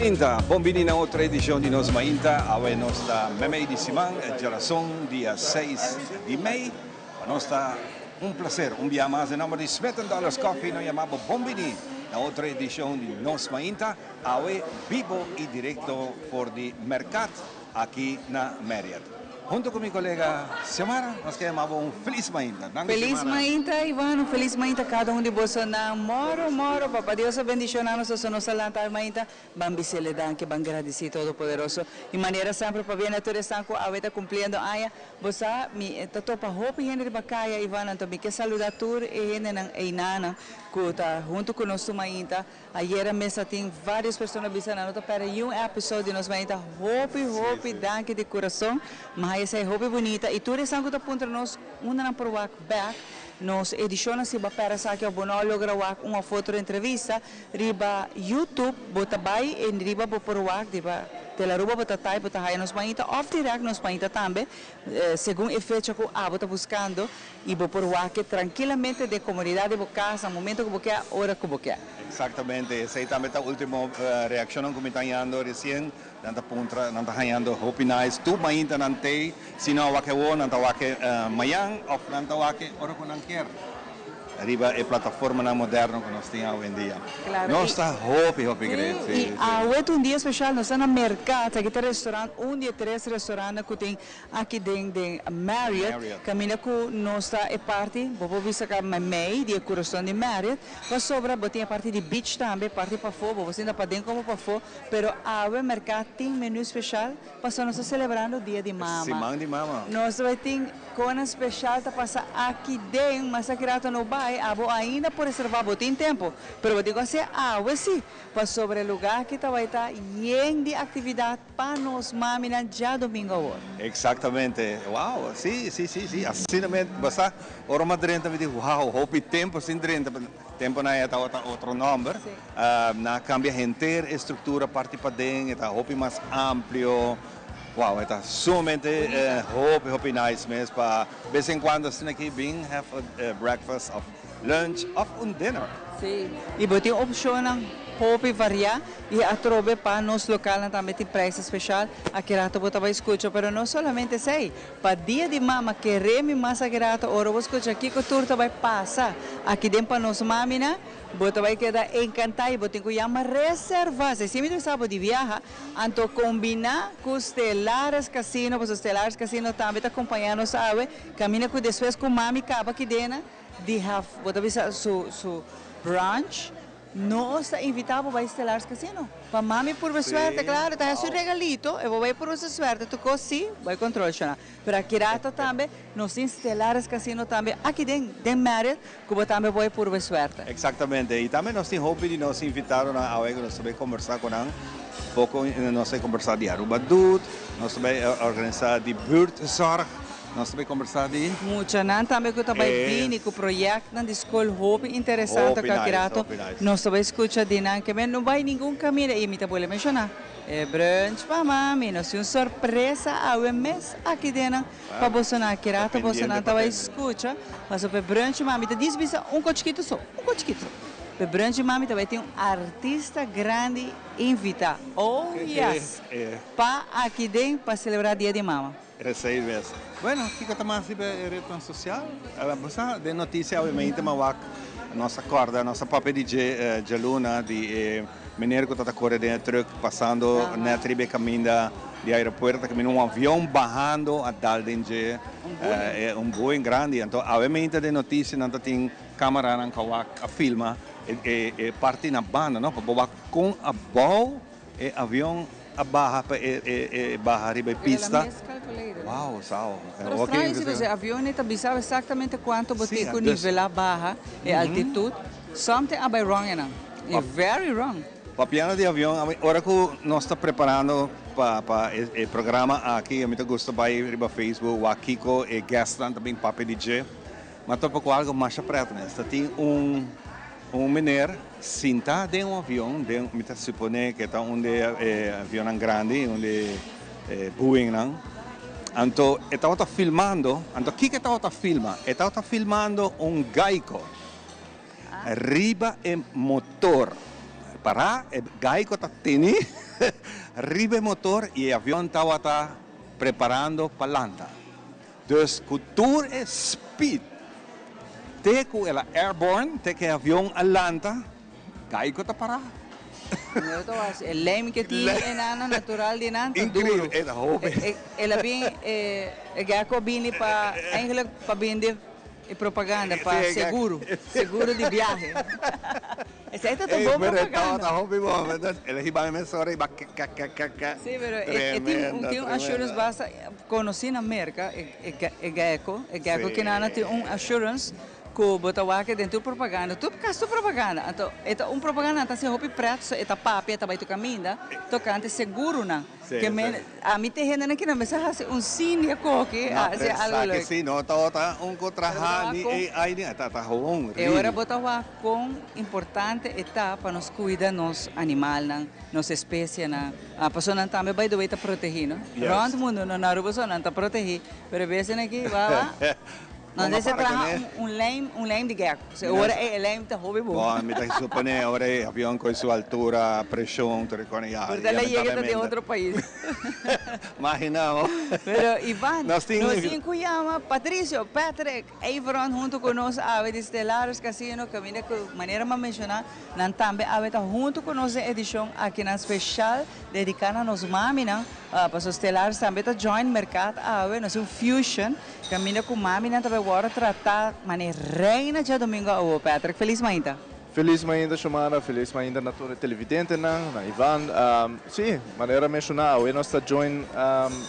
Mainta, bon bini na otro edicion di Nos Mainta. Awe nos ta memey di siman, djarason dia 6 di mei. Pa nos ta un placer un bia mas den nomber di Smith and Dollars Coffee nos yama bo bon bini na otro edicion di Nos Mainta. Awe bibo y directo for di Mercat aki na Marriott. Hunto cu mi colega Xiomara nos ke yama bo un feliz mainta. Danki Feliz Xiomara. mainta Ivan, un feliz mainta cada un di bosonan. Moro moro Papa Dios a bendiciona nos aso nos a lanta awe mainta. Ban bisele danki, ban gradici Todopoderoso. Y manera semper pabia na tur esnan cu awe ta cumpliendo aña. Bo sa, mi ta topa hopi hende riba kaya, Ivan, anto mi ke saluda tur e hendenan einanan ku ta huntu ku nos tur mainta. Ayera mes a tin varios persona bisa nan no ta perde niun episode di nos mainta. Hopi, hopi danki di kurason. Mi haya esei hopi bunita. I tur esnan ku ta puntra nos unda nan por wak bek nos edishonnan, si bo a perde esaki òf bo no a logra wak un òf otro entrevista, Riba YouTube bo ta bai en riba bo por wak riba Telaruba bo ta type bo ta haya nos pañita of direct nos pañita tambe segun e fecha cu abo ta buscando y bo por wak e trankilamente den comodidad di bo cas na momento cu bo ke ora cu bo ke. Exactamente, esey tambe ta ultimo reaccionnan cu mi ta hañando recien, nan ta puntra, nan ta hañando hopi nice, tur mainta nan tey, si no a wak awor nan ta wak mañan of nan ta wak ora cu nan kier. Riba e plataformanan moderno ku nos tin awendia. Claro, Nos y ta hopi hopi great, y si, si. awe ta un dia special, nos ta na Mercat, aki ta restaurant, un di e tres restaurantnan ku tin aki den den Marriott, Marriott. kaminda ku nos ta e parti, bo por bisa ka meimei di e kurason di Marriott, pasobra bo tin e parti di beach tambe, parti pafó, bo por sinta paden komo pafó, pero awe Mercat tin menu special pasobra nos ta selebrando dia di mama. Siman di mama. Nos ta bai tin Konan special ta pasa aki den, mas aki rato no bay, abo ainda por reserva, bo tin tempo, pero bo tin cu hacié awe si, pasobra e lugar aki ta bay ta yen di actividad pa nos maminan djadomingo awor. Exactamente, wow, si, si, si, si, asina mes, bo sa, ora mi a drenta mi di wow, hopi tempo sin drenta, temponan e tabata otro nomber, nan a cambia henter e structura parti paden, e ta hopi mas amplio. Wow e ta sumamente hopi hopi nice mes pa bes en cuando asina aki bin have a breakfast of lunch of un dinner. Sí, y bo tin opcionnan hopi varia y atrobe pa nos localnan tambe tin prijs especial, aki rato bo ta bay scucha, pero no solamente esey, pa dia di mama kere mi mas aki rato ora bo scucha kico tur ta bay pasa aki den pa nos maminan, bo ta bay keda encanta y bo tin cu yama reserva, si mi ta bisa bo di biaha. Anto kombiná ku Stellares Casino, pasobra Stellares Casino tambe ta kompañá nos awe, kaminda ku despues ku mami kaba kidena di haf, bo ta bisa su su brunch, nos ta invitá bo bai Stellares Casino. Pa mami purba suerte, klaro, ta hasi un regalito, e bo bai purba su suerte, tur kos si, bai kontrol shona. Pero aki rato tambe nos tin Stellares Casino tambe aki den den Marriott ku bo tambe por purba e suerte. Exactamente y tambe nos tin hopi di nos invitadonan awe ku nos ta bay combersa ku nan poco nos ta bay combersa di Aruba Doet, nos ta bay organisa di buurtzorg, nos ta bay combersa di. Muchanan tambe ku ta bay bini ku proyectnan di school hopi interesante ku aki rato nos ta bay scucha di nan ke men no bay ningun caminda y mi ta bolbe menciona. E brunch pa mami, nos tin un sorpresa awe mes aki den nan pa bosonan. Aki rato bosonan ta bai scucha, pasobra p'e brunch mami ta dis bisa un ko chikito so, un ko chikito so. P'e brunch mami ta bai tin un artista grandi invita, oh yes, pa aki den pa celebra dia di mama. Esey mes. Bueno, kiko ta mas riba e retnan sosial? Bo sa, den noticia awe mainta mi a wak, nos a corda, nos a papia di dje djaluna, di e meneer cu ta ta core den e truck pasando net riba e caminda di aeropuerto, ta caminda un avion bahando a dal den dje, un Boeing grandi. Anto awe mainta den noticia nan ta tin camaranan cu a wak, a filma e parti na banda, no, pa bo wak con abao E avion a baha pa e baha riba e pista. Wow, sao. Pero straño si pasobra e avion ei ta bisa exactamente cuanto bo tin cu nivela baha e altitud. Something a bay wrong einan. E very wrong. Papiando di avion, ami ora cu nos ta preparando pa pa e programa aki, ami ta gusta bay riba Facebook wak kico e guestnan ta bin papia di dje. Ma topa cu algo masha pret mes. Ta tin un. Un meneer sinta den un avion, den, mi ta supone ke ta un di e avionnan grandi, un di e Boeingnan. Anto e tabata filmando, anto kiko e tabata filma? E tabata filmando un Geico riba e motor. Pará, e Geico ta teni. Riba e motor y e avion tawata preparando pa lanta. Dus cu tur e speed te cu el a airborne, te cu e avion a lanta, Geico ta para. Primero ta was e lijm ke tin e nana natural di nan ta duro. Increíble, e ta hopi. El a bin e gecko a bini pa eigenlijk pa bende e propaganda pa seguro, seguro di biahe. Esei ta ta bon propaganda. Ta hopi bon, el a hiba mi mesora y ba kekekekeke. Sí, pero e tin tin un assurance basta conoci na Merca e gecko, e gecko kinana tin un assurance Ku bo ta wak den tur propaganda, tur kas tur propaganda. Anto e ta un propaganda nan ta hasi hopi pret, so e ta papia, e ta bai tur kaminda tokante seguronan. Ke men, ami te hendenan ki nan mester hasi un sinia koki, hasi algo leuk. Sa ke si no tabata un ku traha ni AI ni ta ta gewoon E ora bo ta wak kon importante e ta pa nos kuida nos animalnan, nos espesienan. Pasobra nan tambe by the way ta protehi no. Rònt mundu no na Aruba so nan ta protehi, pero e bestianan aki wawa. No dese traha un lijm, un lijm di gek. So e ora ei e lijm ta hopi bon. Bon, mi ta supone ora e avion cu su altura, presion, tur e cona, ya, Por ta la yega ta den otro pais. Imagina bo. Pero Ivan, nos tin cu yama Patricio, Patrick, Everon hunto cu nos awe di Stellaris Casino, caminda cu manera mi a menciona, nan tambe awe ta hunto cu nos den edicion akinan special dedica na nos maminan, pasobra Stellaris tambe ta join Mercat awe, nos tin un fusion. Caminda cu maminan ta bay worde trata mane reina djadomingo awo, Patrick. Feliz mainta. Feliz mainta Shomara, feliz mainta na tur e televidentenan, na Ivan. Si, manera menciona awe nos ta join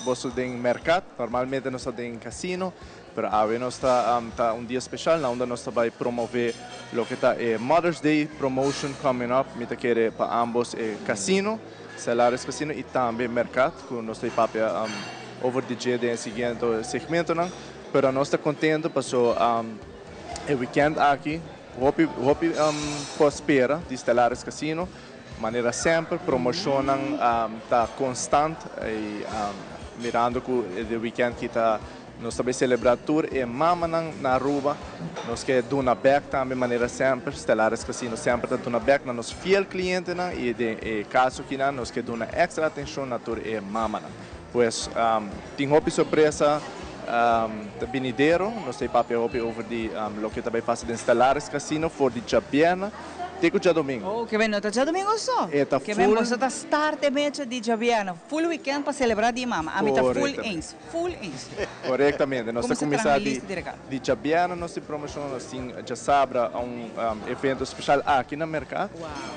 boso den Mercat, normalmente nos ta den casino, pero awe nos ta ta un dia special na unda nos ta bay promove loke ta e Mother's Day promotion coming up, mi ta kere pa ambos e casino. Salaris Casino y tambe Mercat cu nos ta papia over di dje den e siguiente segmentonan. Pero nos ta contento paso e weekend aki hopi hopi por spera di Stellaris Casino. Manera semper promocionnan ta constant y mirando cu e weekend ki ta Nos ta bay celebra tur e mamanan na Aruba. Nos ke duna bek tambe manera semper. Stellaris Casino semper ta duna bek na nos fiel clientenan y den e caso kinan nos ke duna extra atencion na tur e mamanan. Pues tin hopi sorpresa ta binidero. Nos ta papia hopi over di loke ta bay pasa den Stellaris Casino for di djabièrnè te ku djadomingo. Oh, ke ben no ta djadomingo so. E ta Ke ben full. boso ta start e mecha di djabièrnè. Full weekend pa celebra di mama. Ami ta full eens. Full eens. Korektamente. Nos ta Como se traha kuminsá di lista di regalo? di djabièrnè nos tin promoshon, nos tin djasabra un evento speshal aki na Merkat,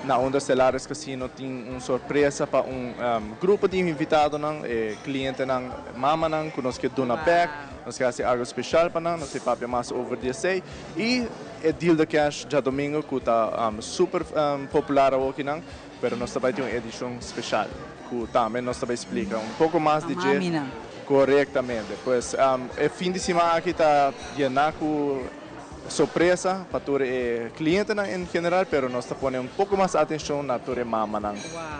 na unda Stellaris Casino tin un sorpresa pa un grupo di invitadonan, e klientenan, mamanan ku nos ke duna bèk, nos ke hasi algu speshal pa nan, nos ta papia mas over di esei. I e deal de cash djadomingo ku ta super popular awokinan. Pero nos ta bai tin un edishon speshal ku tambe nos ta bai splika un poko mas di dje korektamente. Pues e fin di siman aki ta yená ku sorpresa pa tur e klientenan en general, pero nos ta pone un poko mas atenshon na tur e mamanan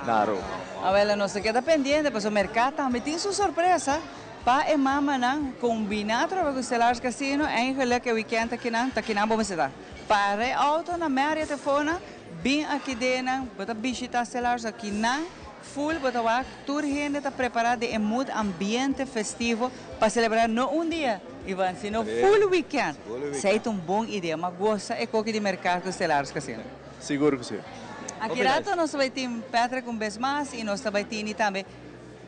na Aruba. Awela nos ta keda pendiente pasobra merká tambe tin su sorpresa pa e mamanan kombiná atrobe ku Stellaris Casino. Eigenlijk e wikènt akinan ta kinan bo mester ta. Para e outo na Marriott Tefona. Bin aki den nan, bo ta bishita Stellaris aki nan full bo ta wak tur hende ta prepara den e mood ambiente festivo pa celebra no un dia Ivan sino full weekend. Esey ta un bon idea, m'a gosa e koki di mercado cu Stellaris Casino. Sigur cu si. Aki rato nos ta bay tin Patrick un bes mas y nos ta bay tini tambe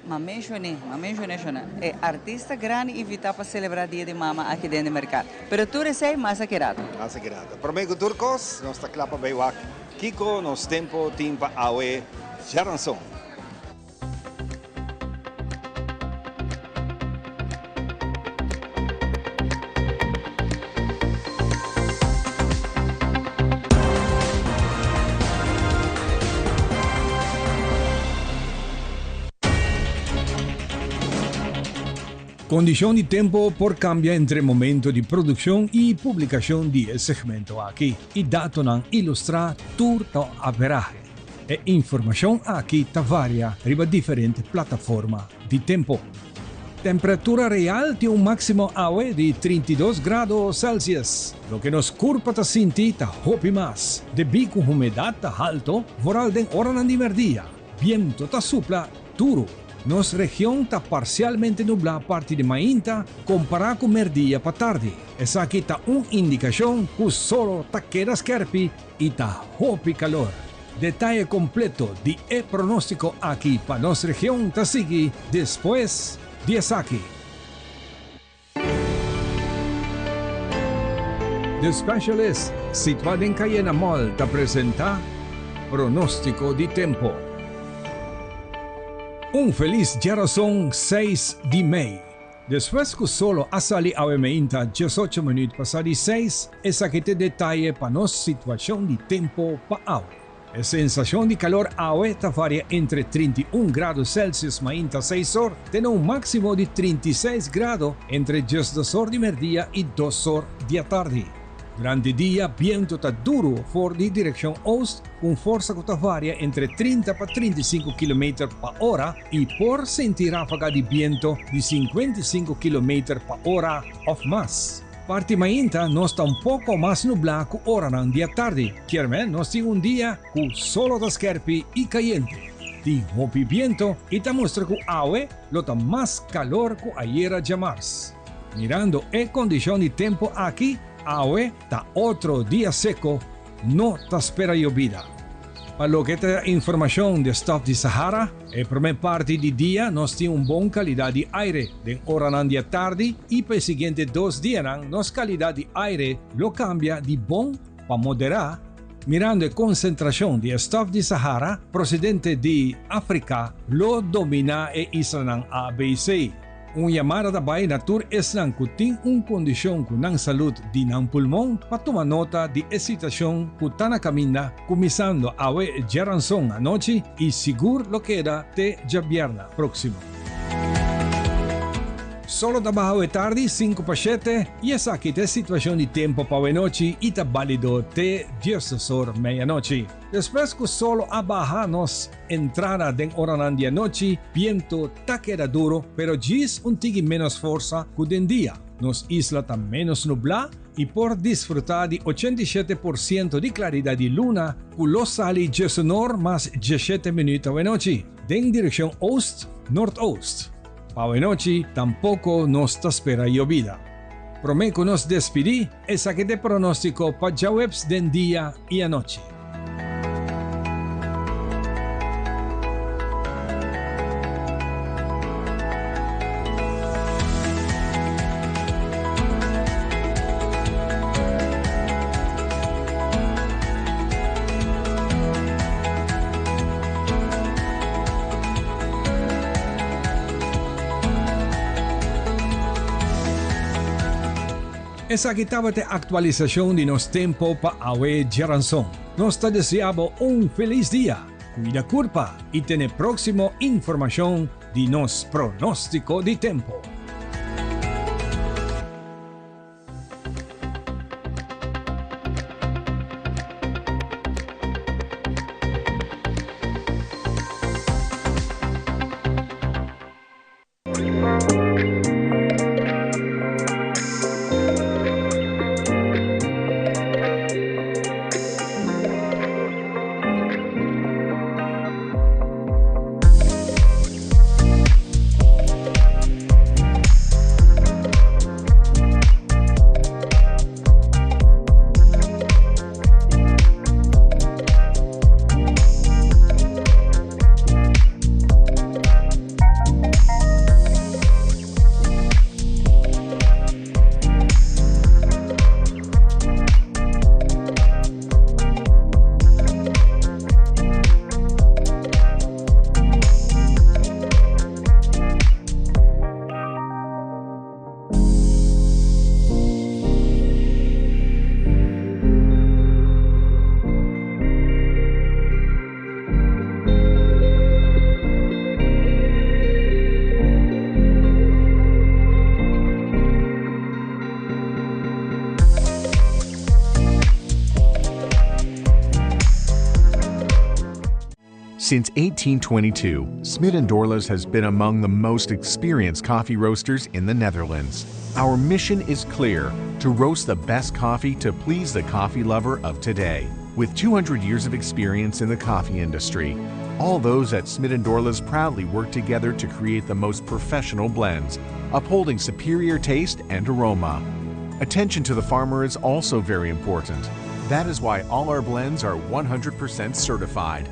M'a menshoné, m'a menshoné shona, e artista grandi invitá pa selebrá Dia di Mama aki den di merkat. Pero tur esei mas aki rato. Mas aki rato. Promé ku tur kos, nos ta kla pa bai wak kiko nos tempu tin pa awe djaranson. Kondishon di tempo por kambia entre momento di produkshon i publikashon di e segmento aki i datonan ilustrá tur ta averahe. E informashon aki ta varia riba diferente plataforma di tempo. Temperatura real tin un máksimo awe di 32 grado Celsius. Loke nos kurpa ta sinti ta hopi mas, debí ku humedat ta halto, vooral den oranan di mèrdia. Biento ta supla duru. Nos region ta parsialmente nublá parti di mainta kompará ku mèrdia pa tardi. Esaki ta un indikashon ku solo ta keda skèrpi i ta hopi kalor. Detaye kompleto di e pronóstiko aki pa nos region ta sigui despues di esaki. The Specialist, situá den Cayena Mall ta presentá Pronóstiko di Tempo. Un felis djarason seis di mei. Despues ku solo a sali awe meinta diesocho minuut pasá di seis, esaki t'e detaye pa nos situashon di tempo pa awe. E sensashon di kalor awe ta varia entre 31 grado Celsius mainta seis or te na un máksimo di 36 grado entre diesdos or di merdia i dos or di atardi. Durante dia bientu ta duru for di direkshon oost ku un forsa ku ta varia entre 30 pa 35 kilometer pa ora i por sinti ráfaga di bientu di 55 kilometer pa ora òf mas. Parti mainta nos ta un poko mas nublá ku oranan di atardi. Kier men nos tin un dia ku solo ta skerpi i kayente. Tin hopi biento i ta mustra ku awe lo ta mas kalor ku ayera djamars. Mirando e kondishon di tempu aki, awe ta otro dia seko, no ta spera yobida. Pa loke ta informashon di stòf di Sahara, E promé parti di dia nos tin un bon kalidat di aire. Den oranan di atardi i pa e siguiente dos dianan nos kalidat di aire lo kambia di bon pa moderá, mirando e konsentrashon di e stòf di Sahara prosedente di Afrika lo dominá e islanan ABC. Un yamada ta bai na tur esnan ku tin un kondishon ku nan salud di nan pulmon pa tuma nota di e situashon ku ta na kaminda kuminsando awe djaranson anochi i sigur lo keda te djabièrna próksimo. Solo ta baha awe tardi sinku pa shete i esaki ta e situashon di tempu pa awe nochi i ta bálido te diesdos or meianochi. Despues ku solo a baha nos Entrada den oranan di anochi, biento ta keda duro, pero djis un tiki ménos forsa ku den dia. Nos isla ta ménos nublá i por disfrutá di 87% di klaridat di luna ku lo sali djesunor mas djeshete minüt awenochi den direkshon oost nortoost. Pa awenochi tampoko nos ta spera yobida. Promé ku nos despidí, esaki ta e pronóstiko pa djaweps den dia i anochi. Esaki tabata e aktualisashon di nos tempo pa awe djaranson. Nos ta desea bo un felis dia, kuida kurpa i tene próksimo informashon di nos pronóstiko di tempo. Since 1822, Smit & Dorlas has been among the most experienced coffee roasters in the Netherlands. Our mission is clear: to roast the best coffee to please the coffee lover of today. With 200 years of experience in the coffee industry, All those at Smit & Dorla's proudly work together to create the most professional blends, upholding superior taste and aroma. Attention to the farmer is also very important. That is why all our blends are 100% certified.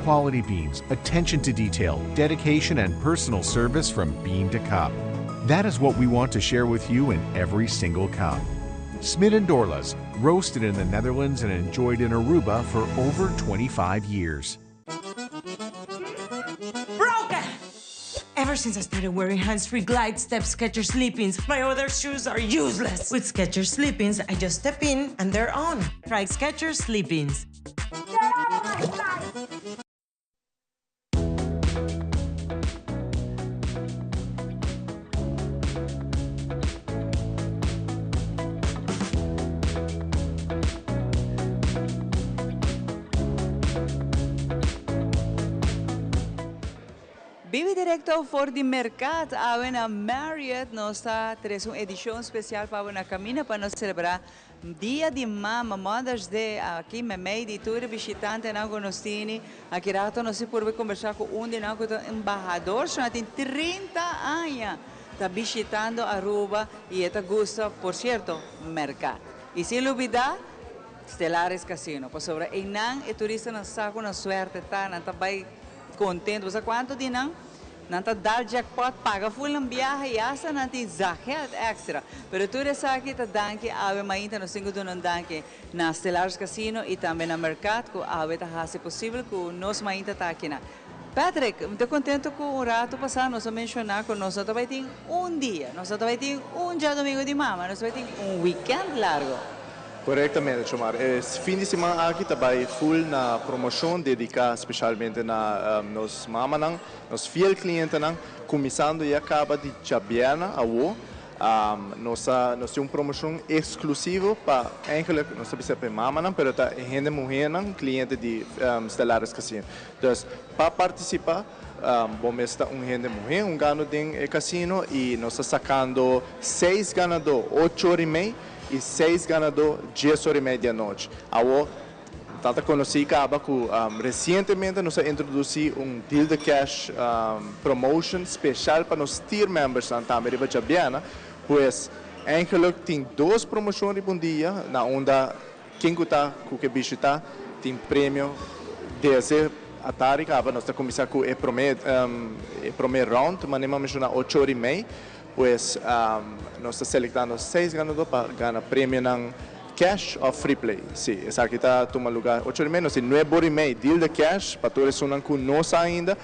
Quality beans, attention to detail, dedication, and personal service from bean to cup. That is what we want to share with you in every single cup. Smit and Dorla's, roasted in the Netherlands and enjoyed in Aruba for over 25 years. Broken! Ever since I started wearing hands-free Glide Step Skechers Slip-ins, my other shoes are useless. With Skechers Slip-ins, I just step in and they're on. Try Skechers Slip-ins. Bibi directo for di Mercat awe na Marriott nos ta trece un edicion special pa bo na camina pa nos celebra Dia di Mama, Mother's Day, aki memey di tur e bishitantenan cu nos tini. Aki rato nos tin purbe combersa cu un di nan cu ta embahador, su nan tin 30 aña ta bishitando Aruba y e ta gusta, por cierto, Mercat. Y sin lubida Stellaris Casino, pasobra eynan e turistanan sa cu nan suerte ta, nan ta bay contento. Bo sa cuanto di nan? Nan ta dal jackpot, paga full nan biaha y hasta nan tin zakgeld extra. Pero tur esaki ta danki awe mainta nos tin cu duna un danki na Stellaris Casino y tambe na Mercat cu awe ta haci posibel cu nos mainta ta aki nan. Patrick, mi ta contento cu un rato pasa nos a menciona cu nos no ta bay tin un dia, nos no ta bay tin un djadomingo di mama, nos ta bay tin un weekend largo. Korektamente, Chomar. E fin di siman aki ta bai full na promocion dedica specialmente na nos mamanan, nos fiel clientenan, cuminsando ya caba di djabièrnè awo. Nos a nos tin un promocion exclusivo pa eigenlijk nos ta bisa pa e mamanan, pero ta e hende muhernan cliente di Stellaris Casino. Dus pa participa bo mes ta un hende muher hungando den e casino y nos ta sacando seis ganador ocho ora y mei i seis ganadó djes ora i mei di anochi. Awor ta ta konosí kaba ku resientemente nos a introdusí un Deal the Cash promotion speshal pa nos tier membersnan tambe riba djabièrnè. Pues eigenlijk tin dos promoshon riba un dia na unda ken ku ta ku ke bishitá tin premio desde atardi kaba. Nos ta kuminsá ku e promé e promé round manera mi a menshoná ocho ora i mei. Pues nos ta selektando seis ganadó pa gana premionan cash òf free play. Sí, esaki ta tuma lugá ocho ora i mei. Nos tin nuebe ora i mei deal de cash pa tur esunnan ku no sa ainda.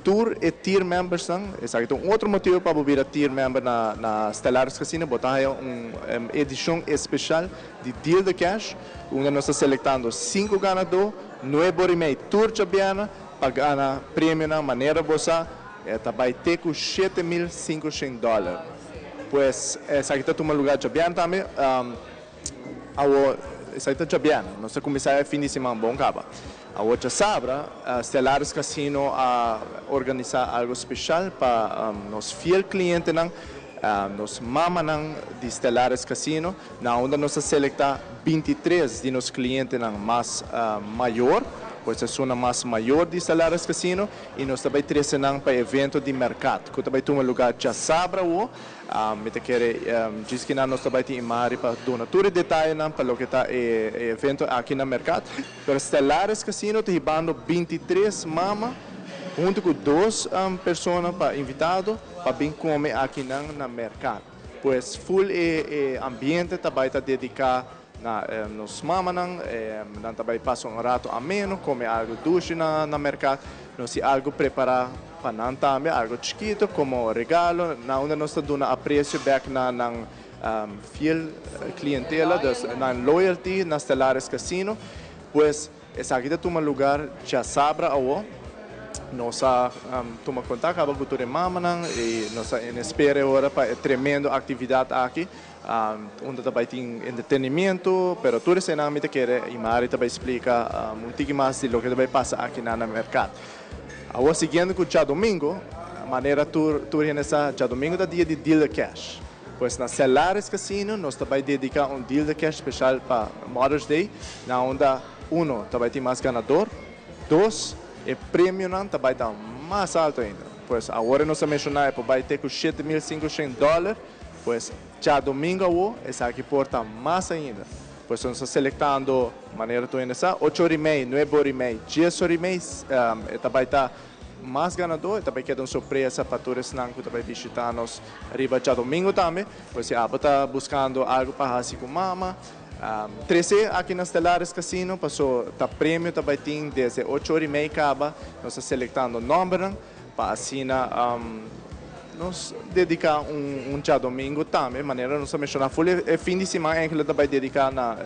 Tur e tier membersnan, esaki ta un otro motibu pa bo bira tier member na na Stellaris Casino, bo ta haya un edishon espeshal di deal de cash unda nos ta selektando sinku ganadó nuebe ora i mei tur djabièrnè pa gana premionan manera bo sa. E ta bai te ku 7500 dòler. Pues esaki ta tuma lugá djabièrnè tambe. Awor esaki ta djabièrnè. Nos ta kuminsá e fin di siman bon kaba. Awor djasabra Stellaris Casino a organisá algu speshal pa nos fiel klientenan, nos mamanan di Stellaris Casino, na unda nos a selektá 23 di nos klientenan mas mayor, pues esunnan mas mayor di Stellaris Casino. I nos ta bai trese nan pa e evento di merkat ku ta bai tuma lugá djasabra awo. Mi ta kere djis kinan nos ta bai tin Imari pa duna tur e detayenan pa loke ta e evento aki na merkat. Pero Stellaris Casino ta hibando 23 mama huntu ku dos persona pa invitado pa bin kome akinan na merkat. Pues ful e ambiente ta bai ta dediká Na nos mamanan, nan ta bai pasa un rato ameno, come algo dushi na na mercado. Nos tin algo prepara pa nan tambe, algo chikito como regalo, na unda nos ta duna aprecio bek na nan fiel clientela, dus nan loyalty na Stellaris Casino. Pues esaki ta tuma lugar djasabra awo. Nos a tuma contact caba cu tur e mamanan y nos ta en espera e ora pa e tremendo actividad aki. Unda ta bai tin entretenimiento, pero tur eseinan mi ta kere y Mari ta bai splica un tiki mas di loke ta bai pasa aki na na mercado. Awor siguiendo cu djadomingo, manera tur tur hende sa, djadomingo ta dia di Deal the Cash. Pues na Stellaris Casino nos ta bai dedica un Deal the Cash special pa Mother's Day, na unda uno ta bai tin mas ganador, dos. E premionan ta bai ta mas alto ainda. Pues awor nos a menshoná e por bai te ku 7500 dòler, pues djadomingo awo esaki por ta mas ainda. Pues nos ta selektando manera tur hende sa, 8 or i mei, 9 or i mei, 10 or i mei, e ta bai ta mas ganadó, e ta bai keda un sorpresa pa tur esnan ku ta bai bishitá nos riba djadomingo tambe. Pues si abo ta buskando algu pa hasi ku mama, trese aki na Stellaris Casino, paso ta premio ta bai tin desde 8 or i mei kaba, nos ta selektando nòmbernan pa asina nos dediká un djadomingo tambe, manera nos a menshoná, full e fin di siman eigenlijk ta bai dediká na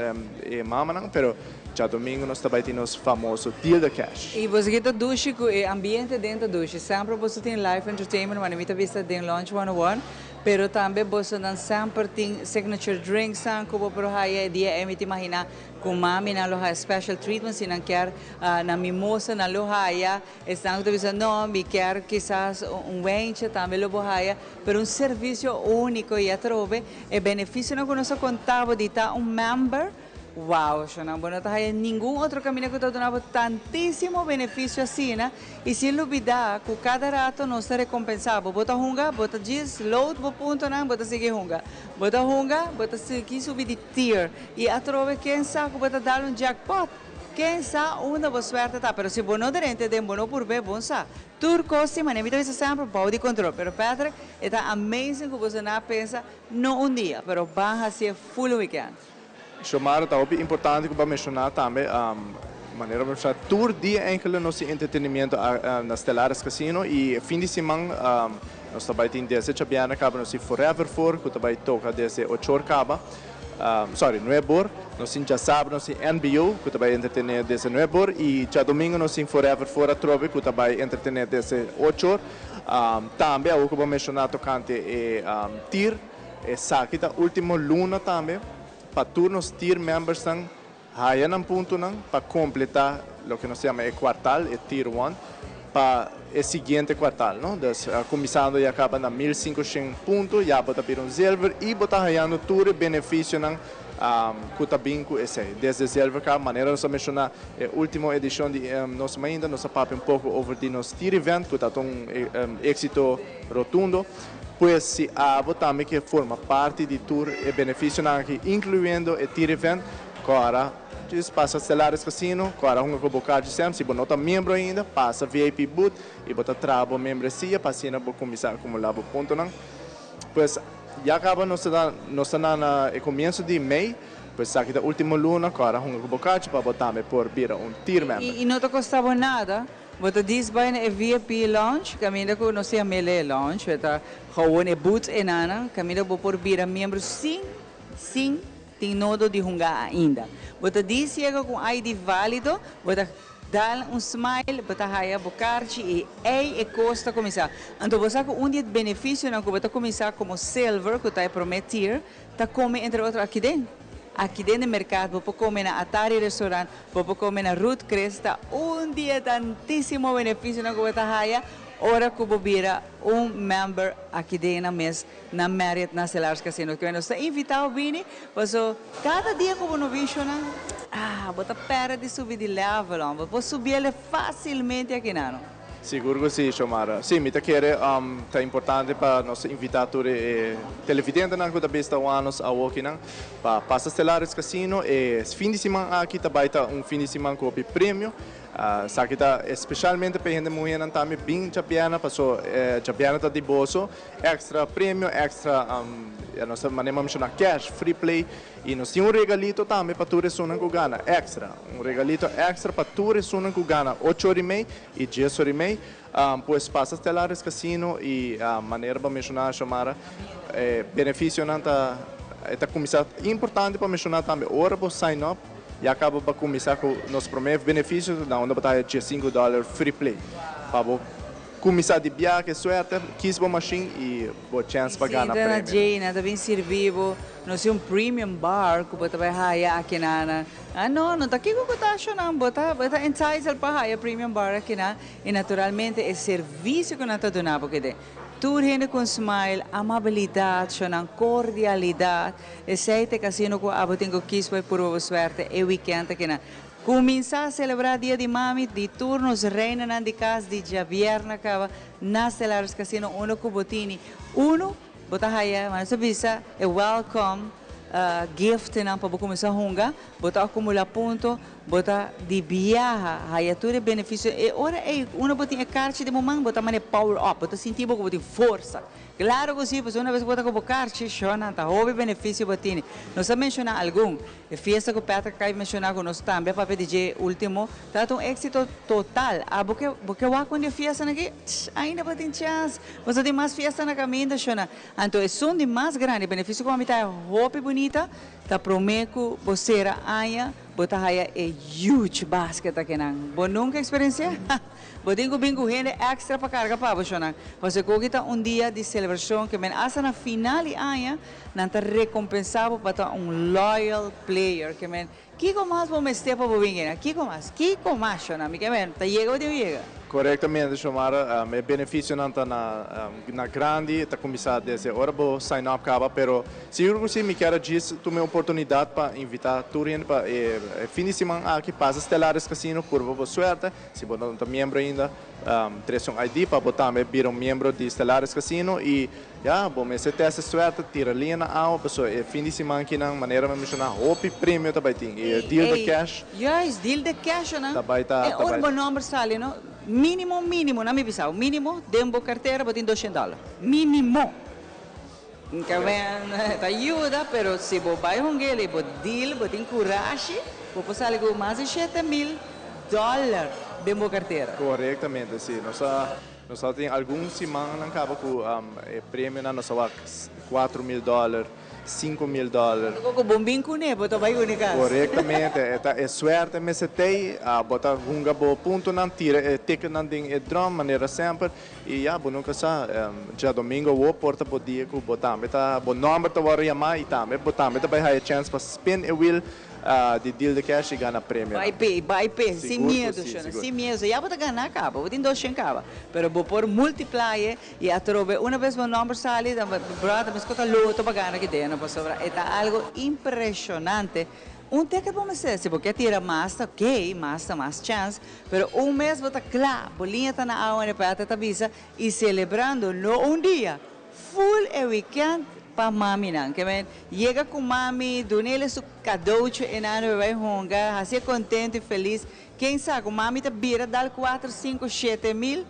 e mamanan, pero djadomingo nos ta bai tin nos famoso Deal the Cash. I bo ta dushi ku e ambiente den ta dushi. Semper bo tin live entertainment, manera mi ta vista den Lounge 101, pero tambe bo nan semper tin signature drinks san ku bo por haya dia e mi ta imaginá ku mami nan lo haya special treatment si nan kier na mimosa nan lo haya. Esnan ku ta bisa no, mi kier kisas un wijntje tambe lo bo haya, pero un servisio úniko i atrobe e benefisionan ku nos a konta bo di ta un member. Wow, shonnan, bo no ta haya ningun otro kaminda ku ta duna bo tantísimo benefisio asina i sin lubidá ku kada rato nos ta rekompensá bo. Bo ta hunga, bo ta djis load bo puntonan, bo ta sigui hunga. Bo ta hunga, bo ta sigui subi di tier i atrobe ken sa ku bo ta dal un jackpot. Ken sa unda bo suerte ta, pero si bo no drenta den bo no purbe bon sa. Tur kos tin manera, mi ta bisa semper bou di kontrol, pero Patrick, e ta amazing ku boso na pensa no un dia, pero ban hasié full weekend. Xiomara, ta hopi importante ku bo a menshoná tambe, manera bo menshoná, tur dia eigenlijk nos tin entretenimiento na Stellaris Casino i fin di siman nos ta bai tin desde djabièrnè kaba nos tin Forever For ku ta bai toka desde 8 or kaba, sorry, 9 or, nos tin djasabra nos tin NBO ku ta bai entretené desde 9 or i djadomingo nos tin Forever For atrobe ku ta bai entretené desde 8 or. Tambe awor ku bo a menshoná tokante e tier, esaki ta último luna tambe pa tur nos tier membersnan haya nan puntonan pa kompletá loke nos ta yama e kwartal, e tier 1, pa e siguiente kwartal, no? Dus kuminsando ya kaba na 1500 punto, ya bo ta bira un zilver i bo ta hayando tur e benefisionan ku ta bin ku esei. Desde zilver kaba, manera nos a menshoná e último edishon di Nos Mainta, nos a papia un poko over di nos tier event ku ta un éksito rotundo. Pues si abo tambe ke forma parti di tur e benefisionan aki, inkluyendo e tier event, kòrda djis pasa Stellaris Casino, kòrda hunga ku bo karchi sem. Si bo no ta miembro ainda, pasa VIP booth i bo ta traha bo membresia pa asina bo kuminsá akumulá bo puntonan. Pues ya kaba nos ta na e komienso di mei, pues esaki ta último luna, kòrda hunga ku bo karchi pa bo tambe por bira un tier member. I no ta kosta bo nada. Bo ta djis bai na e VIP lounge, kaminda ku nos yama e lounge, ta gewoon e booth einan, kaminda bo por bira miembro sin tin nodo di hunga ainda. Bo ta djis yega ku ID válido, bo ta dal un smile, bo ta haya bo karchi i ei e kos ta kuminsá. Anto bo sa ku un di e benefisionan ku bo ta kuminsá komo silver, ku ta e promé tier, ta kome entre otro aki den. Aki den e merkado, bo por kome na Atari Restaurant, bo por kome na Ruth Chris, ta un di e tantísimo benefisionan ku bo ta haya ora ku bo bira un member aki den na mes na Marriott na Stellaris Casino. Ku nos ta invitá bini, paso kada dia ku bo no bin shona, ah, bo ta pèrdè di subi di level, bo por subi ele fásilmente aki nan. Sigur ku si, Xiomara. Si, mi ta kere ta importante pa nos invitá tur e televidentenan ku ta bista nos awokinan pa pasa Stellaris Casino. E fin di siman aki ta bai ta un fin di siman ku hopi premio. Esaki ta espesialmente pa hende muhénan tambe bin djabièrnè, paso djabièrnè ta di boso extra premio, extra, nos ta manera menshoná cash, free play i nos tin un regalito tambe pa tur esunnan ku gana extra. Un regalito extra pa tur esunnan ku gana 8 or i mei i 10 or i mei. Pues pasa Stellaris Casino i manera pa menshoná, Xiomara, benefisionan ta kuminsá. Importante pa menshoná tambe, ora bo sign up, ya kaba pa kuminsá ku nos promé benefisio, na unda bo ta haya $15 free play. Pa bo kuminsá di biahe suerte, kies bo machine i bo chance pa gana Sinta na premio. Jane, ta bin sirbi bo, nos tin un premium bar ku bo ta bai haya aki na. Ah no, no ta kiko ku ta ashonan, bo ta entitled pa haya premium bar aki na i naturalmente e servisio ku nan ta duna bo kede. Tur hende ku smile, amabilidat, shonan kordialidat. Esei ta e kasino ku abo tin ku kies bai purba bo suerte e weekend aki na. Kuminsá selebrá Dia di Mami di tur nos reinanan di kas di djabièrnè kaba na Stellaris Casino unda ku bo tini unu bo ta haya nos ta bisa e welcome giftnan pa bo kuminsá hunga bo ta akumulá punto bo ta di biaha haya tur e benefisio e ora ei unda bo tin e karchi den bo man bo ta manera power up bo ta sinti bo ku bo tin forsa. Claro cu si, pasobra una vez cu bo ta cu bo carchi, shonan, ta hopi beneficio bo tini. Nos a menciona algun. E fiesta cu Patrick a menciona cu nos tambe a papia di dje ultimo, tabata un exito total. A bo ke, bo ke wak un di e fiestanan aki? Tsh, ainda bo tin chance. Pasobra tin mas fiesta na caminda, shonan. Anto esun di mas grandi beneficio cu ami ta hopi bunita, ta prome cu bo cera aña, bo ta haya e huge basket akinan. Bo nunca experiencia? Bo tin ku bin ku hende èkstra pa karga pa bo, shonnan. Pasobra ku oki ta un dia di selebrashon ke men asta na final di aña nan ta rekompensá bo pa ta un loyal player. Ke men, kiko mas bo mester pa bo bin kina? Kiko mas? Kiko mas, shonnan? Mi ke men, ta yega bo tin ku yega. Korektamente, Shomara. E benefisionan ta na na grandi, ta kuminsá desde ora bo sign up kaba, pero sigur ku si mi kier a djis tuma e oportunidat pa invitá tur hende pa e fin di siman aki pasa Stellaris Casino, purba bo suerte. Si bo no ta miembro ainda, trese un ID pa bo tambe bira un miembro di Stellaris Casino y ya, bo mester test e suerte, tira liña na awa pasobra e fin di siman kinan, manera mi a menciona, hopi premio ta bay tin y e deal de cash. Juist, deal de cash nan. Ta bay ta, E ta ora bay. bo nomber sali no, minimo, minimo, nan mi bisa bo, minimo den bo cartera bo tin doshen dollar. Minimo. Nka wen ta yuda, pero si bo bai hungel y bo deal, bo tin curashi, bo por sali cu mas di 7000 dollar den bo cartera. Corectamente, si. Nos a nos a tin algun simannan caba cu e premionan nos a wak 4000 dollar, 5000 dollar. Abo cu bon bin cune, bo ta bai cune cas. Corectamente, e ta e suerte mester tey, bo ta hunga bo puntonan, tira e ticketnan den e drum manera semper. I ya, bo nunka sa, djadomingo awor por ta bo dia ku bo tambe ta, bo nòmber ta wòrdu yamá i tambe bo tambe ta bai haya chèns pa spin e wiel di Deal the Cash i gana premionan. Bai p'e, bai p'e, sin Sigur ku miedu, si, shona, sigur. sin miedu. Ya bo ta gana kaba, bo tin 200 kaba, pero bo por multiplye i atrobe una bes bo nòmber sali, dan bo bròder meskos ta loto pa gana ki deno, pasobra e ta algu impreshonante. Un ticket bo mester, si bo ke tira mas ta ok, mas ta mas chèns, pero un mes bo ta kla, bo liña ta na awa en e ta bisa i selebrando no un dia, full e weekend pa maminan. Ke men yega ku mami, dunele su kadouchi enano e bai hunga, hasié kontento i felis. Ken sa ku mami ta bira dal kuater, sinku, shete mil,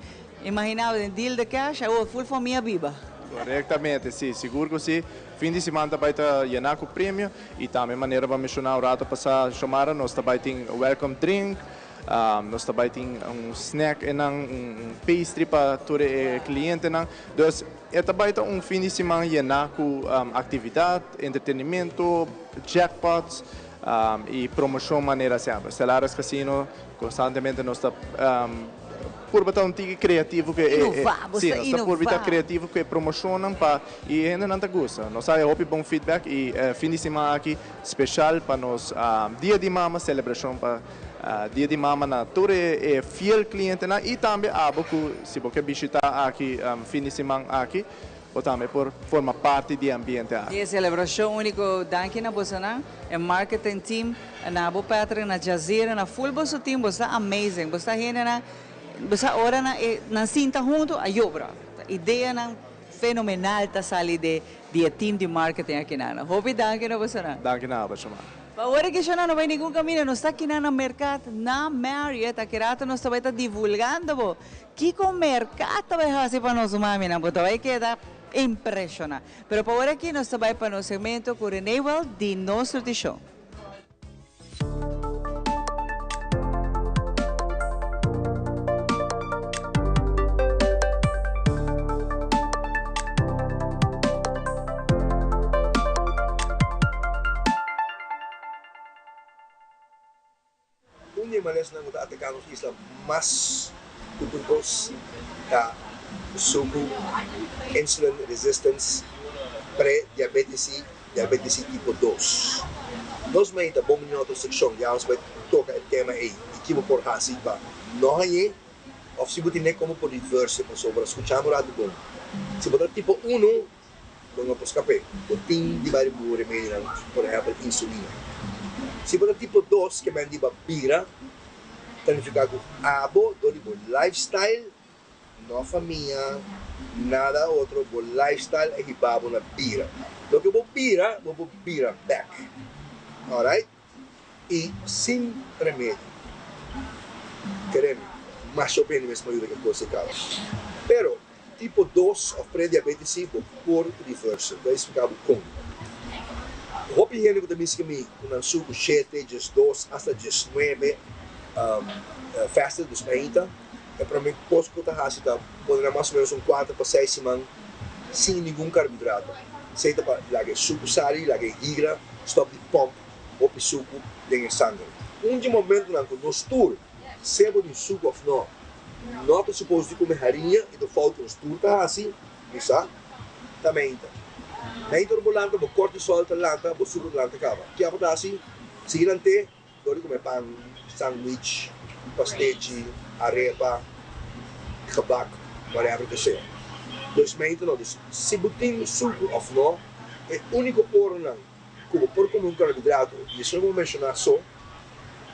imagina bo den deal de cash, awor full famia biba. Korektamente, si, sigur ku si. Fin di siman ta bai ta yená ku premio i tambe manera bo a menshoná un rato pasá, Shomara, nos ta bai tin welcome drink, nos ta bai tin un snack einan, un pastry pa tur e klientenan. Dus e ta bai ta un fin di siman yená ku aktividat, entretenimento, jackpots i promoshon manera semper. Stellaris Casino konstantemente nos ta Purba ta un tiki creativo cu e, Inova, bo sí, sta nos ta purba ta inova. creativo cu e promocionnan pa y e hendenan ta gusta. Nos haya hopi bon feedback y e fin di siman aki special pa nos Dia di Mama, celebracion pa Dia di Mama na tur e e fiel clientenan y tambe abo cu si bo ke bishita aki fin di siman aki Bo tambe por forma parti di e ambiente aki. Di e celebracion unico danki na bosonan, e marketing team, na bo Patrick, na Jazira, na full boso team, boso ta amazing, boso ta hendenan, boso sa ora nan e nan sinta hunto a yobra, ideanan fenomenal ta sali de di e team di marketing akinan. Hopi danki na bosonan. Danki na abo, Shomar. Pa ora ki shona no bai ningun caminda, nos ta akinan na Mercat na Marriott, aki rato nos ta bai ta divulgando bo Kiko merká ta bai hasi pa nos maminan? Bo ta bai keda impreshoná. Pero pa ora aki nos ta bai pa nos segmento ku Renee Weld di Nos Nutishon. Un di e malesnan ku ta ataká nos isla mas ku tur kos ta suku, insulin resistance, pre-diabetes i diabetes tipo dos. Nos mei ta bon bini na otro sekshon, ya nos bai toka e tema ei di ki bo por hasi pa no hañ'é òf si bo tine komo por reverse pasobra skuchando un ratu bon. Si bo ta tipo unu. Bo no por skap'é. Bo tin di bai riba bo remedinan, por ehèmpel insulina. Si bo ta tipo dos, ke men di bo a bira, ta nifiká ku abo dor di bo lifestyle, no famia, nada otro, bo lifestyle a hiba bo na bira. Loke bo bira, bo por bira bèk. Alright? I sin remedi. Kere mi, masha hopi hende mes por yuda ke kos ei kaba. Pero, tipo dos of prediabetes si bo por reverse. Bo a explica bo con. Hopi hende cu ta bisa mi cu nan sucu shete, diesdos, hasta diesnuebe fasted, dus mainta, e prome cos cu ta haci ta pone nan mas o menos un cuater pa seis siman sin ningun carbohidrato. Esey ta pa laga e sucu sali, laga e higra stop di pomp hopi sucu den e sanger. Un di momentonan cu nos tur, sea bo tin sucu of no, No ta supos di come hariña y ta fout cu nos tur ta haci, mi sa, ta meinta. Meinta ora bo lanta, bo cortisol ta lanta, bo sucro ta lanta caba. Ki abo ta haci? Sigui lant'é dor di come pan, sandwich, pastechi, arepa, gebak, whatever ke sea. Dus meinta no. Dus si bo tin sucro of no, e unico oranan cu bo por come un carbohidrato, y esun cu bo menciona so,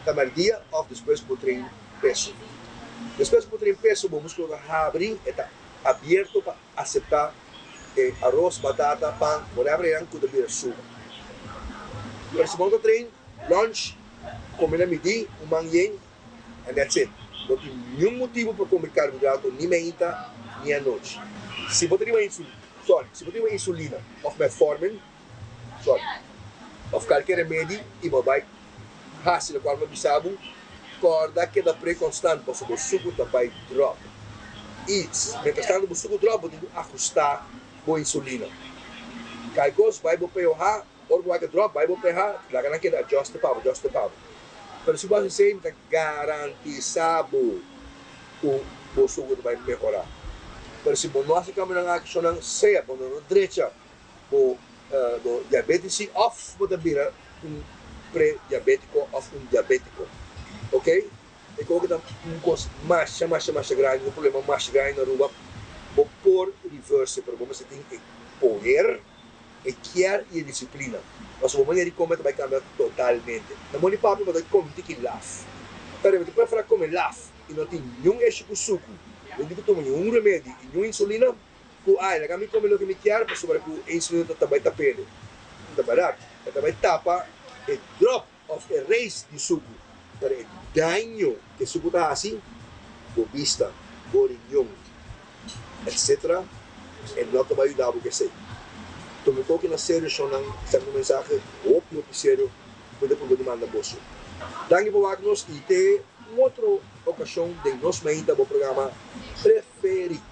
ta merdia of despues cu bo train peso. Despues cu bo train peso, bo musculo ta habri, e ta abierto pa acepta e aros, batata, pan, whatever enan cu ta bira suga. Pero si bo no ta train, lunch, come na midi, un man yen, and that's it. No tin niun motibo pa come carbohidrato ni meinta ni anochi. Si bo ta riba insulina, sorry, si bo ta riba insulina of metformin, Sorry. Of kalke remedi i bo bai hasi lokual bo bisa bo, kòrda keda pre konstant pasobra bo suku ta bai dròp. I mientras tantu bo suku dròp bo tin ku ahustá bo insulina. Kai kos bai bo pH, ora bo wak e dròp bai bo pH, laga nan keda adjust pa bo, adjust pa bo. Pero si bo hasi esei mi ta garantisá bo ku bo suku ta bai mehorá. Pero si bo no hasi kambionan aki shonnan sea bo no ta drecha bo bo diabetes si of bo ta bira un pre diabetico of un diabetico ok e koke ta un kos masha masha masha grandi un problema masha grandi na Aruba bo por reverse pero bo mester tin e poder e kier y e disciplina pasobra bo manera di come ta bay cambia totalmente na moni papia bo ta come tiki laf pero bo ta prefera come laf y no tin niun esho cu sucu no tin cu tuma niun remedi y niun insulina. Ku ai, laga mi kome loke mi kier pasobra ku e insulina ta bai tap'e. No ta bèrdat. E ta bai tapa e dròp òf e reis di suku. Pero e daño ku e suku ta hasi, bo bista, bo riñon, etcetera, e no ta bai yuda bo ku esei. Tuma e koki na serio shonnan, esaki ta un mensahe hopi hopi serio ku mi ta purba di manda boso. Danki pa wak nos i te un otro okashon den Nos Mainta, bo programa preferi.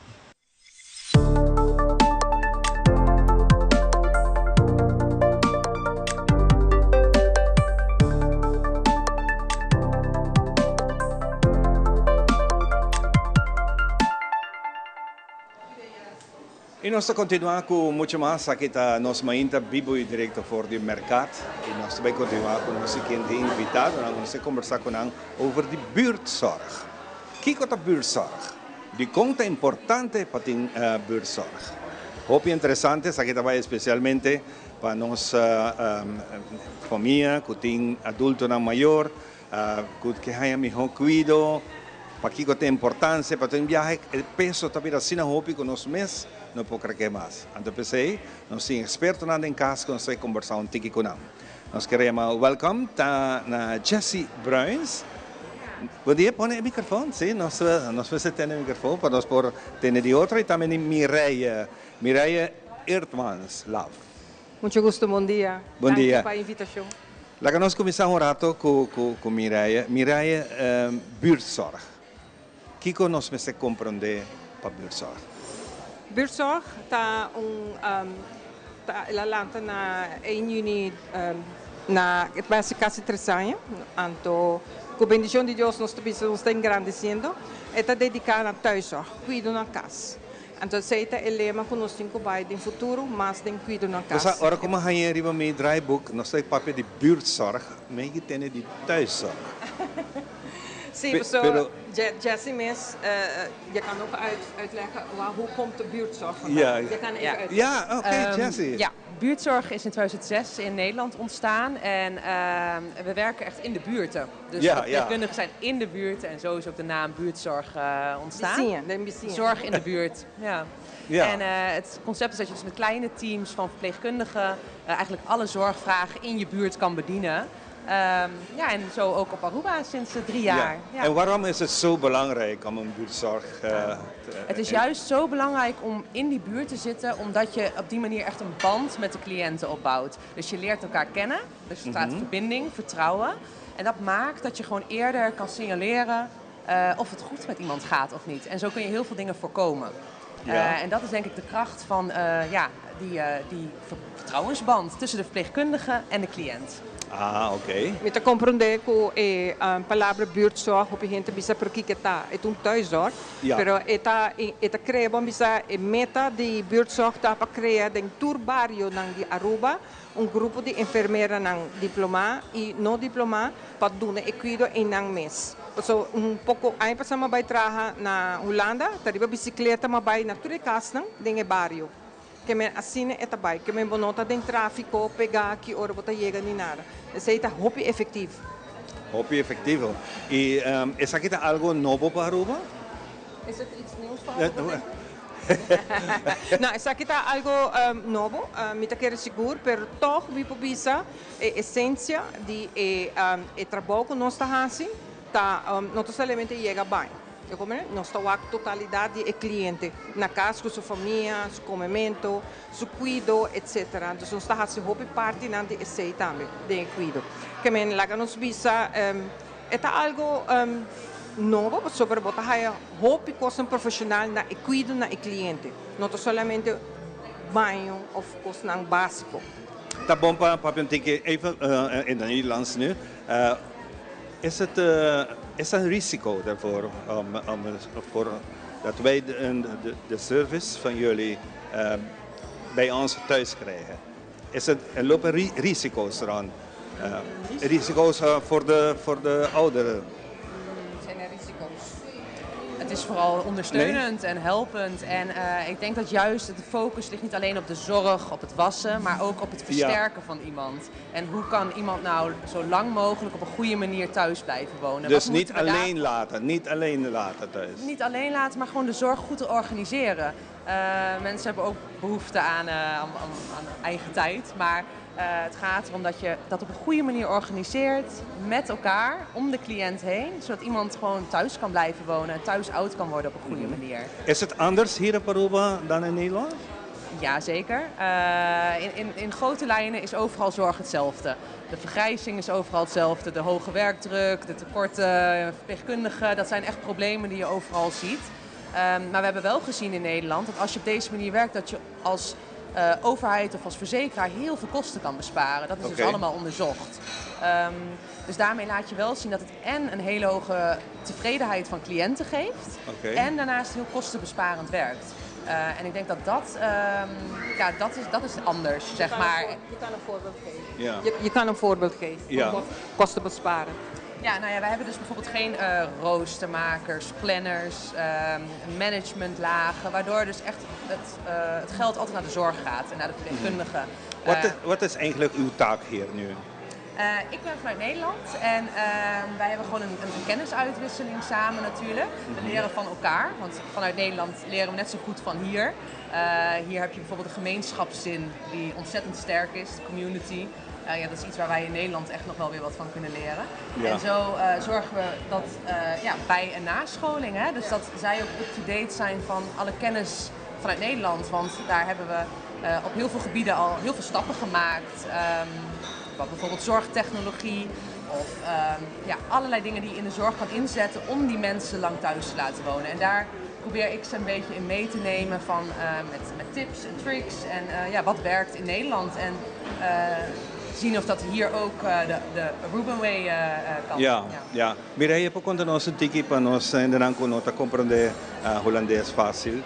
Y nos ta continua cu mucho mas. Aki ta Nos Mainta bibo y directo for di Mercat. Y nos ta bay continua cu nos siguiente invitadonan. Nos ta conversa cu nan over di buurtzorg. Kico ta buurtzorg? Dikon ta importante pa tin buurtzorg? Hopi interesante, esaki ta bai especialmente pa nos famia cu tin adultonan mayor cu ke haña miho cuido, pakico ta importancia pa tin biahe, e peso ta bira asina hopi cu nos mes no por creke mas. Anto p'esey nos tin expertonan den cas cu nos ta combersa un tiki cu nan. Nos kere yama welcome ta na Jessy Bruins. Bon dia, pone e microfoon, si, nos nos mester tene e microfoon pa nos por tene di otro y tambe di Mireille, Mireille Eertmans Love. Mucho gusto, bon dia. Bon dia. Danki pa e invitacion. Laga nos cuminsa un rato cu cu cu Mireille. Mireille, buurtzorg. Kiko nos mester comprende pa buurtzorg? Buurtzorg ta un ta el a lanta na ein juni na e ta hasi casi tres aña anto cu bendicion di Dios nos ta bisa nos ta engrandeciendo e ta dedica na thuiszorg cuido na cas anto esey ta e lema cu nos tin cu bay den futuro mas den cuido na cas. Bo sa ora cu mi haña riba mi draaiboek nos ta papia di buurtzorg mi a tene di thuiszorg. Sí, so, pero Jessie mes, je kan ook uitleggen hoe komt de buurtzorg vandaan? Ja. Je kan even uitleggen. Ja, oké, Jessie. Ja, buurtzorg is in 2006 in Nederland ontstaan en we werken echt in de buurten. Dus de verpleegkundigen zijn in de buurt en zo is ook de naam buurtzorg ontstaan. Bisiña, de bisiña. Zorg in de buurt, ja. En het concept is dat je dus met kleine teams van verpleegkundigen eigenlijk alle zorgvragen in je buurt kan bedienen. Ja, en zo ook op Aruba sinds 3 jaar. Ja. En waarom is het zo belangrijk om een buurtzorg te Het is juist zo belangrijk om in die buurt te zitten, omdat je op die manier echt een band met de cliënten opbouwt. Dus je leert elkaar kennen, dus er staat verbinding, vertrouwen. En dat maakt dat je gewoon eerder kan signaleren of het goed met iemand gaat of niet. En zo kun je heel veel dingen voorkomen. En dat is denk ik de kracht van die vertrouwensband tussen de verpleegkundige en de cliënt. Ah, oké. Mi ta comprende cu e palabra buurtzorg hopi hende ta bisa pero kico ta? E ta un thuiszorg. Pero e ta, e ta crea bon bisa e meta di buurtzorg ta pa crea den tur barionan di Aruba un grupo di enfermeranan diploma y no diploma pa duna e cuido eynan mes. Paso un poco aña pasa mi a bay traha na Hulanda, ta riba bicicleta mi a bay na tur e casnan den e bario. Ke men asina e ta bai. Ke men bo no ta den trafiko pegá ki ora bo ta yega ni nada. Esei ta hopi efektivo. Hopi efektivo. I esaki ta algo nobo pa Aruba? Is het iets nieuws voor Aruba, denk je? No, esaki ta algo nobo, mi ta kere sigur, pero tog mi por bisa e esensia di e e trabou ku nos ta hasi ta no ta solamente yega bai. E come nos ta wak totalidad di e cliente na cas cu su famia, su comemento, su cuido, etc. Dus nos ta haci hopi partinan di esey tambe den e cuido. Ke men laga nos bisa e ta algo nobo pasobra bo ta haya hopi cosnan profesional na e cuido na e cliente. No ta solamente baño of cosnan basico. Ta bon pa papia un tiki even in het Nederlands nu. Is het is er een risico daarvoor om voor dat wij de service van jullie bij ons thuis krijgen? Is het, er lopen risico's eraan? Risico's voor de ouderen? Zijn er risico's? Het is vooral ondersteunend en helpend. En ik denk dat juist de focus ligt niet alleen op de zorg, op het wassen, maar ook op het versterken van iemand. En hoe kan iemand nou zo lang mogelijk op een goede manier thuis blijven wonen? Dus Wat niet moeten we daar alleen laten, niet alleen laten thuis. Niet alleen laten, maar gewoon de zorg goed te organiseren. Mensen hebben ook behoefte aan eigen tijd. Maar het gaat erom dat je dat op een goede manier organiseert met elkaar om de cliënt heen. Zodat iemand gewoon thuis kan blijven wonen en thuis oud kan worden op een goede manier. Is het anders hier op Aruba dan in Nederland? Ja, zeker. In grote lijnen is overal zorg hetzelfde. De vergrijzing is overal hetzelfde, de hoge werkdruk, de tekorten, verpleegkundigen, dat zijn echt problemen die je overal ziet. Maar we hebben wel gezien in Nederland dat als je op deze manier werkt, dat je als overheid of als verzekeraar heel veel kosten kan besparen. Dat is dus allemaal onderzocht. Dus daarmee laat je wel zien dat het en een hele hoge tevredenheid van cliënten geeft en daarnaast heel kostenbesparend werkt. En ik denk dat dat, ja, dat is anders, zeg maar. Je kan een voorbeeld geven. Je kan een voorbeeld geven. Van kosten besparen. Ja, nou ja, wij hebben dus bijvoorbeeld geen roostermakers, planners, managementlagen, waardoor dus echt het geld altijd naar de zorg gaat en naar de verpleegkundigen. Wat is eigenlijk uw taak hier nu? Ik ben vanuit Nederland en wij hebben gewoon een kennisuitwisseling samen natuurlijk. We leren van elkaar, want vanuit Nederland leren we net zo goed van hier. Hier heb je bijvoorbeeld de gemeenschapszin die ontzettend sterk is, de community. Ja, dat is iets waar wij in Nederland echt nog wel weer wat van kunnen leren. En zo zorgen we dat ja, bij- en nascholing, hè, dus dat zij ook up-to-date zijn van alle kennis vanuit Nederland. Want daar hebben we op heel veel gebieden al heel veel stappen gemaakt. Wat bijvoorbeeld zorgtechnologie of ja, allerlei dingen die je in de zorg kan inzetten om die mensen lang thuis te laten wonen. En daar probeer ik ze een beetje in mee te nemen van, met tips en tricks en ja, wat werkt in Nederland. En zien of dat hier ook de Aruban Way kan. Ja. Mireille, por conta nos un tiki pa nos hendenan cu no ta comprende Hulandes facil.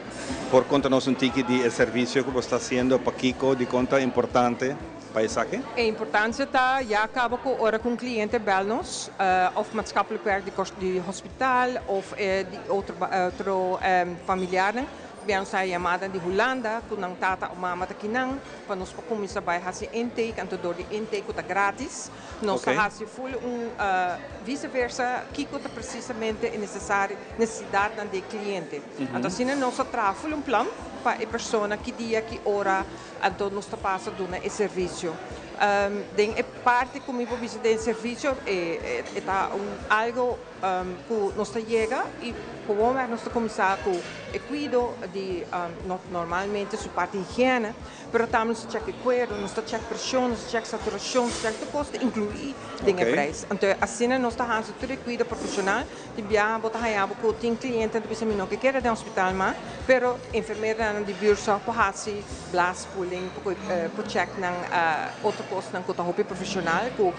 Por conta nos un tiki di e servicio cu bo ta haciendo, pakico, dicon ta importante. Pa esaki? E importancia ta ya caba cu ora cu un cliente bel nos, of maatschappelijk werk di di hospital of di otro otro familiarnan, bia nos haya yamada di Hulanda cu nan tata of mama ta kinan pa nos por cuminsa bay haci intake, anto door di intake cu ta gratis nos ta haci full un vice versa kico ta precisamente e necesario necesidadnan di e cliente. Anto asina nos a traha full un plan pa e persona ki dia ki ora. Anto nos ta pasa duna e servisio. Den e parti ku mi por bisa den servisio e ta un algo ku nos ta yega i gewoonweg nos ta kuminsá ku e kuido di normalmente su parti higiene, pero tambe nos ta chèk e kuero, nos ta chèk preshon, nos ta chèk saturashon, nos ta chèk tur kos ta inkluí den e preis. Anto asina nos ta hasi tur e kuido profeshonal. Tin biaha bo ta haña bo ku tin klientenan ta bisa mi no ke keda den hospital mas, pero enfermeranan di buurtzorg por hasi blaasspoeling, por chèk nan otro kosnan ku ta hopi profeshonal ku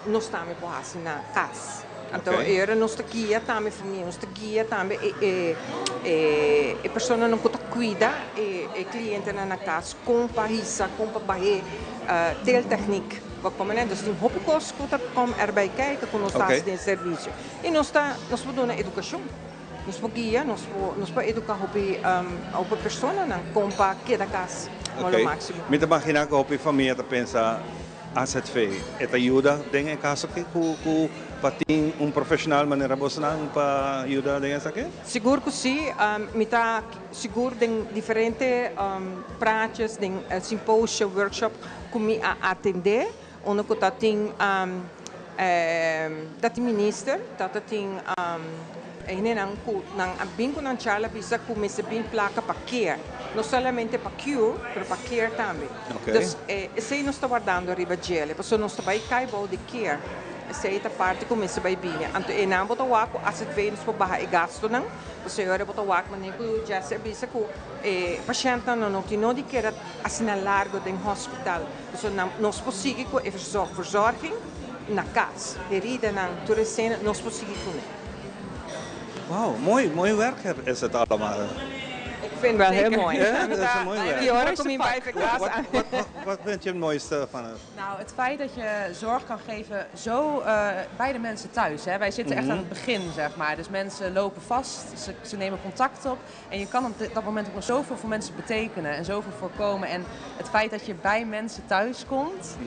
nos tambe por hasi na kas. Anto e ora nos ta guia tambe famia, nos ta guia tambe e e personanan ku ta kuida e klientenan na kas kon pa hisa, kon pa bah'é, teltechniek. Bo come nen, dus tin hopi cos cu ta kom erbij kijken cu nos ta haci den servicio. Y nos ta, nos por duna educacion, nos por guia, nos por, nos por educa hopi, hopi personanan con pa keda cas mo lo maximo. Mi ta imagina cu hopi famia ta pensa AZV e ta yuda den e caso aki cu, cu pa tin un profesional manera bosnan pa yuda den esaki? Sigur cu si, mi ta sigur den diferente praatjes, den symposia, workshop cu mi a atende, unda cu ta tin ta tin minister, ta ta tin e hendenan cu nan a bin cu nan charla bisa cu mester bin placa pa care, no solamente pa cure, pero pa care tambe. Dus esey nos ta wardando riba djele, pasobra nos ta bay cay bou di care, esey ta parti cu mester bay bini. Anto eynan bo ta wak cu azv nos por baha e gastonan, pasobra ora bo ta wak manera cu Jesse a bisa cu e pashentnan no tin no di keda asina largo den hospital. Pasobra nan nos por sigui cu e verzorging na cas. Heridanan, tur esena nos por sigui cune. Wow, mooi, mooi werk is het allemaal. Ik vind het wel heel mooi. Ja, dat is een mooi werk. Die ora cu mi bai fe cas. Wat, wat, wat, wat vind je het mooiste van het? Nou, het feit dat je zorg kan geven zo bij de mensen thuis. Hè? Wij zitten echt aan het begin, zeg maar. Dus mensen lopen vast, ze, ze nemen contact op. En je kan op dat moment ook nog zoveel voor mensen betekenen en zoveel voorkomen. En het feit dat je bij mensen thuis komt,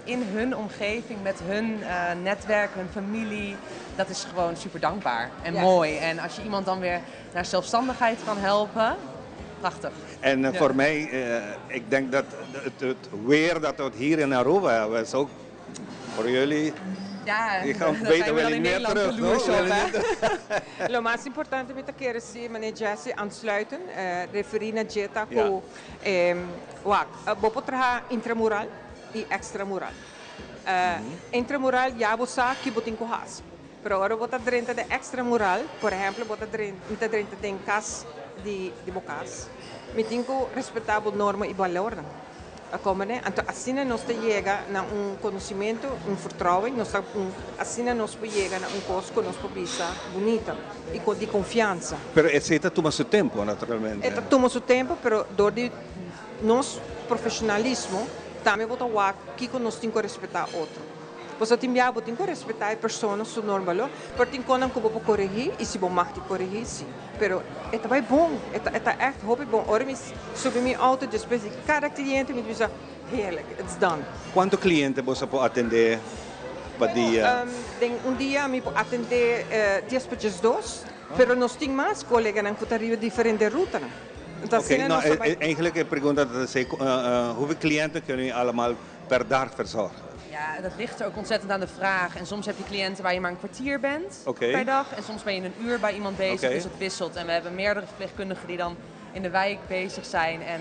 in hun omgeving, met hun netwerk, hun familie, dat is gewoon super dankbaar en mooi. En als je iemand dan weer naar zelfstandigheid kan helpen, prachtig. En voor mij, ik denk dat het, het weer dat we hier in Aruba hebben, is ook voor jullie. Ja, Ik ga daar beter zijn we wel dan in niet meer Nederland terug, jaloers no? op, hè? Lo mas importante mi ta kere si meneer Jesse aansluiten, referi na dje ta cu wak, bo por traha intramural y extramural. Intramural ya bo sa ki bo tin cu haci, pero ora bo ta drenta den extramural, por ehemplo bo ta drenta, mi ta drenta den cas di bo cas, mi tin cu respeta bo norma y balornan. A komprendé? Anto asina nos ta yega na un konosimentu, un vertrouwen, nos ta un, asina nos por yega na un kos ku nos por bisa bunita i ku di konfiansa. Pero esei ta tuma su tempu, naturalmente. E ta tuma su tempu, pero dor di nos profeshonalismo tambe bo ta wak kiko nos tin ku respetá otro. Pasobra tin bia bo tin ku respetá e persona su norma balor, pero tin konan ku bo por koregí i si bo mag di koregí, si. Pero e ta bai bon, e ta e ta echt hopi bon. Ora mi subi mi auto despues di cada cliente mi ta bisa, heerlijk, it's done. Cuanto cliente boso por atende pa dia? Bueno, den un dia mi por atende dies pa diesdos, pero nos tin mas coleganan cu ta riba diferente rutanan. Enton Ok, asina no, nos ta bai. eigenlijk e pregunta ta esey, hoeveel clienten kunnen jullie allemaal per dag verzorgen? Ja, dat ligt er ook ontzettend aan de vraag. En soms heb je cliënten waar je maar een kwartier bent per dag. En soms ben je een uur bij iemand bezig, dus het wisselt. En we hebben meerdere verpleegkundigen die dan in de wijk bezig zijn. En,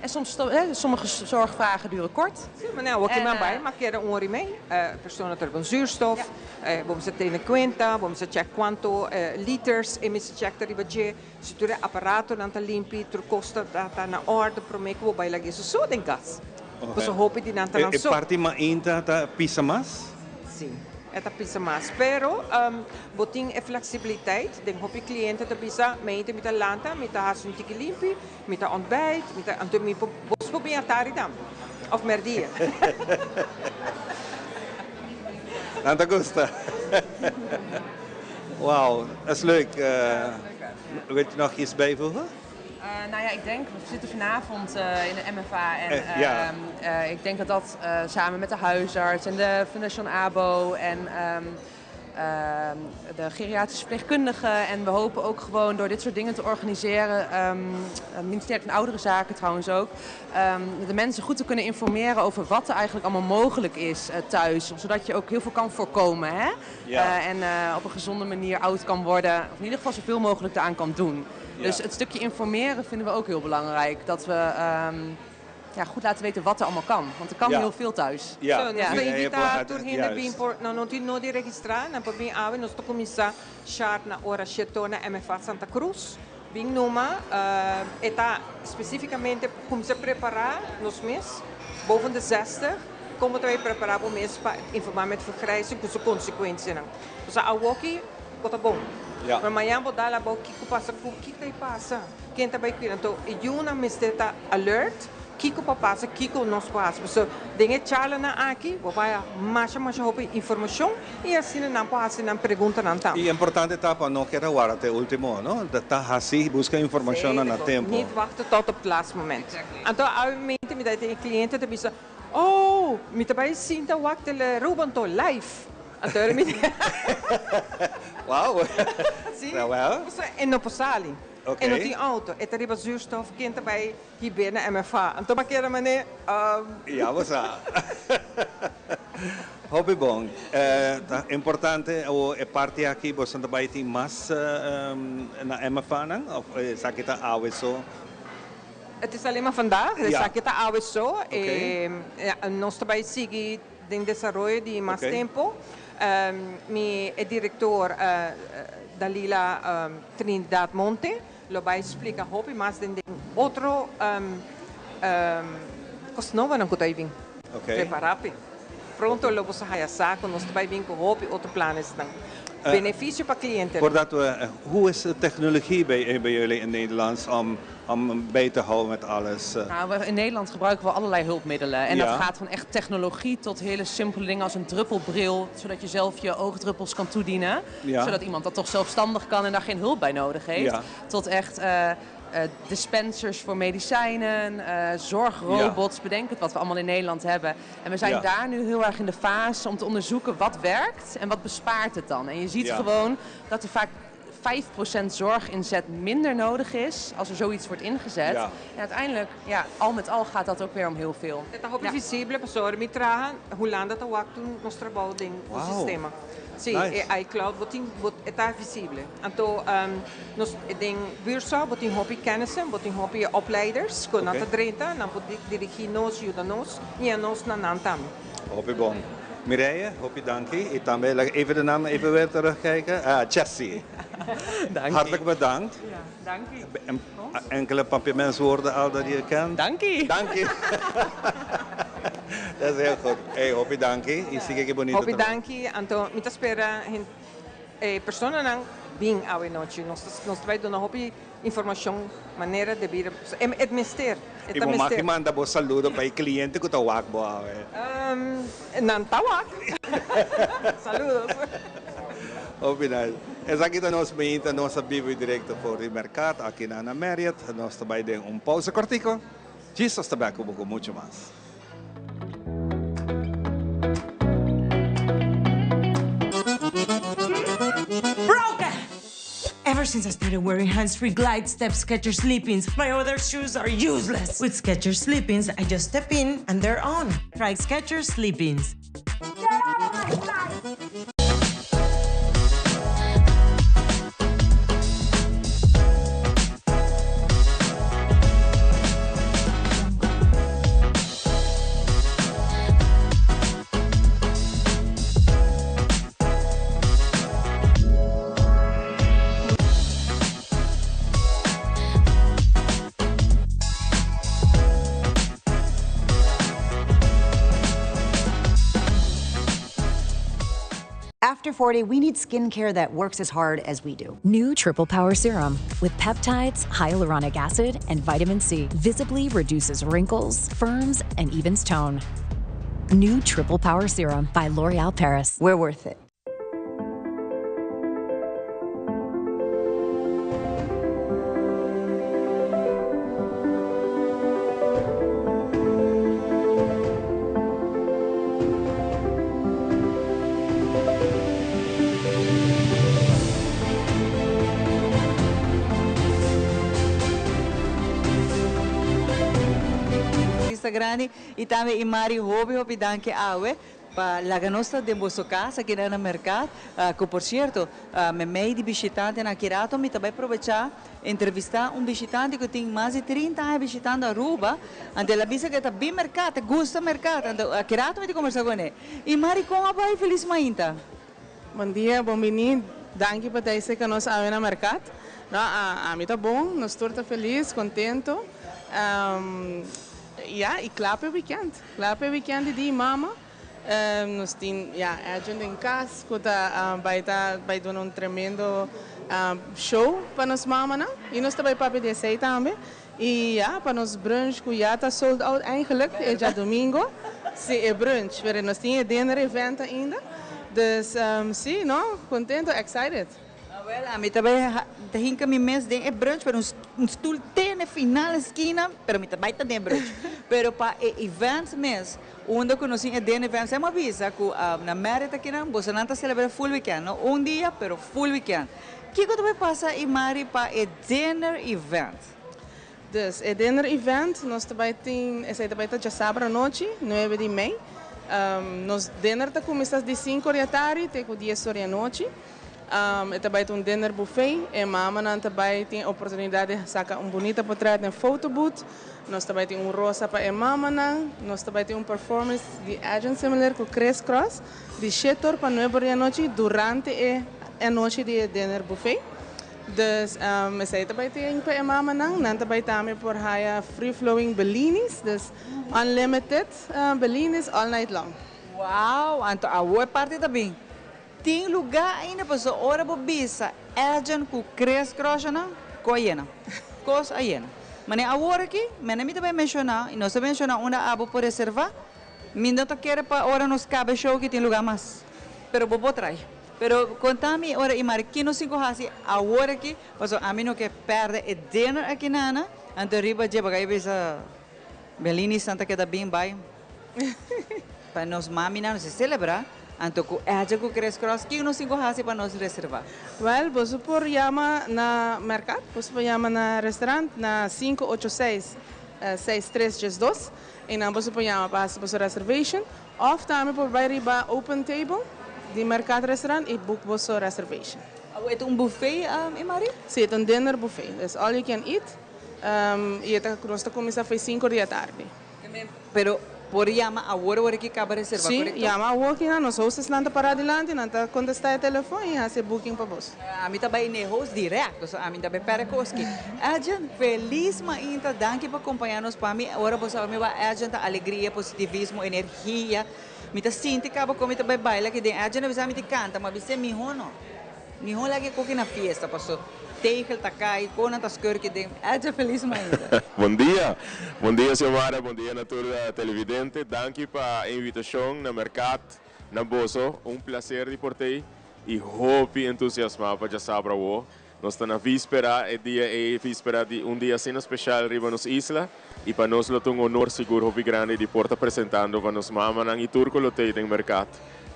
en soms, hè, sommige zorgvragen duren kort. Sí, maar nou, oké, maar bij, maar kera un ora y mei. Persona ta riba zuurstof, bo mester tene cuenta, bo mester check cuanto liters e mester check ta riba dje. Si tur e aparatonan ta limpi, tur cos ta ta na orde prome cu bo bay laga eso so den cas. Pasobra hopi di nan ta nan E so. parti mainta ta pisa mas? Si, e ta pisa mas. Pero bo tin e flexibiliteit. Den hopi cliente ta bisa, mainta mi ta lanta, mi ta haci un tiki limpi, mi ta ontbijt, mi ta, anto mi por, bos por bin atari tambe. Of merdia. Nan ta gusta. Wauw, dat is leuk. Wilt u nog iets bijvoegen? Nou ja, ik denk, we zitten vanavond in de MFA en ik denk dat dat samen met de huisarts en de Fundación ABO en de geriatrische verpleegkundigen. En we hopen ook gewoon door dit soort dingen te organiseren, het ministerie van Oudere Zaken trouwens ook, de mensen goed te kunnen informeren over wat er eigenlijk allemaal mogelijk is thuis. Zodat je ook heel veel kan voorkomen, hè? En op een gezonde manier oud kan worden, of in ieder geval zoveel mogelijk eraan kan doen. Dus het stukje informeren vinden we ook heel belangrijk. Dat we ja, goed laten weten wat er allemaal kan. Want er kan heel veel thuis. So, nos ta invita tur hende bin por, no, no tin nodi registra, nan por bin awe, nos ta cuminsa sharp na ora sheto na MFA Santa Cruz. Bin numa, e ta specificamente cuminsa prepara nos mes, boven de 60, con bo ta bay prepara bo mes pa in verband met vergrijzing cu su consecuencianan. O sea, awoki bo ta bon. Pero mañan bo dal abou kico pasa cu, kico ta pasa? Ken ta bay cuida? Anto e yunan mester ta alert kico por pasa, kico nos por haci. Pasobra den e charlanan aki bo bay masha masha hopi informacion y asina nan por haci nan preguntanan tambe. Y importante ta pa no keda warda te ultimo, no? Ta haci, busca informacionnan na tempo. Niet wachten tot op het laatste moment. Anto awe mi ta tin e cliente ta bisa, "Oh, mi ta bay sinta wak Tele Aruba anto live." Anto mi Si. Nou wel. E no por sali. E no tin auto. E ta riba zuurstof, ken ta bay hib'é na MFA. Anto mi a keda manera. Ja, bo sa. Hopi bon. Ta importante o e parti aki bo ta bay tin mas na MFA nan of esaki ta awe so? Het is alleen maar vandaag. Esaki ta awe so. Nos ta bay sigui den desaroyo di mas tempo. Mi e director Dalila Trinidad Monte lo bay splica hopi mas den otro cos nobo nan cu ta bin. Prepara pe. Pronto lo bo haya sa cu nos ta bay bin cu hopi otro planes nan. Beneficio pa cliente. Voordat we, hoe is de technologie bij jullie in Nederland om bij te houden met alles? Nou, in Nederland gebruiken we allerlei hulpmiddelen. En dat gaat van echt technologie tot hele simpele dingen als een druppelbril, zodat je zelf je oogdruppels kan toedienen. Zodat iemand dat toch zelfstandig kan en daar geen hulp bij nodig heeft. Tot echt dispensers voor medicijnen, zorgrobots, bedenk het wat we allemaal in Nederland hebben. En we zijn daar nu heel erg in de fase om te onderzoeken wat werkt en wat bespaart het dan. En je ziet gewoon dat er vaak 5% zorginzet minder nodig is als er zoiets wordt ingezet. En uiteindelijk, ja, al met al gaat dat ook weer om heel veel. Ta hopi visibel, pasobra mi traha Hulanda ta wak tur nos trabou den sistema. Si, e iCloud bo tin bo ta visibel. Anto nos den buurtzorg bo tin hopi kennissen, bo tin hopi opleiders, ku nan ta drenta, nan por dirigí nos, yuda nos i a nos na nan tambe. Hopi bon. Mireille, hopi danki. Y tambe even de naam even weer terugkijken. Ah, Jessie. Dank je. Hartelijk bedankt. Ja, dank u. Enkele papiamentswoorden al dat je kent. Dank u. Dank je. Dat is heel goed. Hey, hopi danki. Y sigui cu bunita Hopi trabou. Danki. Anto, mi ta spera personanan bin awe nochi. Nos ta bay duna hopi informacion manera di bira. E mester. Y bo mag manda bo saludo pa e cliente cu ta wak bo awe. Nan ta wak. Saludos. Hopi nice. Esaki ta Nos Mainta, nos a bibo directo for di Mercado aki na Marriott. Nos ta bay den un pausa cortico. Jesus ta back cu mucho mas. Broken! Ever since I started wearing hands-free Glide Step Skechers Slip-ins, my other shoes are useless. With Skechers Slip-ins, I just step in and they're on. Try Skechers Slip-ins. Get out of my sight! After 40, we need skincare that works as hard as we do. New Triple Power Serum with peptides, hyaluronic acid, and vitamin C visibly reduces wrinkles, firms, and evens tone. New Triple Power Serum by L'Oreal Paris. We're worth it. Artista grandi y tambe Imari hopi hopi danki awe pa laga nos ta den boso cas aki na Mercat cu por cierto memey di bishitantenan aki rato mi ta bay probecha Entrevistá un bishitante ku tin mas di trinta aña bishitando Aruba, anto el a bisa ku e ta bin merká, ta gusta merká, anto a ki rato mi ta kombersá kuné. I Mari kon a bai? Felis mainta. Bon dia, bon bini, danki pa ta esei nos awe na merkat. No, ami ta bon, nos tur ta felis, kontento. Ya, i kla pa e wikènt, kla pa e wikènt di di mama. Nos tin ya Edwin den cas cu ta bay ta bay duna un tremendo show pa nos mamanan y nos ta bay papia di esey tambe y ya pa nos brunch cu ya ta sold out eigenlijk e djadomingo si e brunch pero nos tin e dinner event ainda dus si no contento excited. Awel, ami ta bai ta hinka mi mes den e brunch, pero un stoel te na e final eskina, pero mi ta bai ta den e brunch. Pero pa e event mes, unda ku nos tin e den event, semper a bisa ku na Marriott akinan, bosonan ta selebrá full weekend, no un dia, pero full weekend. Kiko ta bai pasa Imari pa e dinner event? Dus, e dinner event nos ta bai tin, esei ta bai ta djasabra anochi, nuebe di mei. Nos dinner ta kuminsá di sinku or di atardi te ku dies or di anochi. E ta bai ta un dinner buffet. E mamanan ta bai tin e oportunidat di saka un bunita potret den photobooth. Nos ta bai tin un rosa pa e mamanan. Nos ta bai tin un performance di Agent Similar ku Chris Cross di shete or pa nuebe or di anochi durante e anochi di e dinner buffet. Dus esei ta bai tin pa e mamanan. Nan ta bai tambe por haya free flowing bellinis, dus unlimited bellinis all night long. Wow! Anto awo e parti ta bin. Tin lugá ainda pasobra ora bo bisa Edgen ku Chris Cross-nan, ko a yena. Kos a yena. Manera awor aki, mene mi ta bai menshoná i nos ta menshoná unda abo por reservá, mi no ta kere pa ora nos kaba e show ki tin lugá mas. Pero bo por trai. Pero konta mi ora i mari ki nos tin ku hasi awor aki, pasobra ami no ke pèrdè e dinner aki nana, anto riba dje bo a bisa Bellini Santa keda bin bai. Pa nos maminan nos e celebra, anto cu Edja cu Chris Cross, kico nos tin cu haci pa nos reserva? Wel, boso por yama na mercad, boso por yama na restaurant na sinku ocho seis, seis tres diesdos, einan boso por yama pa haci boso reservation, of tambe por bay riba Open Table di Mercad Restaurant y book boso reservation. Awo e ta un buffet, Emari? Si, e ta un dinner buffet, dus all you can eat, y e ta, nos ta cuminsa fei sinku di atardi. Pero por yama awor ora ki kaba reserva, Sí, korekto? yama awor ki nan, nos hostessnan ta pará dilanti, nan ta kontestá e telefon i hasi e booking pa bos. Ami ta bai n'e host dirèkt, so ami ta bai pèrdè kos ki. Edjean, felis mainta, danki pa kompañá nos. Pa mi, ora bo sa mi wak Edjean ta alegria, positivismo, energia. Mi ta sinti kaba kon mi ta bai baila aki den. Edjean a bisa mi di kanta, ma bis'é mihó no. Mihó laga e koki na fiesta paso tegel ta kai, konan ta skurki den. Edja felis mainta. Bon dia. Bon dia Xiomara, bon dia na tur televidente. Danki pa e invitacion na Mercat na boso. Un placer di por t'ey y hopi entusiasma pa djasabra awo. Nos ta na vispera e dia ey, vispera di un dia asina special riba nos isla y pa nos lo ta un honor sigur hopi grandi di por ta presentando pa nos mamanan y tur cu lo t'ey den Mercat.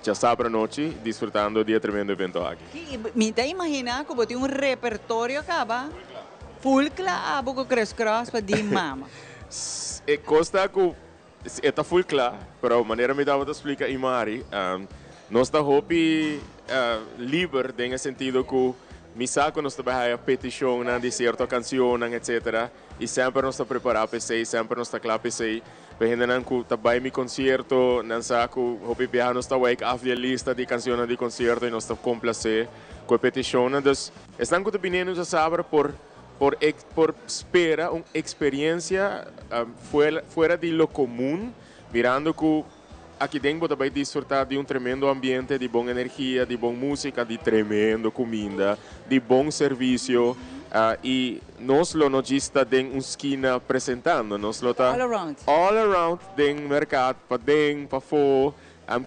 Djasabra anochi, disfrutando di e tremendo evento aki. Mi ta imaginá ku bo tin un repertorio kaba full kla abo ku Chris Cross pa di mama. E kos ta ku e ta full kla, pero manera mi tabata splika Imari, nos ta hopi liber den e sentido ku mi sa ku nos ta bai haya petishonnan di sierto kanshonnan etcetera. I semper nos ta prepará pa esei, semper nos ta kla pa esei. Pa e hendenan ku ta bai mi konsierto, nan sa ku hopi biaha nos ta wijk af di e lista di kanshonnan di konsierto i nos ta komplasé ku e petishonnan. Dus, esnan ku ta bini nos a sabra por por por spera un eksperiensia fuera di lo komun, mirando ku. Aki den bo ta bai disfruta di un tremendo ambiente, di bon energia, di bon musica, di tremendo cuminda, di bon servicio y nos lo no djis ta den un skina presentando, nos lo ta All around. all around den mercad, paden, pafo,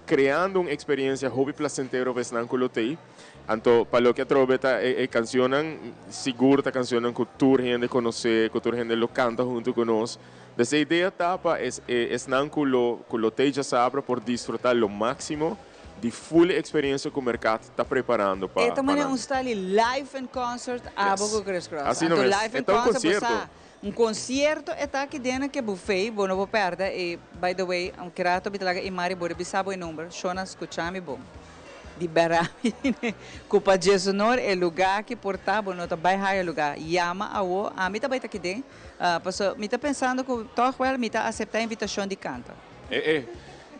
creando un experiencia hopi placentero pa esnan cu lo tey. Anto pa loke atrobe ta e cancionnan, sigur ta cancionnan cu tur hende conoce, cu tur hende lo canta hunto cu nos. Dus e idea ta pa esnan cu lo cu lo tey djasabra por disfruta lo maximo di full e experiencia cu Mercat ta preparando pa E ta pa manera nan. un style di live in concert abo Yes. cu Chris Cross. Asina Anto mes. live E in ta un concert bo concierto. sa un concierto e ta aki den ke buffet bo no por perde y by the way un rato mi ta laga Imari bo bisa bo e number shona scucha mi bon. Di Berami ku pa Djesonor e lugá ki por ta bo no ta bai haya lugá. Yama awo, ami ta bai ta kid'é, paso mi ta pensando ku tòg wèl mi ta aseptá invitashon di kanta. E e.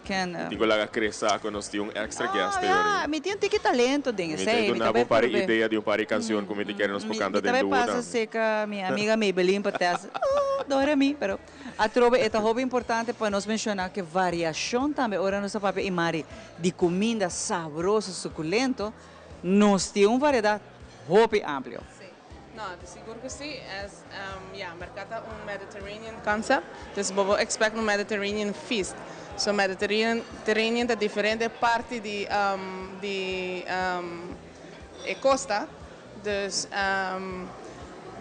Ken. Tin ku laga kresa ku nos tin un extra guest Oh te ora. ya, mi tin un tiki talento den Mi ta esei, mi duna ta bo bai un par di prob'é. idea di un par di kansion ku mi ta kere nos por Mi kanta mi ta den bai duo pasa tambe. seka mi amiga Maybelline pa tèst. Oh, dore mi, pero. Atrobe e ta hopi importante pa nos menciona cu variacion tambe ora nos ta papia y mari di cuminda sabroso suculento, nos tin un variedad hopi amplio. Sí, no, di sigur cu sí. Es, ya, merca ta un Mediterranean concept, dus bo por expect un Mediterranean feast. So Mediterranean ta diferente parti di di e costa. Dus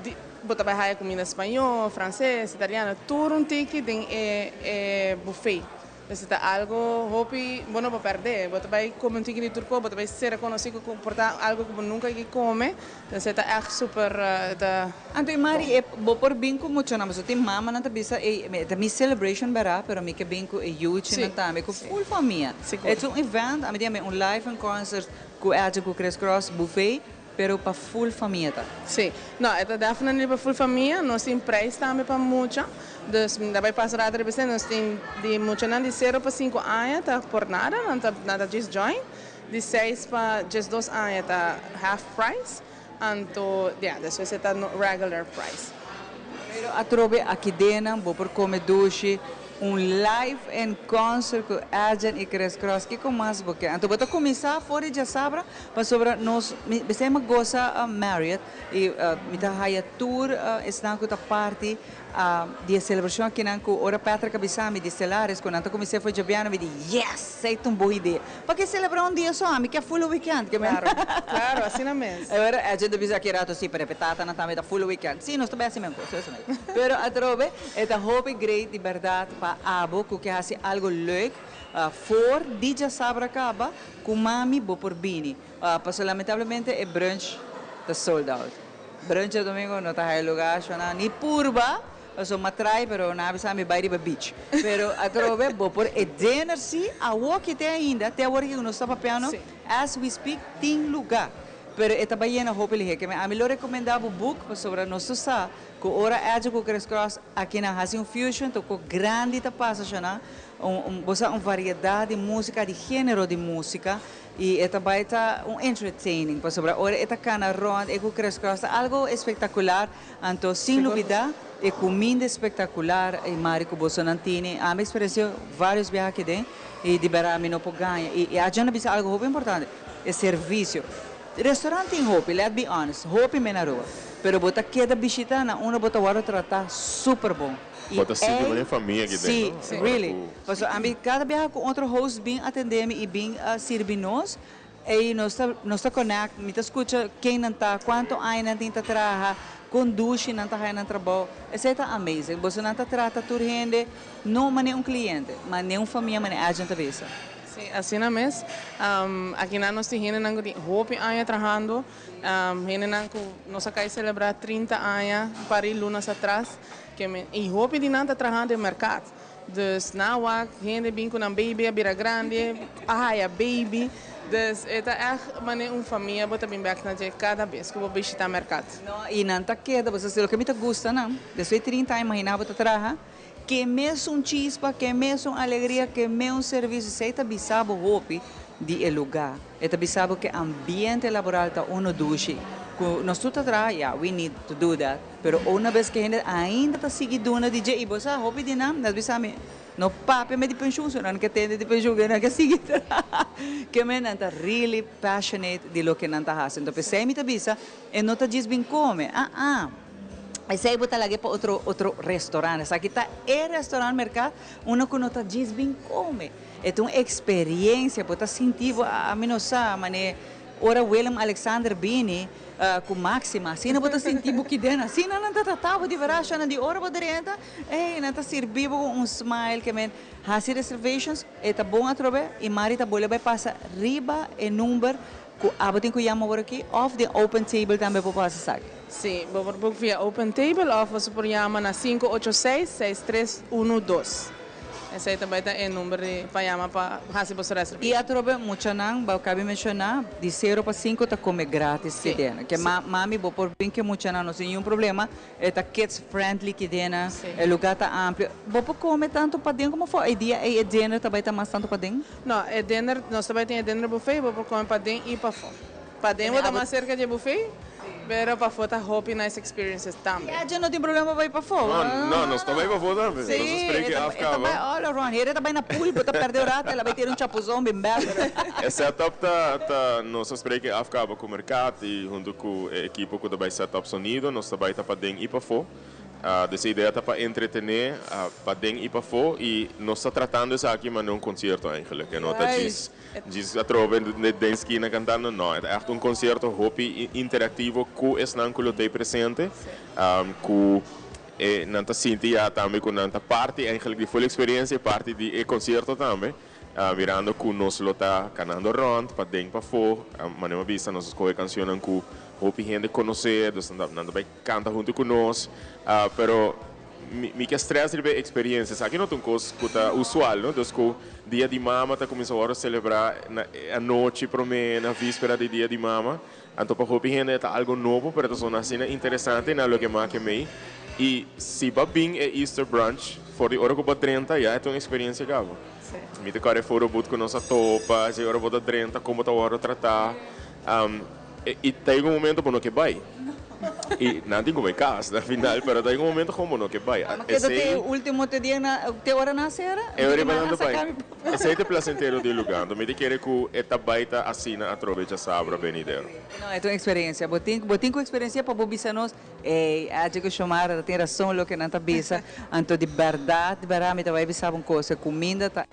di bo ta bai haya kuminda spañó, franses, italiano, tur un tiki den e e buffet. Dus e ta algo hopi bo no por pèrdè. Bo ta bai kome un tiki di tur kos, bo ta bai ser konosí ku por ta algo ku bo nunka a kome. Dus e ta ègt super e ta. Anto e mari e bo por bin ku muchanan, pasobra tin mamanan ta bisa ey e ta mi celebration bera pero mi ke bin ku e yuchinan tambe ku full famia. E ta un event, ami di ami un live en concert Ku Edge ku Chris Cross buffet, pero pa full famia ta. Sí. No, e ta definitely pa full famia. Nos tin prijs tambe pa mucha. Dus mi ta bai pasa rato riba esei. Nos tin di muchanan di sero pa sinku aña ta por nada, nan ta nan ta djis join. Di seis pa djesdos aña ta half price. Anto, ya, despues e ta regular price. Pero atrobe aki denan bo por come dushi, un live en concert cu Edjean y Chris Cross, kico mas bo ke? Anto bo ta cuminsa for di djasabra pasobra nos, mi besey mi goza Marriott y mi ta haya tur esnan cu ta parti di e celebracion akinan cu ora Patrick a bisa mi di Stellaris cu nan ta cuminsa for djabiano mi di yes! Esey ta un bon idea. Pake celebra un dia so? Ami ke full weekend. Ke Claro, claro, asina mes. E ora e gente bisa aki rato si, pero e tatanan tambe ta full weekend. Si, nos ta bay haci men cos, eso no. Pero atrobe e ta hopi great di berdad pa abo cu ke haci algo leuk for di djasabra caba cu mami bo por bini. Pasobra lamentablemente e brunch ta sold out. Brunch djadomingo no ta haya lugar, shona, ni purba. Paso m'a trai pero nan a bisa mi bai riba beach. Pero atrobe bo por e dinner si awo ki te ainda te awor ki nos ta papiando as we speak tin luga. Pero e ta bai yena hopi lihe. Ke mi ami lo recomenda bo book pasobra nos tur sa ku ora Edge ku Chris Cross aki nan hasi un fusion toko grandi ta pasa shona un un bo sa un variedad di musica di genero di musica y e ta bai ta un entertaining pasobra ora e ta cana rond e ku Chris Cross ta algo espectacular. Anto sin lubida e cuminda espectacular y mari cu bosonan tini. Ami experiencia varios biaha aki den y di berdad mi no por gaña. Y y Adjan a bisa algo hopi importante, e servicio. Restaurant tin hopi, let be honest, hopi men Aruba. Pero bo ta keda bishita na unda bo ta worde trata super bon. Y Bo ta sinti ey manera famia aki den, si, no? Ora really. cu Pasobra ami cada biaha cu otro host bin atende mi y bin sirbi nos, Ey nos ta nos ta connect, mi ta scucha ken nan ta, cuanto aña nan tin ta traha, con dushi nan ta haya nan trabou. Esey ta amazing. Boso nan ta trata tur hende, no manera un cliente, manera un famia, manera agent ta bisa. Sí, asina mes. Aki nan nos tin hendenan cu tin hopi aña trahando, hendenan cu nos a cay celebra 30 aña un par di lunas atras, ke men, y hopi di nan ta trahando den mercad. Dus nan wak hende bin ku nan baby a bira grandi, a haya baby. Dus e ta ègt manera un famia bo ta bin bèk na dje kada bes ku bo bishitá merkat. No, i nan ta keda, bo sa si loke mi ta gusta nan, despues di 30 aña imaginá bo ta traha, ke mesun chispa, ke mesun alegria, ke meun servisio, esei ta bisa bo hopi di e lugá. E ta bisa bo ke ambiente laboral ta uno dushi, ku nos tur ta traha, ya, we need to do that. Pero una bes ke hende ainda ta sigui duna di dje i bo sa hopi di nan, nan bisa mi, No papia me di pensioen, so nan ke tende di pensioen, ke nan ke sigui traha. Ke men nan ta really passionate di loke nan ta hasi. Enton p'esei mi ta bisa, e no ta djis bin kome, ah ah. Esei bo ta lag'é pa otro otro restaurant. Esaki ta e restaurant merká unda ku no ta djis bin kome. E ta un eksperiencia, bo ta sinti bo, ami no sa, manera ora Willem Alexander bini ku Maxima, asina bo ta sinti bo kiden, asina nan ta trata bo di verá, shana di ora bo drenta, ey, nan ta sirbi bo ku un smile, ke men hasi reservations, e ta bon atrobe, i Mari ta bolbe bai pasa riba e number ku abo tin ku yama awor aki, òf den open table tambe bo por hasi esaki. Sí, bo por book via open table òf boso por yama na sinku ocho seis, seis tres unu dos. Esei ta bai ta e number di pa yama pa hasi boso reservation. I atrobe muchanan, bo kabi menshoná, di sero pa sinku ta kome gratis kidena. Ke mami bo por bin ke muchanan no sin niun problema, e ta kids friendly kidena, e lugá ta amplio. Bo por kome tantu paden komo afó. E dia ei e dinner ta bai ta mas tantu paden? No, e dinner, nos ta bai tin e dinner buffet, bo por kome paden i pafó. Paden bo ta mas serka dje buffet, pero pafó ta hopi nice experiences tambe. Ya dje no tin problema pa bai pafó. No, no, nos ta bai pafó tambe. Sí, Nos a spreek e e ta af e ta kaba. bai all around. Hende ta bai na pool, bo ta perde un rato, el a bai tira un chapuzon bin bek. E setup ta ta nos a spreek e af kaba ku Mercat i huntu ku e ekipo ku ta bai setup sonido, nos ta bai ta paden i pafó. Dus e idea ta pa entretené paden i pafó i nos ta tratando esaki manera un konsierto eigenlijk. E no ta djis djis atrobe den skina kantando, no. E ta ègt un konsierto hopi interaktivo ku esnan ku lo ta ei presente, ku e nan ta sinti ya tambe ku nan ta parti eigenlijk di ful eksperensia i parti di e konsierto tambe. Mirando ku nos lo ta kanando rònt paden pafó, manera mi a bisa nos a skohe kanshonnan ku hopi hende konosé, dus nan ta bai Canta hunto cu nos, pero mi ke stress riba e experiencia. Esaki no ta un cos cu ta usual, no? Dus cu Dia di Mama ta cuminsa worde celebra na e anochi prome, na vispera di Dia di Mama. Anto pa hopi hende e ta algo nobo, pero e ta sona asina interesante na loke make mei. Y si bo a bin e Easter brunch, for di ora cu bo a drenta ya e ta un experiencia caba. Mi ta corre photo booth cu nos a topa, esey ora bo ta drenta, como ta worde trata. Y ta yega un momento bo no ke bai. Y nan tin cu bai cas na final, pero ta yega un momento gewoon bo no ke bai. Mama keda te ultimo te dia na, te ora nan cera? E ora nan ta bai. Esey ta e placentero di e lugar. Anto mi ta kere cu e ta bai ta asina atrobe djasabra benidero. No, e ta un experiencia. Bo tin, bo tin cu experiencia pa bo bisa nos, ey, Adje cu Xiomara ta tin razon loke nan ta bisa. Anto di berdad, di berdad mi ta bai bisa bo un cosa, e cuminda ta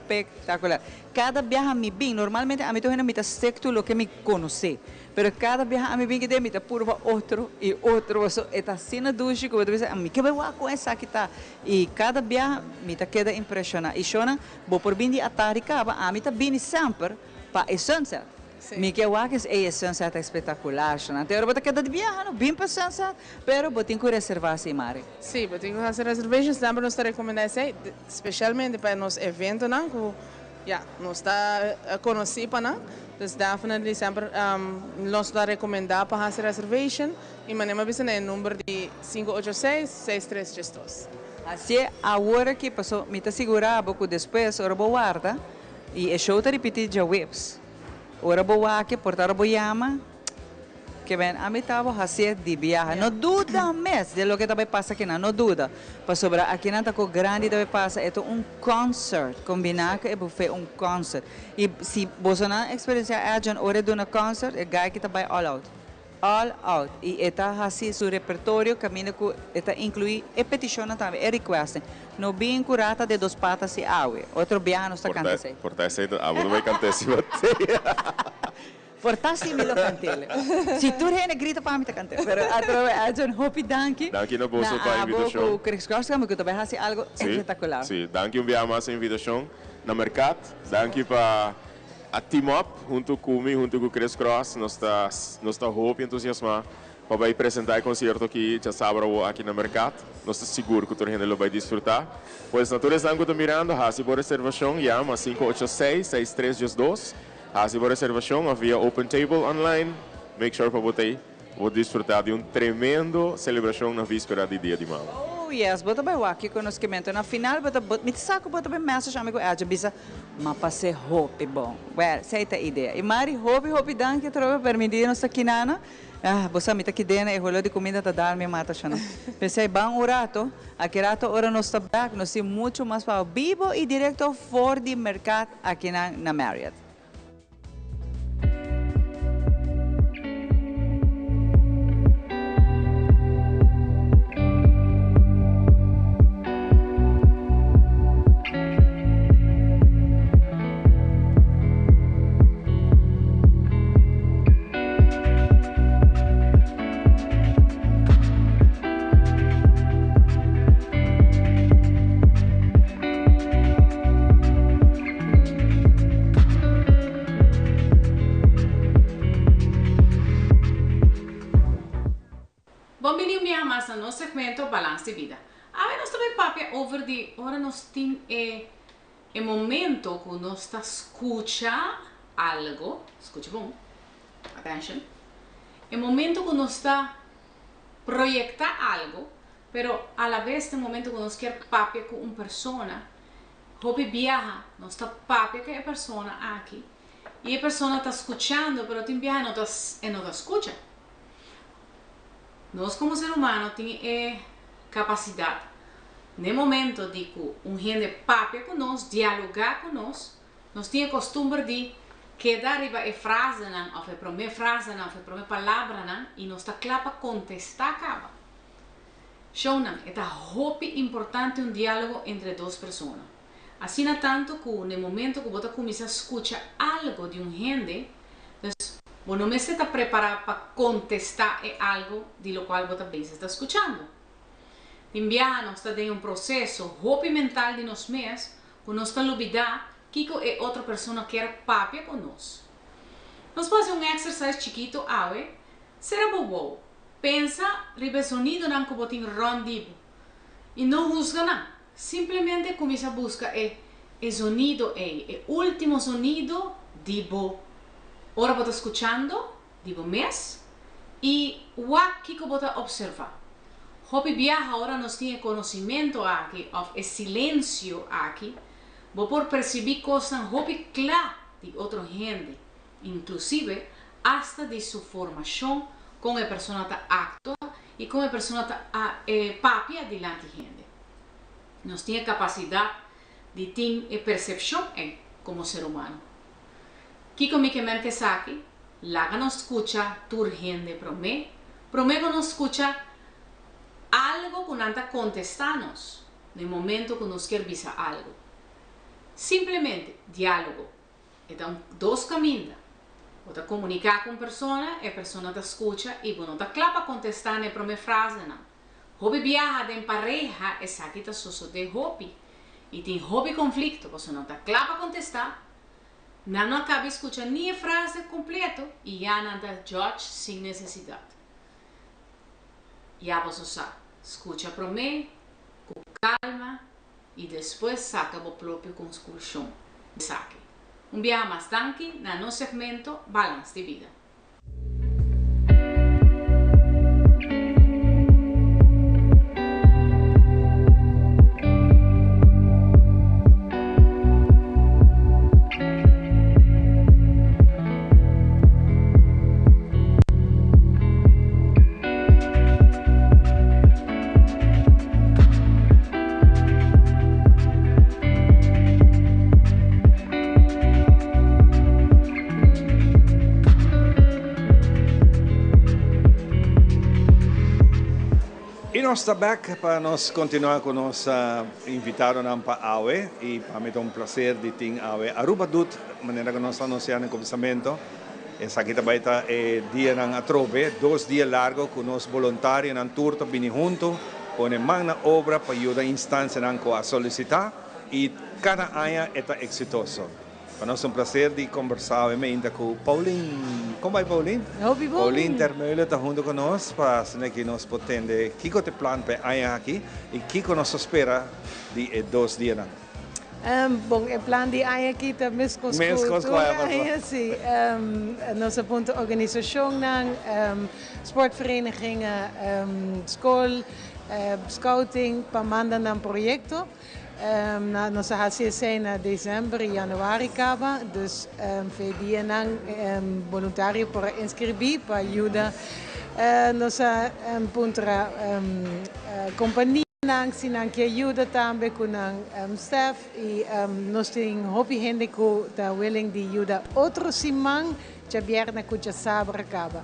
Espectacular. Cada biaha mi bin, normalmente ami tur hende mi ta stick to loke mi conoce, pero cada biaha ami bin kede mi ta purba otro y otro paso e ta asina dushi cu bo ta bisa mi ke bay wak con esaki ta y cada biaha mi ta keda impresiona y shona bo por bin di atardi caba ami ta bini semper pa e sunset. Mi ke wak es ey e sunset ta espectacular shona anto ora bo ta keda di biaha no bin pa e sunset pero bo tin cu reserva si mari. Si, bo tin cu haci reservations, semper nos ta recomenda esey. Specialmente pa nos eventonan cu ya nos ta conoci pa nan. Dus definitely semper nos ta recomenda pa haci reservation y manera mi a bisa na e number di sinku ocho seis, seis tres djes dos. Hacié awor aki paso mi ta sigura bo cu despues ora bo warda y e show ta ripiti djaweps ora bo wak por ta ora bo yama. Ke ben ami ta bo hasié di biaha. No duda mes de loke ta bai pasa akinan, no duda. Pasobra akinan ta ku grandi ta bai pasa, e ta un concert, kombiná ku e buffet un concert. I si bosonan eksperensiá Edjean ora e duna concert, e guy aki ta bai all out. All out. I e ta hasi su repertorio kaminda ku e ta inkluí e petishonnan tambe, e requestnan. No bin ku rata de dos patas i awe. Otro biaha nos ta kanta esei. Por ta esei ta abo no bai kanta esei batea. Por ta si mi lo kant'el. Si tur hende grita pa mi ta kant'el. Pero atrobe Edson hopi danki. Danki na boso Na pa abo invitashon. ku Chris Cross ku ta bai hasi algo espectacular. Si, danki un bia mas e invitashon na Mercat. Danki pa a team up huntu ku mi, huntu ku Chris Cross. Nos ta nos ta hopi entusiasmá pa bai presentá e konsierto aki djasabra awo aki na Mercat. Nos ta sigur ku tur hende lo bai disfrutá. Pues na tur esnan ku ta mirando, hasi bo reservashon, yama 586 6312. Hasi bo reservacion of via Open Table online. Make sure pa bo ta ei. Bo disfruta di un tremendo celebracion na vispera di Dia di Mama. Oh yes, bo ta bai wak kiko nos ke mento. Na final bo ta, mi ta sa ku bo ta bai message ami ku Edje bisa, m'a pas'é hopi bon. Well, esei ta e idea. I Mari, hopi hopi danki atrobe pa permití nos ta kinana. Ah, bo sa mi ta kidena e holó di kuminda ta dal mi mata shona. P'esei ban un rato, aki rato ora nos ta bek nos tin muchu mas pa bibo i direkto for di merkat akinan na Marriott. Bon bini un biaha mas na nos segmento Balans di Bida. Awe nos ta bay papia over di ora nos tin e E momento cu nos ta scucha algo, scucha bon, attention, e momento cu nos ta proyecta algo, pero alavez ta e momento cu nos kier papia cu un persona, hopi biaha nos ta papia cu e persona aki y e persona ta scuchando pero tin biaha no ta e no ta scucha. Nos como ser humano tin e capacidad N'e momento di ku un hende papia ku nos, dialogá ku nos, nos tin e kostumber di keda riba e frasenan òf e promé frasenan òf e promé palabranan i nos ta kla pa kontestá kaba. Shownan, e ta hopi importante un diálogo entre dos persona. Asina tantu ku n'e momento ku bo ta kuminsá skucha algu di un hende, dus bo no mester ta prepará pa kontestá e algu di lokual bo ta bezig ta skuchando. Tin biaha nos ta den un proseso hopi mental di nos mes ku nos ta lubidá kiko e otro persona kier papia ku nos. Nos por hasi un exercise chikitu awe, sera bo wou, pensa riba e zonidonan ku bo tin rònt di bo i no husga nan. Simplemente kuminsá buska e e zonido ei, e último zonido di bo ora bo ta skuchando di bo mes i wak kiko bo ta opservá. Hopi biaha ora nos tin e konosimentu aki òf e silensio aki, bo por persibí kosnan hopi kla di otro hende, inklusive asta di su formashon, kon e persona ta aktua i kon e persona ta papia dilanti hende. Nos tin e kapasidat di tin e persepshon ei komo ser humano. Kiko mi ke men ku esaki? Laga nos skucha tur hende promé, promé ku nos skucha algu ku nan ta kontestá nos na e momento ku nos kier bisa algu. Simplemente, diálogo. E ta un dos kaminda. Bo ta komuniká ku un persona, e persona ta skucha i bo no ta kla pa kontestá na e promé frasenan. Hopi biaha den pareha esaki ta sosodé hopi i tin hopi konflikto pasobra no ta kla pa kontestá. Nan no a kabi skucha ni e frase kompleto i ya nan ta judge sin nesesidat. Ya boso sa, skucha promé, ku kalma i despues saka bo propio konsklushon di esaki. Un biaha mas danki na nos segmento Balans di Bida. Y nos ta bek pa nos continua cu nos invitadonan pa awe y pa mi ta un placer di tin awe Aruba Doet manera cu nos a anuncia na cuminsamento esaki ta bay ta e dianan atrobe dos dia largo cu nos boluntarionan tur ta bini hunto pone man na obra pa yuda instancianan cu a solicita y cada aña e ta exitoso. Pa nos ta un placer di combersa awe meinta cu Paulien. Con bay Paulien? Hopi bon. Paulien Termeulen ta hunto cu nos pa asina ki nos por tende kico ta e plan pa e aña aki y kico nos ta spera di e dos dianan. Bon, e plan di aña aki ta meskos ku tur aña, si. Nos a punta organisashonnan, sportverenigingen, skol, scouting pa manda nan proyekto. Nos a hasi esei na desèmber i yanüari kaba, dus fe dianan boluntario por a inskribí pa yuda. Nos a puntra kompanianan si nan ke yuda tambe ku nan staf i nos tin hopi hende ku ta willing di yuda otro siman djabièrnè ku djasabra kaba.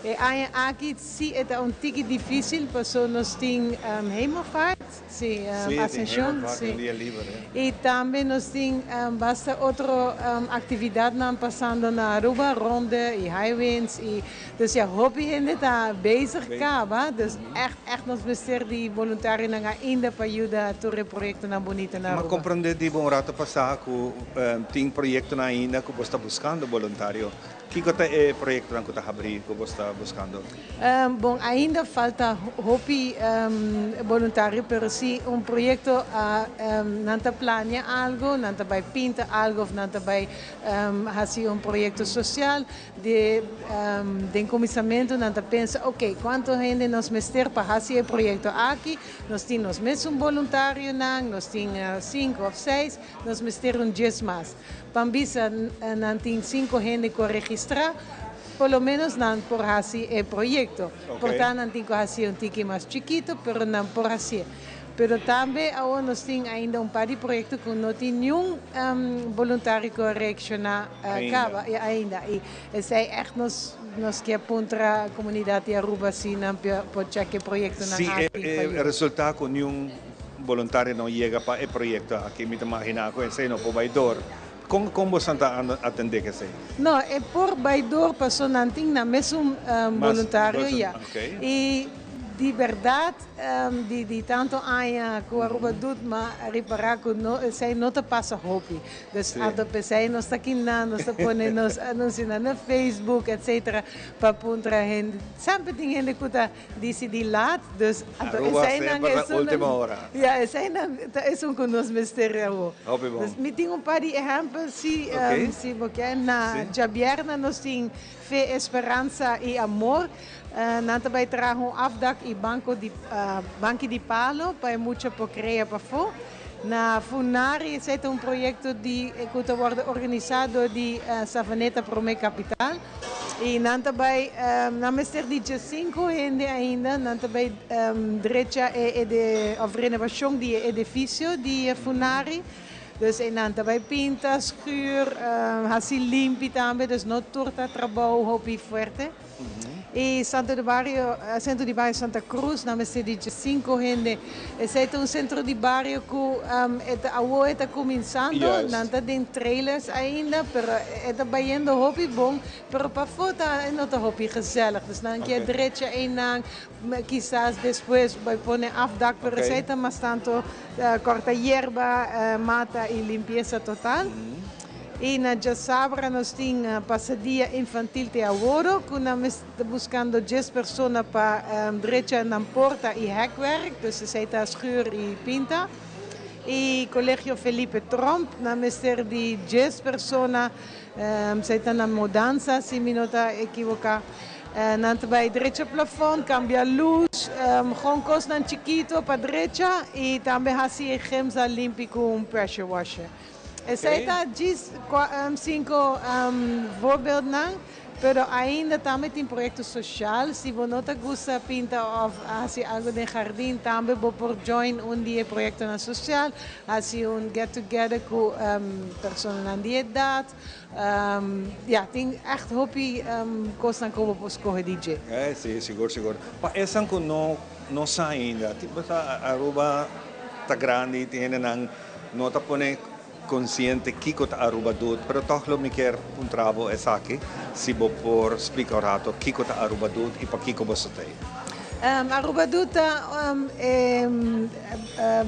E aña aki si e ta un tiki difísil paso nos tin Hemelvaart. Sí, Ascension, sí. Y tambe nos tin basta otro actividadnan pasando na Aruba, Ronde y Highwinds y dus ya hopi hende ta bezig caba, dus echt echt nos mester di boluntarionan ainda pa yuda tur e proyectonan bunita na M'a Aruba. comprende di bo un rato pasa cu tin proyectonan ainda cu bo sta buscando boluntario. Kiko ta e proyektonan ku ta habrí ku bo sta buskando? Bon, ainda falta hopi boluntario, pero si un proyekto a nan ta plania algu, nan ta bai pinta algu òf nan ta bai hasi un proyekto sosial, di den kuminsamentu nan ta pensa, oke, kuantu hende nos mester pa hasi e proyekto aki? Nos tin nos mesun boluntarionan, nos tin sinku òf seis, nos mester un dies mas. Pan bisa nan tin cinco hende cu a registra, por lo menos nan por haci e proyecto. Por ta nan tin cu haci un tiki mas chikito, pero nan por hacié. Pero tambe awor nos tin ainda un par di proyecto cu no tin niun boluntario cu a reacciona caba ainda. Y esey echt nos nos kier puntra comunidad di Aruba si nan por check e proyectonan Si aki pa e yuda. resulta cu niun Boluntario no yega pa e proyekto aki, mi ta maginá ku esei no por bai dor. Kon kon boso ta atendé ku esei? No, e por bai dor paso nan tin nan mesun boluntario ya. I di bèrdat di di tantu aña ku Aruba doet m'a ripará ku no esei no ta pasa hopi. Dus anto p'esei nos ta kiná, nos ta pone nos anunsionan na Facebook etcetera pa puntra hende. Semper tin hende ku ta Dicidí laat, dus anto Aruba eseinan semper na esun ultima ora. Ja, eseinan ta esun ku nos mester awor. Hopi bon. Dus mi tin un par di ehèmpel si Oké. si bo ke. Na Si. djabièrnè nos tin Fe, Esperansa i Amor. Nan ta bai traha un afdak i banko di banki di palo pa e mucha por krea pafó. Na Funari esei ta un proyekto di ku ta wòrdu organisá dor di Savaneta Promé Kapital. I nan ta bai, nan mester di djesinku hende ainda, nan ta bai drecha e ede of renobashon di e edifisio di e Funari. Dus einan ta bai pinta, schuur, hasi limpi tambe, dus no tur ta trabou hopi fuerte. E Santo di Bario, Centro di Bario Santa Cruz, nan mester di djesinku hende. Esei ta un centro di bario cu e ta awo e ta cuminsando, nan ta den trailers ainda, pero e ta bayendo hopi bon, pero pafó ta e no ta hopi gezellig, dus nan kier drecha einan, kisas despues bay pone afdak, pero esei ta mas tanto corta yerba, mata y limpieza total. Y na djasabra nos tin pasadia infantil te aworo cu nan mes ta buscando djes persona pa drecha nan porta y hekwerk, dus esey ta schuur y pinta. Y Colegio Felipe Tromp nan mester di djes persona, esey ta na mudanza si mi no ta equivoca. Nan ta bay drecha plafond, cambia luz, gewoon cosnan chikito pa drecha y tambe haci e gymzaal limpi cu un pressure washer. Esei ta djis cinco voorbeeldnan, pero ainda tambe tin proyecto social. Si bo no ta gusta pinta of haci algo den jardin, tambe bo por join un di e proyectonan social, haci un get together cu personanan di edad. Ya, tin echt hopi cosnan cu bo por scoge di dje. Si, sigur, sigur. Pa esnan cu no no sa ainda, tipo sa Aruba ta grandi, tin hendenan No ta pone konsiente kiko ta Aruba Doet, pero tòg lo mi kier puntra bo esaki, si bo por splika un rato kiko ta Aruba Doet i pakiko boso ta ei. Aruba Doet ta e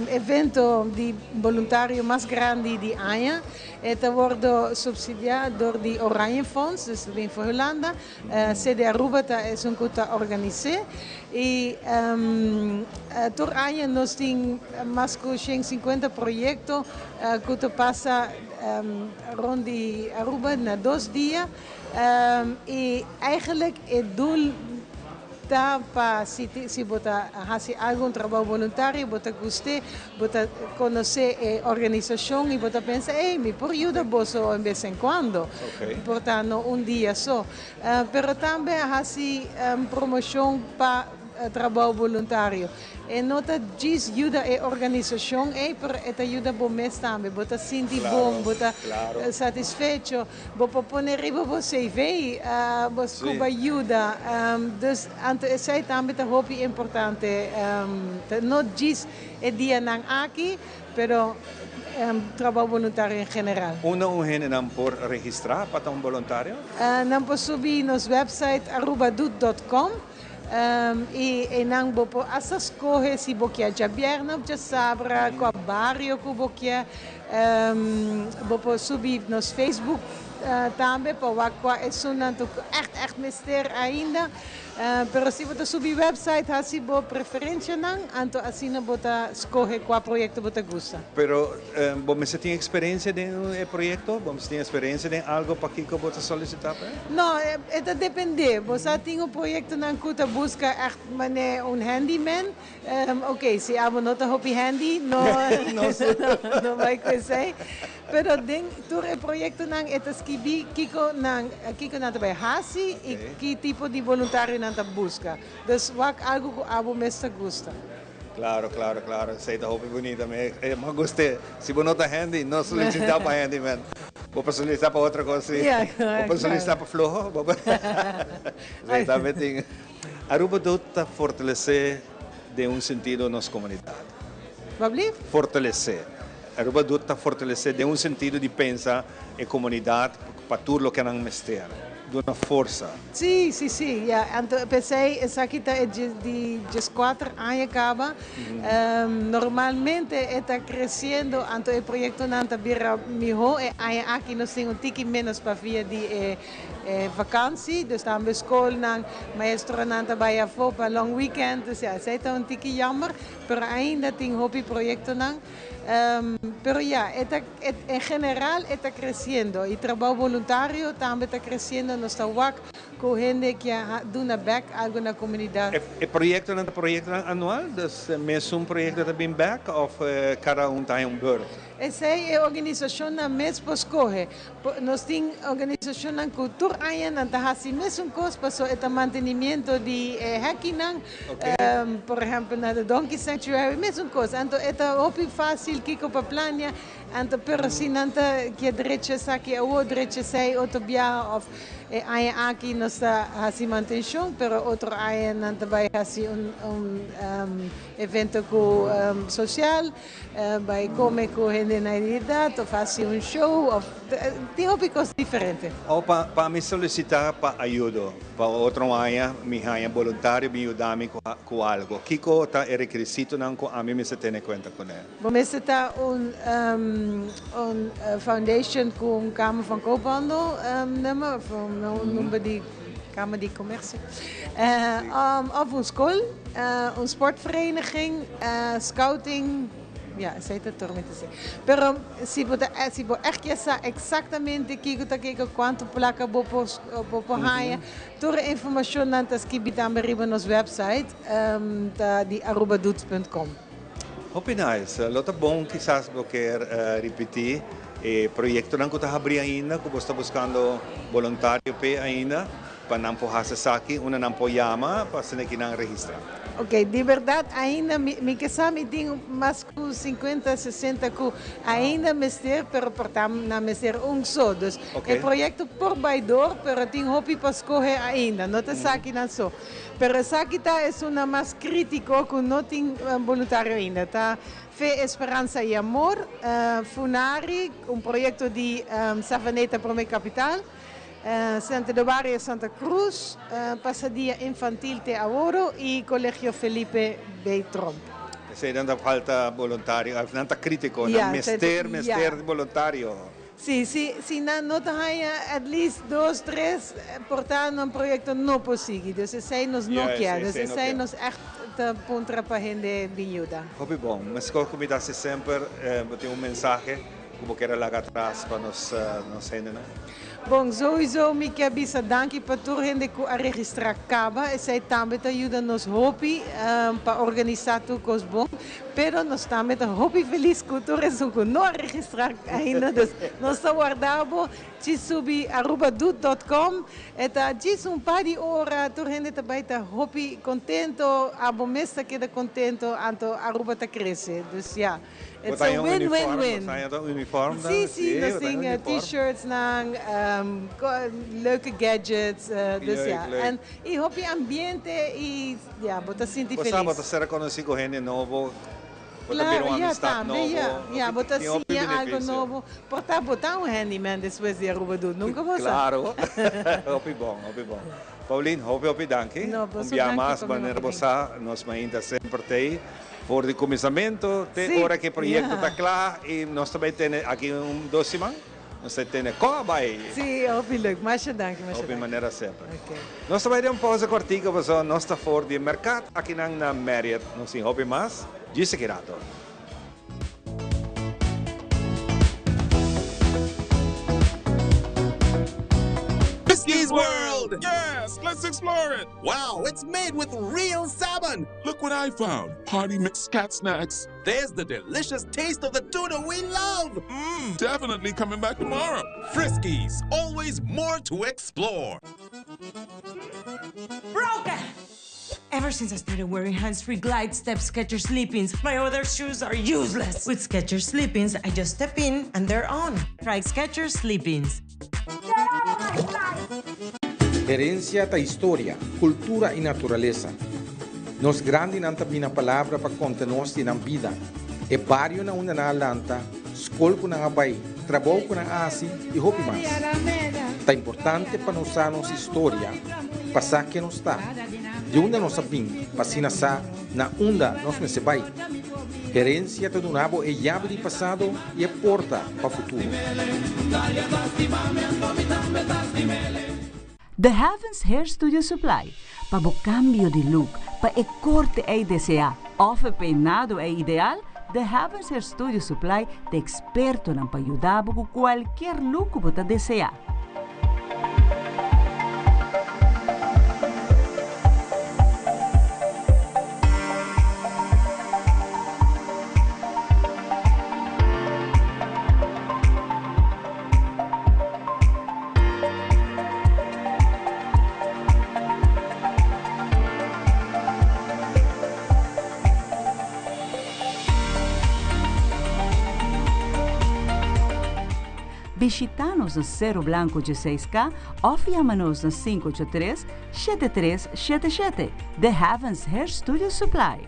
evento di boluntario mas grandi di aña. E ta wordo subsidia dor di Oranje Fonds, dus ta bin for Hulanda. CD Aruba ta esun cu ta organis'e. Y tur aña nos tin mas cu 150 proyecto cu ta pasa rond di Aruba na dos dia. Y eigenlijk e doel ta pa si si bo ta haci algo un trabou boluntario bo ta gust'e, bo ta conoce e organisacion y bo ta pensa ey mi por yuda boso en bes en cuando, por ta no un dia so. Pero tambe a haci promocion pa trabou boluntario. E no ta djis yuda e organisashon ei, pero e ta yuda bo mes tambe. Bo ta sinti bon, bo ta satisfecho, bo por pone riba bo CV, bo scuba yuda. Dus anto esei tambe ta hopi importante. No djis e dianan aki, pero trabou boluntario en general. Unda un hendenan por registrá pa ta un boluntario? Nan por subi nos website arubadoet dot com. I einan bo por asta skohe si bo kier djabièrnè òf djasabra, kua bario ku bo kier. Bo por subi nos Facebook tambe pa wak kua esunnan ta ku ègt ègt mester ainda. Pero si bo ta subi website hasi bo preferenshanan, anto asina bo ta skohe kua proyekto bo ta gusta. Pero bo mester tin eksperensia den e proyekto? Bo mester tin eksperensia den algo pakiko bo ta solisitá pa e? No, e ta dependé. Bo sa tin un proyektonan ku ta buska ègt manera un handyman. Oké, si abo no ta hopi handy, no no bai ku esei. Pero den tur e proyektonan e ta skibí kiko nan kiko nan ta bai hasi i ki tipo di boluntario nan ta buska. Dus wak algu ku abo mes ta gusta. Claro, claro, claro. Esei ta hopi bunita. Mi e mi a gust'é. Si bo no ta handy, no solicitá pa handyman. Bo por solicitá pa otro cos, sí. Ja, Bo por solicitá pa floho. Bo por Esei tambe tin. Aruba Doet ta fortalesé den un sentido nos comunidad. Wablief? Fortalesé. Aruba Doet ta fortalesé den un sentido di pensa e comunidad pa tur loke nan mester. Duna forsa. Sí, sí, sí, ya. Anto p'esei esaki ta e di dieskuater aña kaba. Normalmente e ta kresiendo, anto e proyektonan ta bira mihó. E aña aki nos tin un tiki ménos pavia di e vakansi, dus tambe skolnan, maestronan ta bai afó pa long weekend. Dus ya, esei ta un tiki jammer, pero ainda tin hopi proyektonan. Pero ya, e ta, en general e ta creciendo y trabou voluntario tambe ta creciendo, nos ta wak cu hende kia duna bek algo na comunidad. E proyectonan ta proyectonan anual? Dus mesun proyecto ta bin bek of cada un ta haña un beurt? Esey e organisacionnan mes por scoge. Nos tin organisacionnan cu tur aña nan ta haci mesun cos paso e ta mantenimiento di e hekinan, por ehempel na de Donkey Sanctuary mesun cos. Anto e ta hopi facil kico pa plania, anto pero si nan ta kier drecha esaki awo, drecha esey otro biaha of e aña aki nos ta haci mantencion pero otro aña nan ta bay haci un evento cu social. Bai come cu hende na e edad of haci un show of tin hopi cos diferente. O pa pa mi solicita pa ayudo pa otro aña mi haña boluntario bin yuda mi cu cu algo. Kico ta e requisitonan cu ami mester tene cuenta cune? Bo mester ta un un foundation cu un Kamer van Koophandel nummer of un number di Kamer di Comercio of un school. Un sportvereniging, scouting, ja esei ta tur mi ta si. Pero si bo ta si bo ègt kier sa eksaktamente kiko ta kiko, kuantu plaka bo por bo por haña, tur e informashonnan ta skibi tambe riba nos website, ta di arubadoet punt com. Hopi nice. Lo ta bon kisas bo kier ripití e proyektonan ku ta habrí ainda, ku bo sta buskando boluntario p'e ainda. Pa nan por hasi esaki, unda nan por yama pa asina ki nan registra. Ok, di berdad ainda mi mi ke sa mi tin mas ku sinkuenta, sesenta ku ainda mester, pero por ta nan mester un so. Dus e proyekto por bai dor, pero tin hopi pa skohe ainda, no ta esaki nan so. Pero esaki ta esunnan mas kritiko ku no tin boluntario ainda, ta Fe, Esperansa i Amor, Funari, un proyekto di Savaneta Prome Kapital. Centro de Barrio Santa Cruz, Pasadia Infantil te Aworo y Colegio Felipe B. Tromp. Esey nan ta falta boluntario, of nan ta critico, nan mester, mester di boluntario. Si, si, si nan no ta haña at least dos, tres, por ta nan proyecto no por sigui. Dus esey nos no kier. Dus esey nos echt ta puntra pa hende bin yuda. Hopi bon. Meskos ku mi ta hasi semper, bo tin un mensahe ku bo kier a laga atras pa nos nos hendenan? Bon, souiso mi kier bisa danki pa tur hende ku a registrá kaba. Esei tambe ta yuda nos hopi pa organisá tur kos bon. Pero nos tambe ta hopi felis ku tur esun ku no a registrá ainda. Dus nos ta warda bo. Djis subi arubadoet dot com. E ta djis un par di ora, tur hende ta bai ta hopi kontento, abo mes ta keda kontento, anto Aruba ta krese. Dus ya. It's a win win win. Bo ta uniform dan? Si, si, nos tin t-shirts nan, leuke gadgets, dus ja. En y hopi ambiente y ja, bo ta sinti felis. Bo sa bo ta ser conoci cu hende nobo, bo ta bira un amistad nobo. Ja, ja, bo ta siña algo nobo. Por ta bo ta un handyman despues di Aruba Doet, nunca bo sa. Claro, hopi bon, hopi bon. Pauline, hopi hopi danki. Un bia mas, manera bo sa, nos mainta semper t'ey. For di kuminsamentu te ora ku e proyekto ta kla i nos ta bai tene aki un dos siman nos ta tene ko a bai. Sí, hopi leuk. Masha danki, masha danki. Hopi manera semper. Nos ta bai den un pausa kortiko pasobra nos ta for di e merkat akinan na Marriott. Nos tin hopi mas djis aki rato. Mickey's World! Yes, let's explore it! Wow, it's made with real salmon! Look what I found! Party mix cat snacks. There's the delicious taste of the tuna we love! Mmm, definitely coming back tomorrow. Friskies, always more to explore. Broken! Ever since I started wearing hands-free glide step Skechers sleep-ins, my other shoes are useless. With Skechers sleep-ins, I just step in and they're on. Try Skechers sleep-ins. Herencia ta historia, cultura y naturalesa. Nos grandinan ta bina palabra pa conta nos di nan bida, e bario na unda nan a lanta, scol cu nan a bay, trabou cu nan a haci y hopi mas. Ta importante pa nos sa nos historia pa sa ken nos ta, di unda nos a bin pa asina sa na unda nos mester bay. Herencia ta duna bo e yabi di pasado y e porta pa futuro. The Heavens Hair Studio Supply, pa bo cambio di look, pa e corte ey desea of e peinado ey ideal, The Heavens Hair Studio Supply ta expertonan pa yuda bo cu cualkier look cu bo ta desea. Bishita nos na Cerro Blanco dieseis K of yama nos na 583 7377. The Heavens Hair Studio Supply.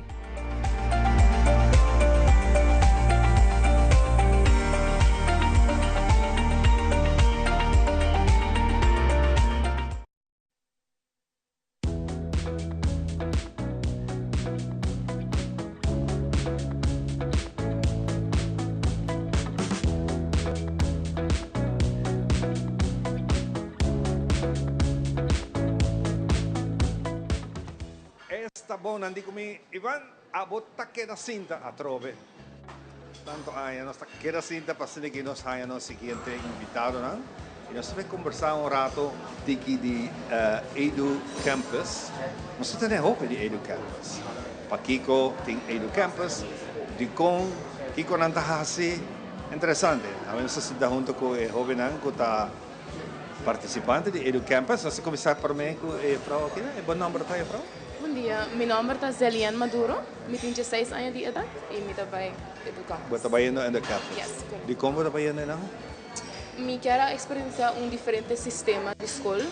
Esta bon nan di cu mi, Ivan, abo ta keda sinta atrobe. Tanto aña nos ta keda sinta pa asina ki nos haña nos siguiente invitadonan y nos ta bay combersa un rato tiki di Edu Campus. Nos ta tene hopi di Edu Campus. Pakico tin Edu Campus? Dicon? Kico nan ta haci? Interesante. Awe nos ta sinta hunto cu e hobennan cu ta Participante di Edu Campus. Nos ta cuminsa prome cu e juffrouw aki. E bo nomber ta juffrouw? Bon dia, mi nomber ta Zelian Maduro, mi tin dieseis aña di edad y mi ta bay Edu Campus. Bo ta bayendo Edu Campus? Yes, correcto. Dicon bo ta bayendo einan? Mi kier a experiencia un diferente sistema di scol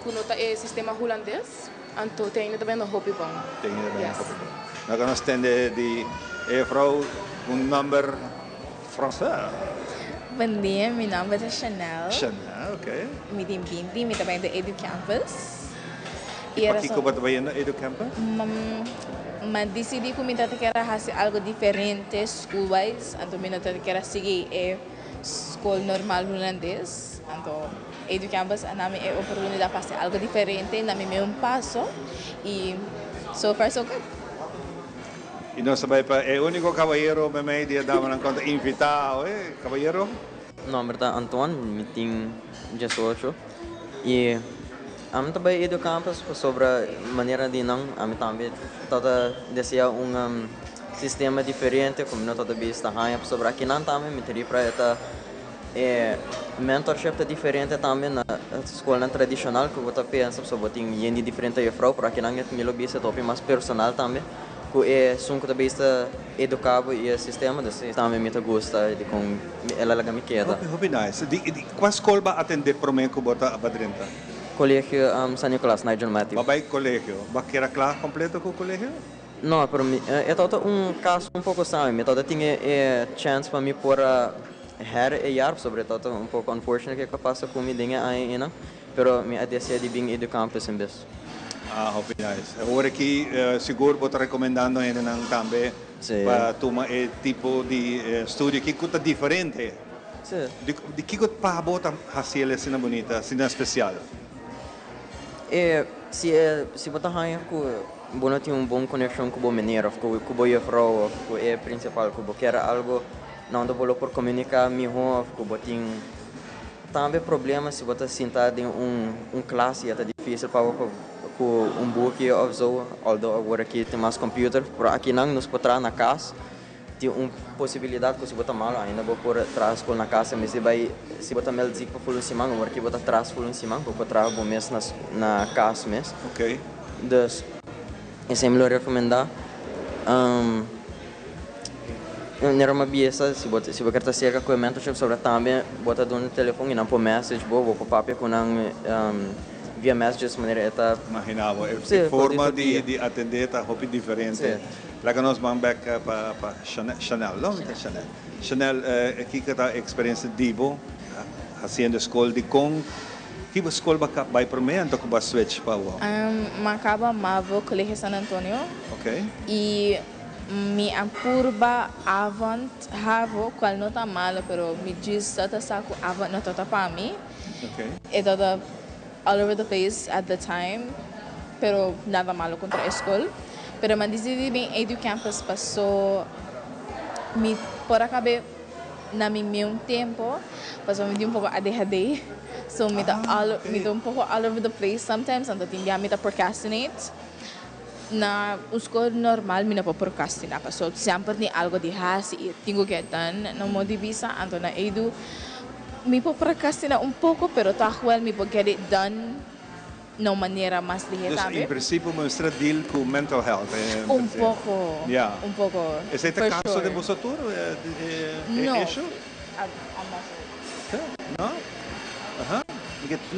cu no ta e sistema Hulandes, anto te ainda ta bayendo hopi bon. Te ainda ta bayendo hopi bon. No cu nos tende di e juffrouw un nomber Frances. Bon dia, mi nomber ta Chanel. Chanel. Ok. Mi tin 20, mi ta bayendo Edu Campus. Y pakico bo ta bayendo Edu Campus? M'a dicidi cu mi ta kier a haci algo diferente school wise, anto mi no ta kier a sigui e school normal Hulandes, anto Edu Campus a nami e oportunidad pa haci algo diferente na mi meun paso y so far so good. Y nos ta bay pa e unico cabayero memey di e damanan cu ta invita awe, cabayero. Nomber ta Antoine, mi tin diesocho y ami ta bay Edu Campus pasobra manera di nan ami tambe ta ta desea un sistema diferente cu mi no ta ta bista haña pasobra akinan tambe mi ta ripra e ta e mentorship ta diferente tambe na scolnan tradicional cu bo ta pensa pasobra bo tin yen di diferente juffrouw pero akinan mi lo bisa ta hopi mas personal tambe. Ku e esun ku ta bista eduká bo i e sistema, dus tambe mi ta gusta dikon el a laga mi keda. Hopi hopi nice. Di di kua skol bo a atendé promé ku bo ta aba drenta? Kolegio San Nicolas, Nigel Matthew. Bo a bai kolegio. Bo a keda kla kompleto ku kolegio? No, pero mi e tabata un kaso un poko sami. Mi tabata tin e chèns pa mi por a her e jaar, pasobra e tabata un poko unfortunate kiko a pasa ku mi den e aña einan. Pero mi a desea di bin Educampus en bes. Ah, hopi nice. Awor aki sigur bo ta recomendando hendenan tambe pa tuma e tipo di studio aki cu ta diferente. Di kico pa bo ta haci el asina bunita, asina special? E, si e, si bo ta haña cu bo no tin un bon conexion cu bo meneer of cu bo juffrouw of cu e principal cu bo kier algo na unda bo lo por comunica miho of cu bo tin. Tambe problema si bo ta sinta den un un klas y a ta dificil pa bo cu un buki of zo, although awor aki tin mas computer, pero akinan nos por traha na cas, tin un posibilidad cu si bo ta malo ainda bo por traha school na cas en bes di bay, si bo ta meld ziek pa ful un siman, awor aki bo ta tras ful un siman, bo por traha bo mes na na cas mes. Dus esey mi lo recomenda. Nero mi a bisa si bo si bo kier ta cerca cu e mentorship sobra tambe bo ta duna telefon y nan por message bo, bo por papia cu nan via messages manera e ta. Imagina bo, e forma di di atende ta hopi diferente. Laga nos ban bek pa pa Chanel, no? Mi ta Chanel. Chanel, kiko ta e experiencia di bo haciendo e scol? Dicon ki bo scol bo a bay prome anto cu bo a switch pa awor? Mi a caba Mavo, Colegio San Antonio. Okay. Y Mi a purba Avant Havo, cual no ta malo, pero mi djis ta ta sa cu Avant no ta ta pa mi. E ta ta all over the place at the time, pero nada malo contra e school. Pero mi a dicidi bin Edu Campus paso mi por a cabe na mi meun tempo, pasobra mi tin un poco ADHD, so mi ta all mi ta un poco all over the place sometimes, anto tin bia mi ta procrastinate. Na un skol normal mi no por procrastiná pasobra semper tin algo di hasi i tin ku get done na modo di bisa. Anto na Edu mi por procrastiná un poko pero tòg wèl mi por get it done na un manera mas lihé Dus tambe. en prinsipio bo mester deal ku mental health en Un prinsipio. poko, Ya. un poko, Esei ta for kaso den sure. boso tur e No, issue? I'm not sure. No? Aha.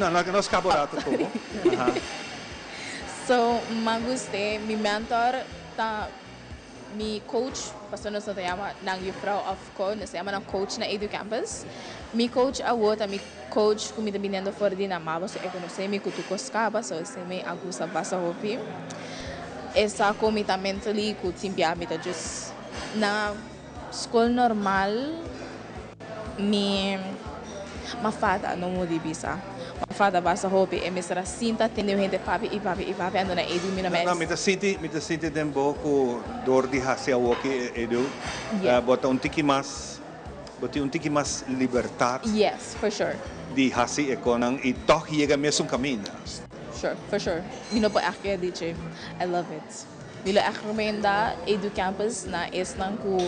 No, no skapa un rato ku bo. Aha. So m'a gust'é, mi mentor ta mi coach, pasobra nos no ta yama nan juffrouw of ko, nos ta yama nan coach na Educampus. Mi coach awor ta mi coach ku mi ta biniendo for di nan mama, so e konosé mi ku tur kos kaba, so esei mi a gusta basta hopi. E sa kon mi ta mentally ku tin bia mi ta just na skol normal. Mi m'a fada, no mudi bisa. M'a fada basta hopi e mester a sinta tende un hende papia i papia i papia anto na Edu mi no No, mes. mi ta sinti, mi ta sinti den bo ku dor di hasi awoki Edu, Yeah. bo ta un tiki mas, bo tin un tiki mas libertat. Yes, for sure. Di hasi e konan i tòg yega mesun kaminda. Sure, for sure. Mi no por ègt keda dichi. I love it. Mi lo ègt recomenda Educampus na esnan ku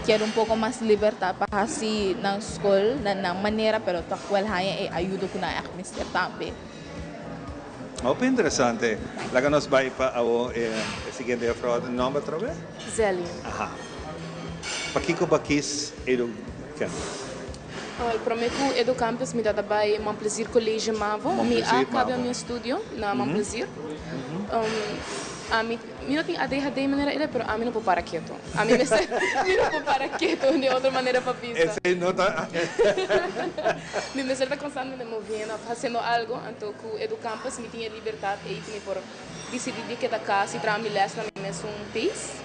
kier un poko mas libertat pa hasi nan skol na nan manera pero tòg wèl haña e ayudo ku nan ègt mester tambe. Hopi interesante. Laga nos bai pa awo e siguiente juffrouw. Nomber atrobe? Zelly. Aha. Pakiko bo a kis Educampus? Awel, prome ku Educampus mi tabata bai Mon Plaisir College Mavo. Mi a Mon Plaisir kaba Mavo. mi estudio na Mon Plaisir. Ami, mi no tin ADHD manera ele, pero ami no por para keto. Ami mester, mi no por para keto di otro manera pa bisa. Esey no ta. Mi mester ta constantemente moviendo of haciendo algo, anto cu Educampus mi tin e libertad ey cu mi por dicidi di keda cas y traha mi les na mi mesun pace.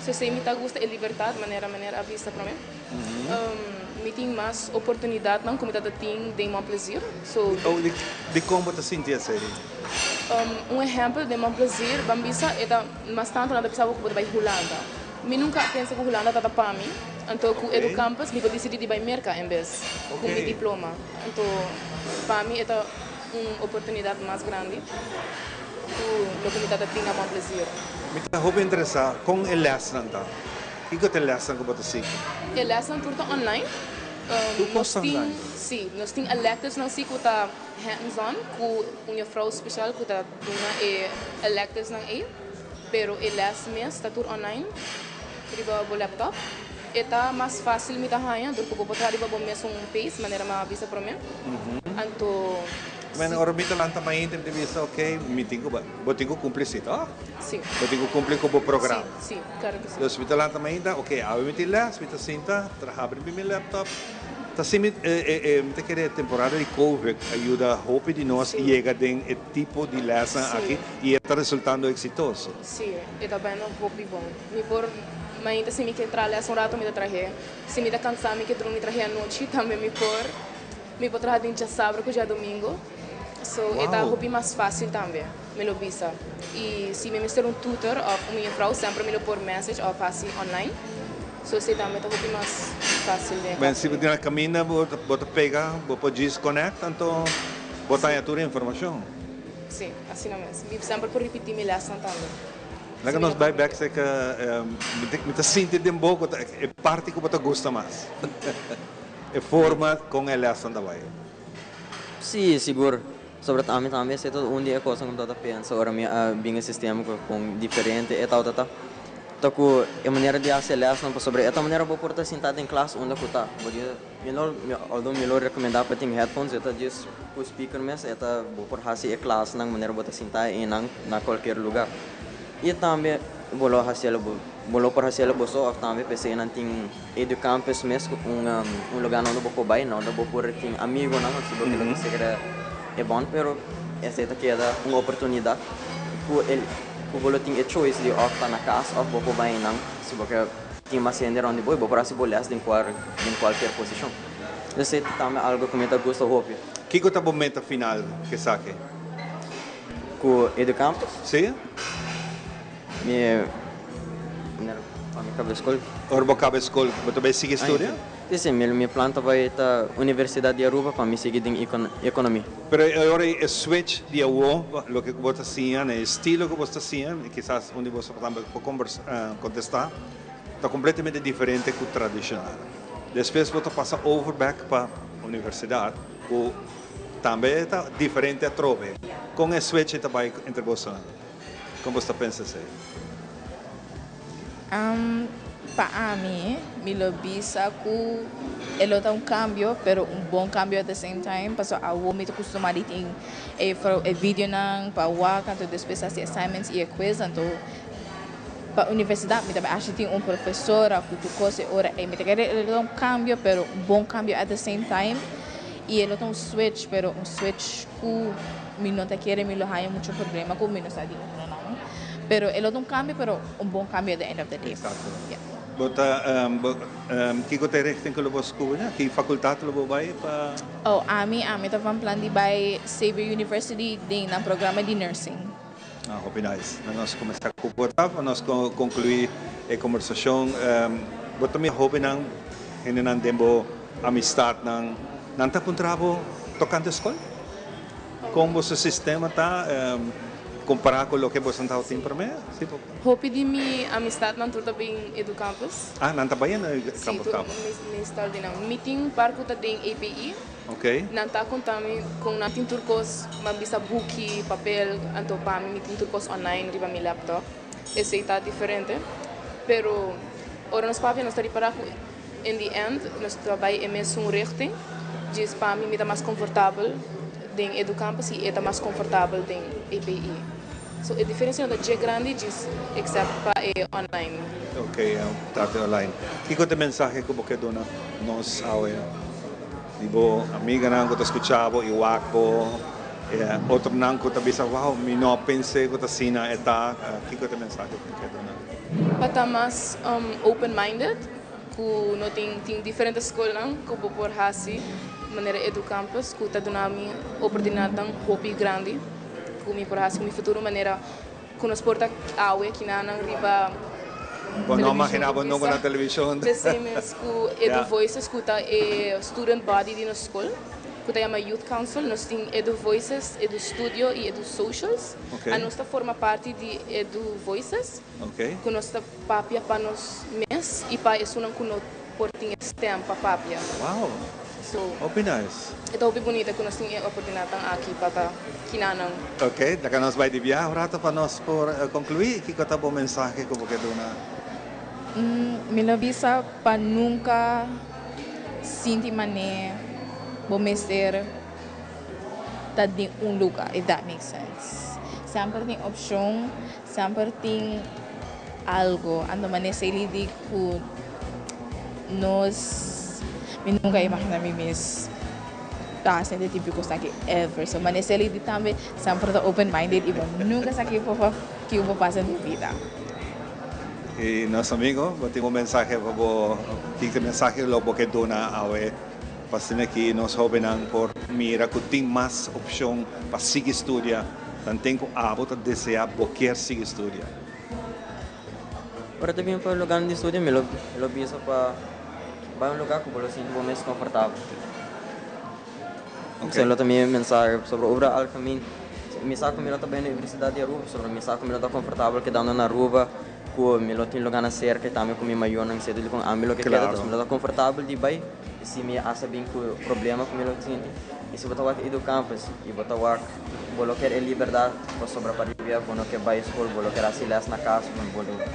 So esey mi ta gusta e libertad manera meneer a bisa prome. Mi tin mas oportunidadnan cu mi ta ta tin den Mon Plaisir. So. Dicon bo ta sinti esey? Un ehempel den Mon Plaisir, ban bisa e ta mas tanto nan ta bisa bo cu bo ta bay Hulanda. Mi nunca a pensa cu Hulanda ta ta pa mi, anto cu Educampus mi por dicidi di bay Merca en bes cu mi diploma. Anto pa mi e ta un oportunidad mas grandi cu loke mi ta ta tin na Mon Plaisir. Mi ta hopi interesa con e lesnan ta. Kico ta e lesnan cu bo ta sigui? E lesnan tur ta online. Tur cos ta online? Si, nos tin electivesnan si cu ta hands on cu un juffrouw special cu ta duna e electivesnan ey, pero e les mes ta tur online riba bo laptop. E ta mas facil mi ta haña dor cu bo por traha riba bo mesun pace manera mi a bisa prome. Anto Bueno, ora mi ta lanta mainta mi ta bisa ok, mi tin cu bo tin cu cumpli si toh? Si. Bo tin cu cumpli cu bo programa. Si, si, claro cu si. Dus mi ta lanta mainta, ok, awe mi tin les, mi ta sinta traha riba mi laptop. Ta si mi mi ta kere e temporada di covid a yuda hopi di nos yega den e tipo di lesnan aki y e ta resultando exitoso. Si, e ta beno hopi bon. Mi por mainta si mi ke traha les un rato mi ta trah'é. Si mi ta cansa mi ke drumi trah'é anochi tambe mi por. Mi por traha den djasabra ku djadomingo. So e ta hopi mas fásil tambe, mi lo bisa. I si mi mester un tutor òf un mefrou semper mi lo por message òf hasi online. So esei tambe ta hopi mas fásil den e Ben, si kaso bo ei. tin na kaminda bo bo ta pega, bo por djis connect, anto bo ta haña tur e informashon. Sí, asina mes. Mi semper por ripití mi lèsnan tambe. Laga Si mi nos no bai por bèk ripití. serka mi ta sinti den bo ku ta e parti ku bo ta gusta mas. E forma kon e lèsnan ta bai. Sí, sigur. Sobre ami tambe esei ta un di e kosnan ku mi tabata pensa ora mi a bin e sistema ku kon diferente e tabata ta. Ta ku e manera di hasi e lèsnan pasobra e ta manera bo por ta sintá den klas unda ku ta. Bo di mi no although mi lo rekomendá pa tin headphones e ta djis ku speaker mes e ta bo por hasi e klasnan manera bo ta sintá einan na kualkier lugá. I tambe bo lo hasiel bo bo lo por hasiel bo so of tambe p'esei nan tin Educampus mes ku un un lugá nan unda bo por bai nan unda bo por tin amigonan si bo ke loke e bon pero esei ta keda un oportunidat ku el ku bo lo tin e choice di of ta na kas of bo por bai nan si bo ke tin mas hende rond di bo i bo por hasi bo les den kual den kualkier posishon. Esei ta tambe algu ku mi ta gusta hopi. Kiko ta bo meta final k'esaki? Ku Educampus? Sí. Mi manera pa mi kaba skol. Ora bo kaba skol, bo ta bai sigui studia? Sí, sí, mi mi plan ta bai ta Universidad di Aruba pa mi sigui den economia. Pero e ora ei e switch di awo, loke ku bo ta siña, na e estilo ku bo ta siña, i kisas un di boso tambe por kombersa kontestá, ta kompletamente diferente ku tradishonal. Despues bo ta pasa over bèk pa universidat ku Tambe ta diferente atrobe. Kon e switch ta bai entre bosonan? Kon bos ta pensa esei? Pa ami, mi lo bisa ku e lo ta un kambio, pero un bon kambio at the same time, pasobra awo mi ta kustumá di tin e e videonan pa wak, anto despues hasi assignments i e quiz, anto pa universidat mi ta bai haci tin un profesora ku tur kos e ora ei. Mi ta kere e lo ta un kambio, pero un bon kambio at the same time. I e lo ta un switch, pero un switch ku mi no ta kere mi lo haña mucho problema ku mi no sa di otronan. Pero e lo ta un kambio, pero un bon kambio at the end of the day. Exacto. Ya. Bo ta, bo, kiko ta e richting ku lo bo skucha? Ki fakultat lo bo bai pa? Oh, ami, ami ta van plan di bai Xavier University den nan programa di nursing. Ah, hopi nice. Na nos kuminsá ku bo ta, pa nos konkluí e kombersashon. Bo ta mira hóbennan, hendenan den bo amistatnan, nan ta puntra bo tokante skol? Kon boso sistema ta kompará ku loke boso tabata tin promé? Sí, bo. Hopi di mi amistatnan tur ta bin Educampus. Ah, nan ta bai na Educampus kaba? Sí, tur mi stal di nan. Mi tin un par ku ta den API. Ok. Nan ta konta mi kon nan tin tur kos, ban bisa buki, papel, anto pa mi mi tin tur kos online riba mi laptop. Esei ta diferente. Pero ora nos papia nos ta ripará ku in the end nos ta bai e mesun richting. Djis pa mi mi ta mas konfortabel den Educampus i e ta mas konfortabel den API. So e diferencia no ta dje grandi djis except pa e online. Ok, trate online. Kiko ta e mensahe ku bo ke duna nos awe di bo amiganan ku ta skucha bo i wak bo, e otronan ku ta bisa wow mi no a pens'é ku ta asina e ta, kiko ta e mensahe ku bo ke duna? Pa ta mas open minded ku no tin tin diferente skolnan ku bo por hasi manera Educampus ku ta duna mi oportunidatnan hopi grandi. Ku mi por hasi ku mi futuro manera ku nos por ta awe kinanan riba Bo no magina bo nunka na televishon. P'esei mes ku Edu Voices ku ta e student body di nos skol ku ta yama Youth Council nos tin Edu Voices, Edu Studio i Edu Socials. Anos ta forma parti di Edu Voices ku nos ta papia pa nos mes i pa esunnan ku no por tin e stem pa papia. Wow! So, Hopi nice. E ta hopi bunita ku nos tin e oportunidatnan aki pa ta kinanan. Ok, laga nos bai di biaha un rato pa nos por konkluí. Kiko ta bo mensahe ku bo ke duna? Mi lo bisa pa nunka sinti manera bo mester ta den un luga, if that makes sense. Semper tin opshon, semper tin algo. Anto manera Celie di ku nos, mi nunka a imagina mi mes ta hasiendo e tipo di kos aki ever. So manera Celie di tambe, semper ta open minded i bo nunka sa kiko por pasa den bida. I nos amigo, bo tin un mensahe pa bo, kiko mensahe lo bo ke duna awe? Pa asina ki nos hóbennan por mira ku tin mas opshon pa sigui studia tanten ku abo ta deseá bo kier sigui studia. Ora ta bin pa lugarnan di studia mi lo lo bisa pa bai un lugar ku bo lo sinti bo mes konfortabel. Esei lo ta mi mensahe pasobra obra algemeen mi sa ku mi lo ta bai Universidat di Aruba pasobra mi sa ku mi lo ta konfortabel kedando na Aruba. Ku mi lo tin lugánan serka i tambe ku mi mayornan sedu di kon ami lo ke keda, dus mi lo ta konfortabel di bai i si mi asa bin ku problema ku mi lo sinti. I si bo ta wak Edu Campus i bo ta wak bo lo kier e liberdat pasobra pa riba bo no ke bai skol, bo lo kier hasi lès na kas,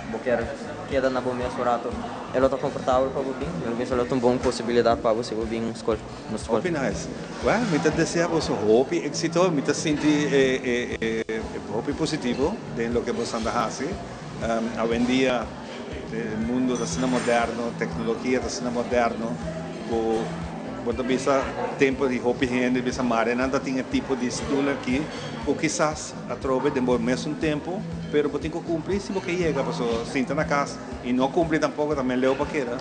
bo kier keda na bo mes un rato, e lo ta konfortabel pa bo bin. Mi lo bisa lo ta un bon posibilidat pa bo si bo bin skol, nos skol. Hopi nice. Well, mi ta desea boso hopi éxito. Mi ta sinti e hopi positivo den loke boso anda hasi. Awendia e mundo ta asina moderno, tecnologia ta asina moderno cu bo ta bisa tempo di hopi hende bisa mare nan ta tin e tipo di stoel aki cu kisas atrobe den bo mesun tempo pero bo tin cu cumpli si bo ke yega pasobra sinta na cas y no cumpli tampoco ta men leu pa keda.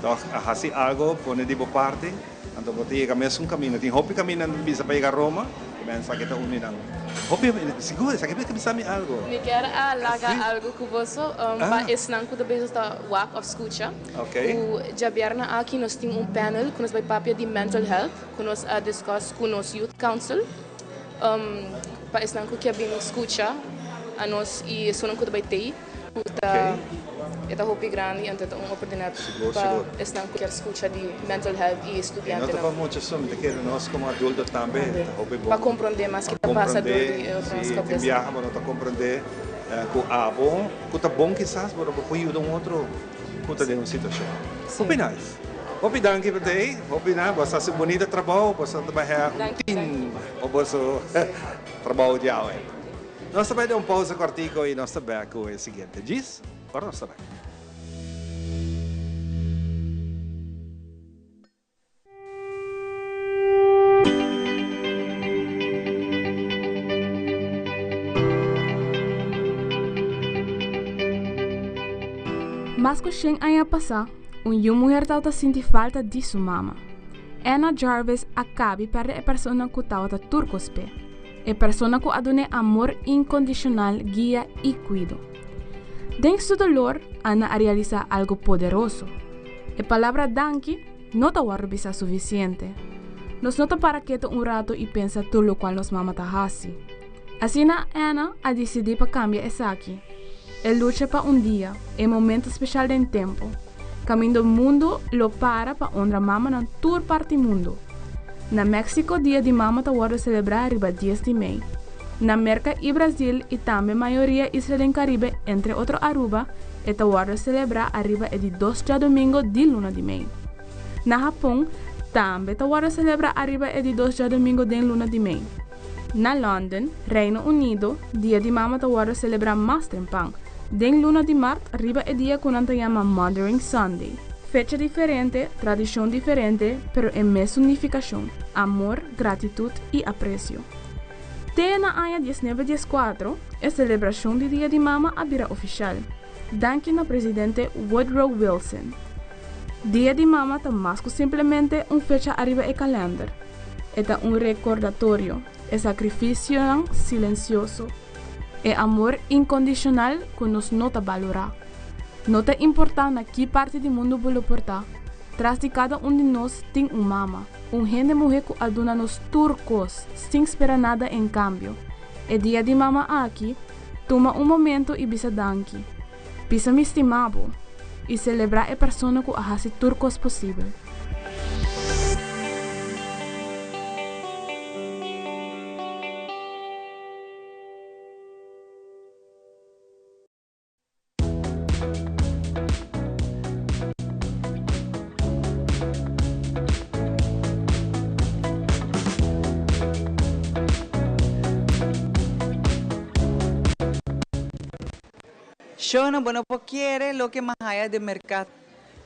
Toch a hasi algo pone di bo parti. Anto bo ta yega mesun kaminda. Tin hopi kaminda nan ta bisa pa yega Roma, e men esaki ta uni nan. Hopi, sigur, esaki ta bisa mi algo. Mi kier a laga algo ku boso, pa esnan ku ta bezig ta wak òf skucha, ku djabièrnè aki nos tin un panel ku nos bai papia di mental health, ku nos a discuss ku nos youth council. Pa esnan ku kier bin skucha anos i esunnan ku ta bai tei. Ku ta e ta hopi grandi anto ta un oportunidat pa esnan ku kier skucha di mental health i E no studiantenan. ta pa mucha so, mi ta kere nos komo adulto tambe ta hopi bon Pa komprondé mas ki pa ta pasa dor komprondé di e otro si nos tin kabesa. biaha bo no ta komprondé ku abo ku ta bon kisas bo no por yuda un otro ku ta den un situashon. Hopi nice. Hopi danki pa tei, hopi na boso a hasi un bunita trabou, boso ta bai haya un tin pa boso trabou di awe. Nos ta bai den un pausa kortiko i nos ta bek ku e siguiente djis. Ora nos ta bek. Mas ku shen aña pasá, un yu muher tabata sinti falta di su mama. Anna Jarvis a kabi pèrdè e persona ku tabata tur kos p'e. E persona ku a dun'é amor inkondishonal, guia i kuido. Den su dolor, Anna a realisá algu poderoso. E palabra danki no ta wòrdu bisá sufisiente. Nos no ta para ketu un ratu i pensa tur lokual nos mama ta hasi. Asina Anna a disidí pa kambia esaki. E lucha pa un dia, e momento speshal den tempu, kaminda mundu lo para pa honra mamanan tur parti mundu. Na Mexico Dia di Mama ta wòrdu selebrá riba dies di mei. Na Merka i Brazil i tambe mayoria isla den Karibe entre otro Aruba e ta wòrdu selebrá ariba e di dos djadumingo di luna di mei. Na Hapon tambe ta wòrdu selebrá ariba e di dos djadumingo den luna di mei. Na London, Reino Unido, Dia di Mama ta wòrdu selebrá mas trempan, den luna di mart riba e dia ku nan ta yama Mothering Sunday. Fecha diferente, tradishon diferente, pero e mesun nifikashon, amor, gratitut i apresio. Te na aña diesnebe dieskuatro, e selebrashon di Dia di Mama a bira ofishal, danki na presidente Woodrow Wilson. Dia di Mama ta mas ku simplemente un fecha ariba e kalènder. E ta un rekordatorio, e sakrifisionan silensioso, e amor inkondishonal ku nos no ta balorá. No ta importá na ki parti di mundu bo lo por ta, tras di kada un di nos tin un mama, un hende muhé ku a duna nos tur kos sin spera nada en kambio. E dia di mama aki, tuma un momento i bisa danki. Bisa mi stima bo i selebrá e persona ku a hasi tur kos posibel. Shona, bo no por kere loke m'a haya den mercado.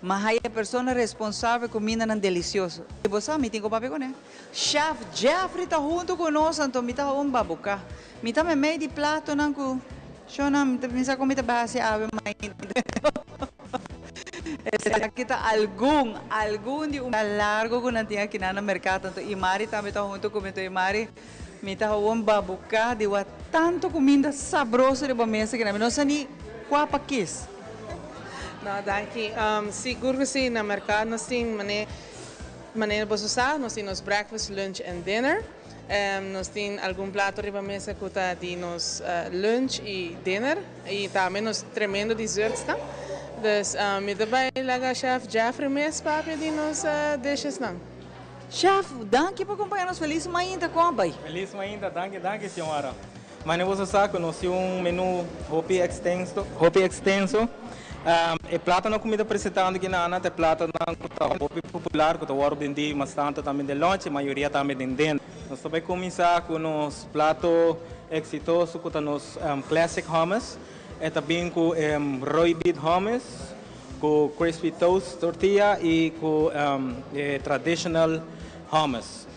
M'a haya e persona responsabel cu cumindanan delicioso. Y bo sa, mi tin cu papia cu ne. Chef Jeffrey ta hunto cu nos, anto mi ta un babuca. Mi ta memey di platonan cu Shona, mi ta pensa cu mi ta bay haci awe mainta. Esaki ta algun, algun di un largo cu nan tin akinan na mercado. Anto Imari tambe ta hunto cu mi. Anto Imari. Mi ta hawon babuká di wak tantu kuminda sabroso riba mesa kina mi no sa ni kua pa kis. No, danki. Sigur ku si, na merkado nos tin mane manera boso sa, nos tin nos breakfast, lunch en dinner. Nos tin algun plato riba mesa ku ta di nos lunch i dinner i tambe nos tremendo dessertsnan. Dus mi ta bai laga chef Jeffrey mes papia di nos dishesnan. Chef, danki pa kompaña nos. Felis mainta, kon bai? Felis mainta, danki, danki Xiomara. Mane boso sa ku nos tin un menu hopi ekstenso, hopi ekstenso. E platonan ku mi ta presentando aki nan ta e platonan ku ta hopi popular, ku ta wòrdu bendí mas tantu tambe den lunch i mayoria tambe den dinner. Nos ta bai kuminsá ku nos plato eksitoso ku ta nos classic hummus. E ta bin ku rooibet hummus. Ku crispy toast tortilla i ku e traditional hummus.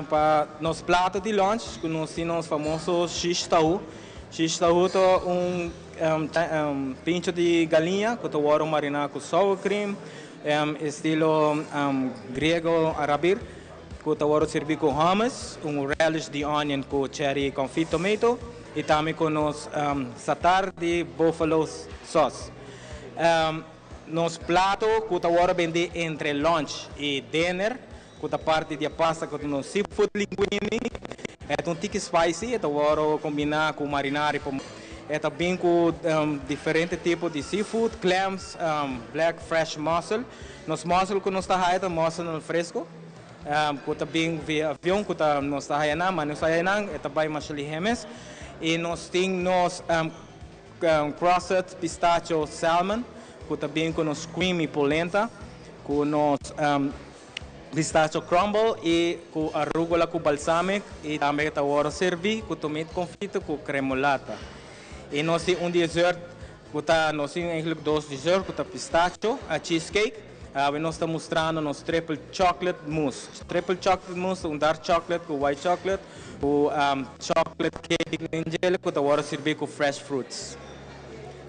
Pa nos plato di lunch ku nos tin nos famoso shish tahu. Shish tahu ta un pincho di galiña ku ta wòrdu mariná ku sour cream estilo griego arabir ku ta wòrdu sirbí ku hummus, un relish di onion ku cherry confit tomato i tambe ku nos satar di buffalo sauce. Nos plato ku ta wòrdu bendí entre lunch i dinner, ku ta parti di e pasta ku ta nos seafood linguine. E ta un tiki spicy, e ta wòrdu kombiná ku marinari pa E ta bin ku diferente tipo di seafood, clams, black fresh mussel. Nos mussel ku nos ta haya ta musselnan fresco, ku ta bin via avion ku ta nos ta haya nan, ma nos haya nan e ta bai masha lihé mes. I nos tin nos. Crusted pistachio salmon ku ta bin ku nos creamy polenta, ku nos pistachio crumble i ku arugula ku balsamic i tambe ta wòrdu serví ku tomato confite ku cremolata. I nos tin un dessert ku ta nos tin eigenlijk dos dessert ku ta pistachio cheesecake. Awe nos ta mustrando nos triple chocolate mousse. Triple chocolate mousse ta un dark chocolate ku white chocolate ku chocolate cake den djele ku ta wòrdu sirbí ku fresh fruits.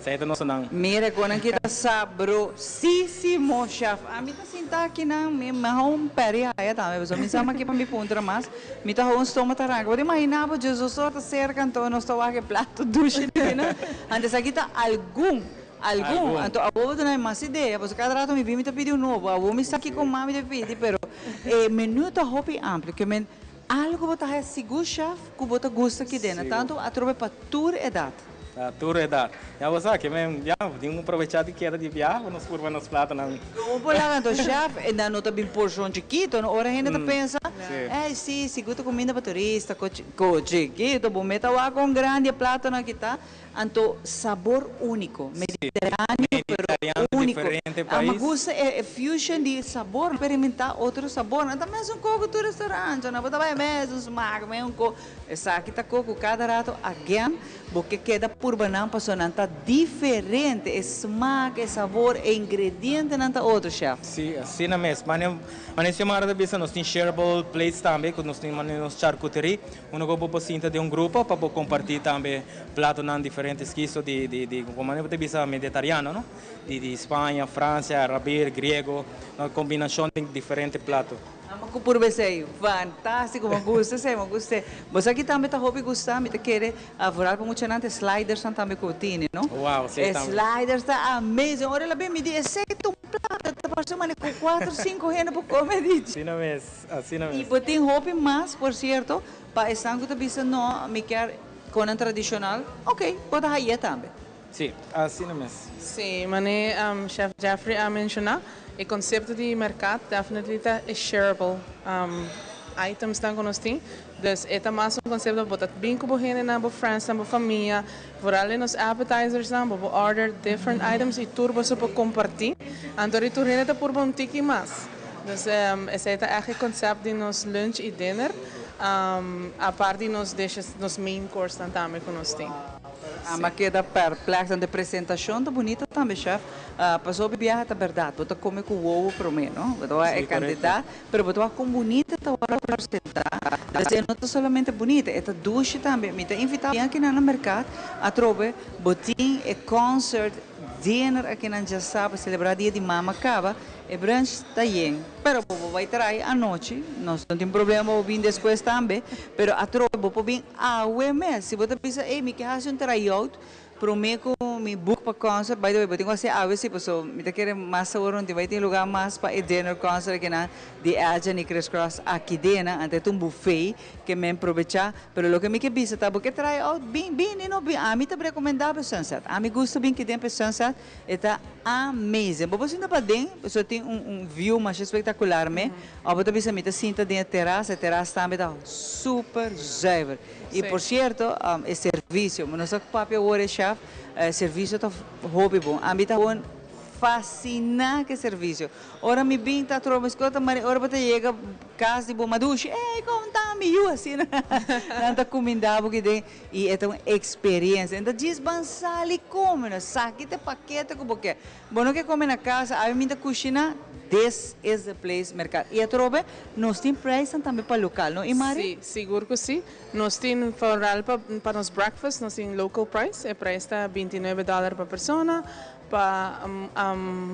Esei ta nosonan. Mira kon nan kita sabrosísimo chef. Ami ta sinta akinan mi hou un peri haya tambe pasobra mi sa maki pa mi puntra mas mi ta hou un stoma ta ranka. Bo ta imagina bo Jesus ora ta serka anto nos ta wak e plato dushi akinan. Anto esaki ta algun Algun. Anto awor bo ta duna mi mas idea, pasobra kada rato mi bin mi ta pidi un nobo. Awor mi sa kiko mas mi ta pidi, pero e menu ta hopi amplio. Ke men algo bo ta haya sigur chef ku bo ta gusta kidena, tantu atrobe pa tur edat. Pa tur edat. Ya bo sa, ke men ya bo tin ku probecha di keda di biaha pa nos purba nos platonan. Bo por laga anto chef, e nan no ta bin porshon chikito, no? Ora hende ta pensa, ey si, sigur ta kuminda pa turista, ko chikito, bo meta wak kon grandi e platonan aki ta. Anto sabor úniko, mediteráneo pero Úniko. Diferente A mi pais. gusta e fusion di sabor, experimenta otro sabor. No ta mesun ko ku tur restaurant, no bo ta bai mesun smaak, mesun ko. Esaki ta ko ku kada rato again bo ke keda purba nan pasobra nan ta diferente, e smaak, e sabor, e ingredientenan ta otro, chef. Sí, asina mes. Mane mane Xiomara ta bisa nos tin shareable plates tambe ku nos tin mane nos charcuterie. Uno ku bo por sinta den un grupo pa bo kompartí tambe platonan diferente skiso di di di komo bo ta bisa meditariano no di di Spaña, Francia, Arabir, Griego, kombinashon di diferente plato. Amo ku purba esei. Fantástiko, mi gusta esei, mi gusta esei. Bo sa ki tambe ta hopi gusta, mi ta kere vooral pa muchanan ta e slidersnan tambe ku tini no. Wow, si E tambe. sliders ta amazing. Ora el a bin mi di esei ta un plato, ta parse manera ku kuater, sinku hende por kome di. Asina mes, asina I mes. bo tin hopi mas, por sierto, pa esnan ku ta bisa no, mi kier konan tradishonal, ok, bo ta haye tambe. Sí, asina mes. Sí, mane Chef Jeffrey a menciona, e concepto di mercado definitely ta e shareable items nan cu nos tin. Dus e ta mas un concepto bo ta bin cu bo hendenan, bo friendsnan, bo famia, vooral den nos appetizersnan, bo por order different items y tur boso por comparti. Anto di tur hende ta purba un tiki mas. Dus esey ta echt e concept di nos lunch y dinner, apart di nos dishes, nos main coursenan tambe cu nos tin. Ama keda perplex. Ante presentacion ta bunita tambe chef. Pasobra biaha ta berdad bo ta come cu wowo prome no. Bo ta wak e cantidad pero bo ta wak con bunita ta worde presenta. Dus e no ta solamente bunita e ta dushi tambe. Mi ta invita bo aki nan na mercad atrobe bo tin e concert dinner aki nan djasabra celebra dia di mama caba e brunch ta yen. Pero bo por bay trae anochi nos no tin problema bo bin despues tambe pero atrobe bo por bin Awe mes, si bo ta bisa, ey, mi ke hasi un tryout prome ku mi book pa concert, by the way, bo tin ku hasi awe si, paso mi ta kere mas awor no tin bai tin lugar mas pa e dinner concert akinan di Edjean y Criss Cross aki dena, anto e ta un buffet ke men probecha, pero loke mi ke bisa ta bo ke tryout, bin, bini no, bin, ami ta recomenda bo Sunset, ami gusta bin kiden pa e Sunset, E ta amazing. Bo por sinta paden, pasobra tin un un view masha espectacular me. Of bo ta bisa mi ta sinta den e terras, e terras tambe ta super zuiver. Y por cierto, e servicio, mi no sa papia awor e chef, e servicio ta hopi bon. Ami ta gewoon fascina cu e servicio. Ora mi bin ta troba mi scota, mari ora bo ta yega cas di bo madushi, ey, con ta mi yu? Asina nan ta cuminda bo kiden. I e ta un eksperensia. Enta djis ban sali kome no. Saki ta e pakete ku bo ke. Bo no ke kome na kasa, awe mi ta kushiná, this is the place merkado. I atrobe nos tin preisnan tambe pa lokal, no Imari? Sí, sigur ku sí. Nos tin foral pa pa nos breakfast nos tin local price, e preis ta 29 dòler pa persona. Pa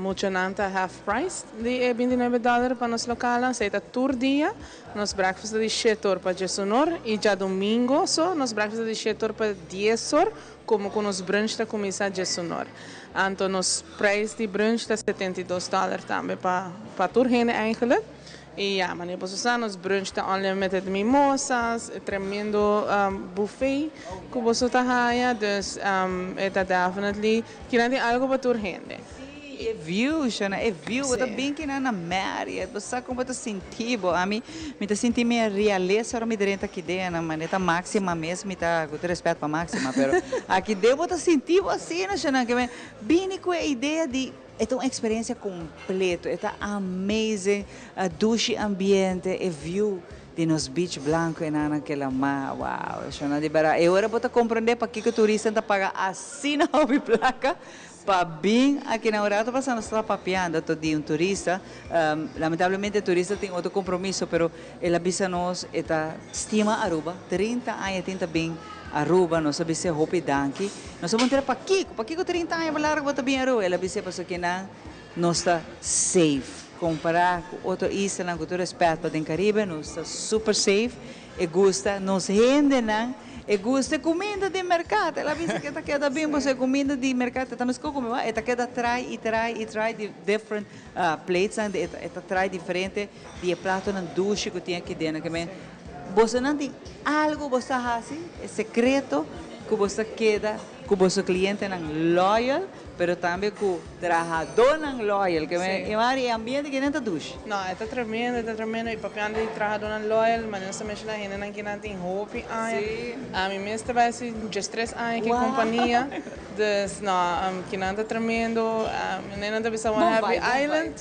muchanan ta half price di e 29 dòler pa nos lokalnan, esei ta tur dia. Nos breakfast ta di shete or pa diesun or i djadumingo so nos breakfast ta di shete or pa dies or, komo ku nos brunch ta kuminsá diesun or. Anto nos prijs di brunch ta 72 dòler tambe pa pa tur hende eigenlijk. I ya, manera boso sa nos brunch ta unlimited mimosas, e tremendo buffet ku boso ta haya, dus e ta definitely kinan tin algo pa tur hende. Sí, e view, Shana, e view. Bo ta bin kinan na Marriott, bo sa kon bo ta sinti bo. Ami, mi ta sinti mi realesa ora mi drenta aki den, manera ta Maxima mes, mi ta, ku tur respet pa Maxima, pero aki den bo ta sinti bo asina, Shana, ke men bini ku e idea di e ta un eksperensia kompleto, e ta amazing, dushi ambiente, e view di nos beach blanco e nan ke lama, wow, Shana, di berdad. E ora bo ta komprende pakiko turistanan ta paga asina hopi plaka Pa bin aki na un rato pasa nos tabata papiando to di un turista, lamentablemente e turista tin otro compromiso pero el a bisa nos e ta stima Aruba, 30 aña tin ta bin Aruba, nos a bis'e hopi danki. Nos a puntra pakico, pakico 30 aña bo largo bo ta bin Aruba? El a bis'e pasobra kinan nos ta safe compara cu otro islanan, cu tur respet pa den Caribe nos ta super safe. E gusta nos hendenan, e gusta e kuminda di merkat. El a bisa ku e ta keda bin pasobra e kuminda di merkat e ta meskos ku mi e ta keda trai i trai i trai di different platesnan, e ta trai diferente di e platonan dushi ku tin aki den. Ke men bosonan tin algu boso ta hasi, e sekreto ku boso ta keda ku boso klientenan loyal. pero tambe ku trahadónan loyal. Ke men, Sí. i Mari, e ambiente kinan ta dushi. No, e ta tremendo, e ta tremendo. I papiando di trahadónan loyal, manera nos ta menshoná hendenan kinan tin hopi aña. Sí. Ami mes ta bai hasi diestres aña ku e Wow. kompania. Dus, no, kinan ta tremendo. Manera nan ta bisa un Bon happy vibe, bon vibe. island,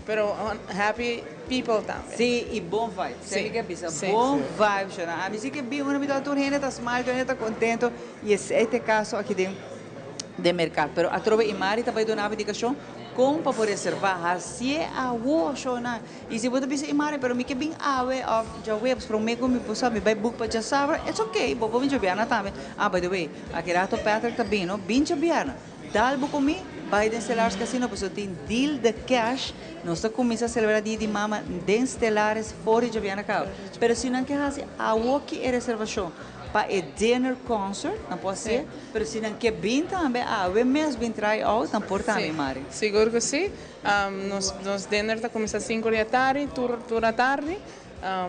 pero un happy people tambe. Sí, i bon vibe. Sí, Semi ke bisa sí. bon vibe, shona. Ami si ke bin ora mi ta tur hende ta smile, tur hende ta kontento. I esei ta e kaso aki den den merkat. Pero atrobe i Mari ta bai duna bo indikashon kon pa bo reservá. Hasié awo, shona. I si bo ta bisa i Mari, pero mi ke bin awe òf djaweps promé ku mi por sa mi bai book pa djasabra, it's okay, bo por bin djabièrnè tambe. Ah, by the way, aki rato Patrick ta bin, no? Bin djabièrnè. Dal bo ku mi, bai den Stellaris Casino pasobra tin deal de cash. Nos ta kuminsá selebrá Dia di Mama den Stellaris for di djabièrnè kaba. Pero si nan ke hasi awoki e reservashon pa e dinner concert, nan por hasié. Pero si nan ke bin tambe awe mes bin try out, nan por tambe, Mari. Sigur ku si. Nos dinner ta kuminsá sinku di atardi, tur tur atardi.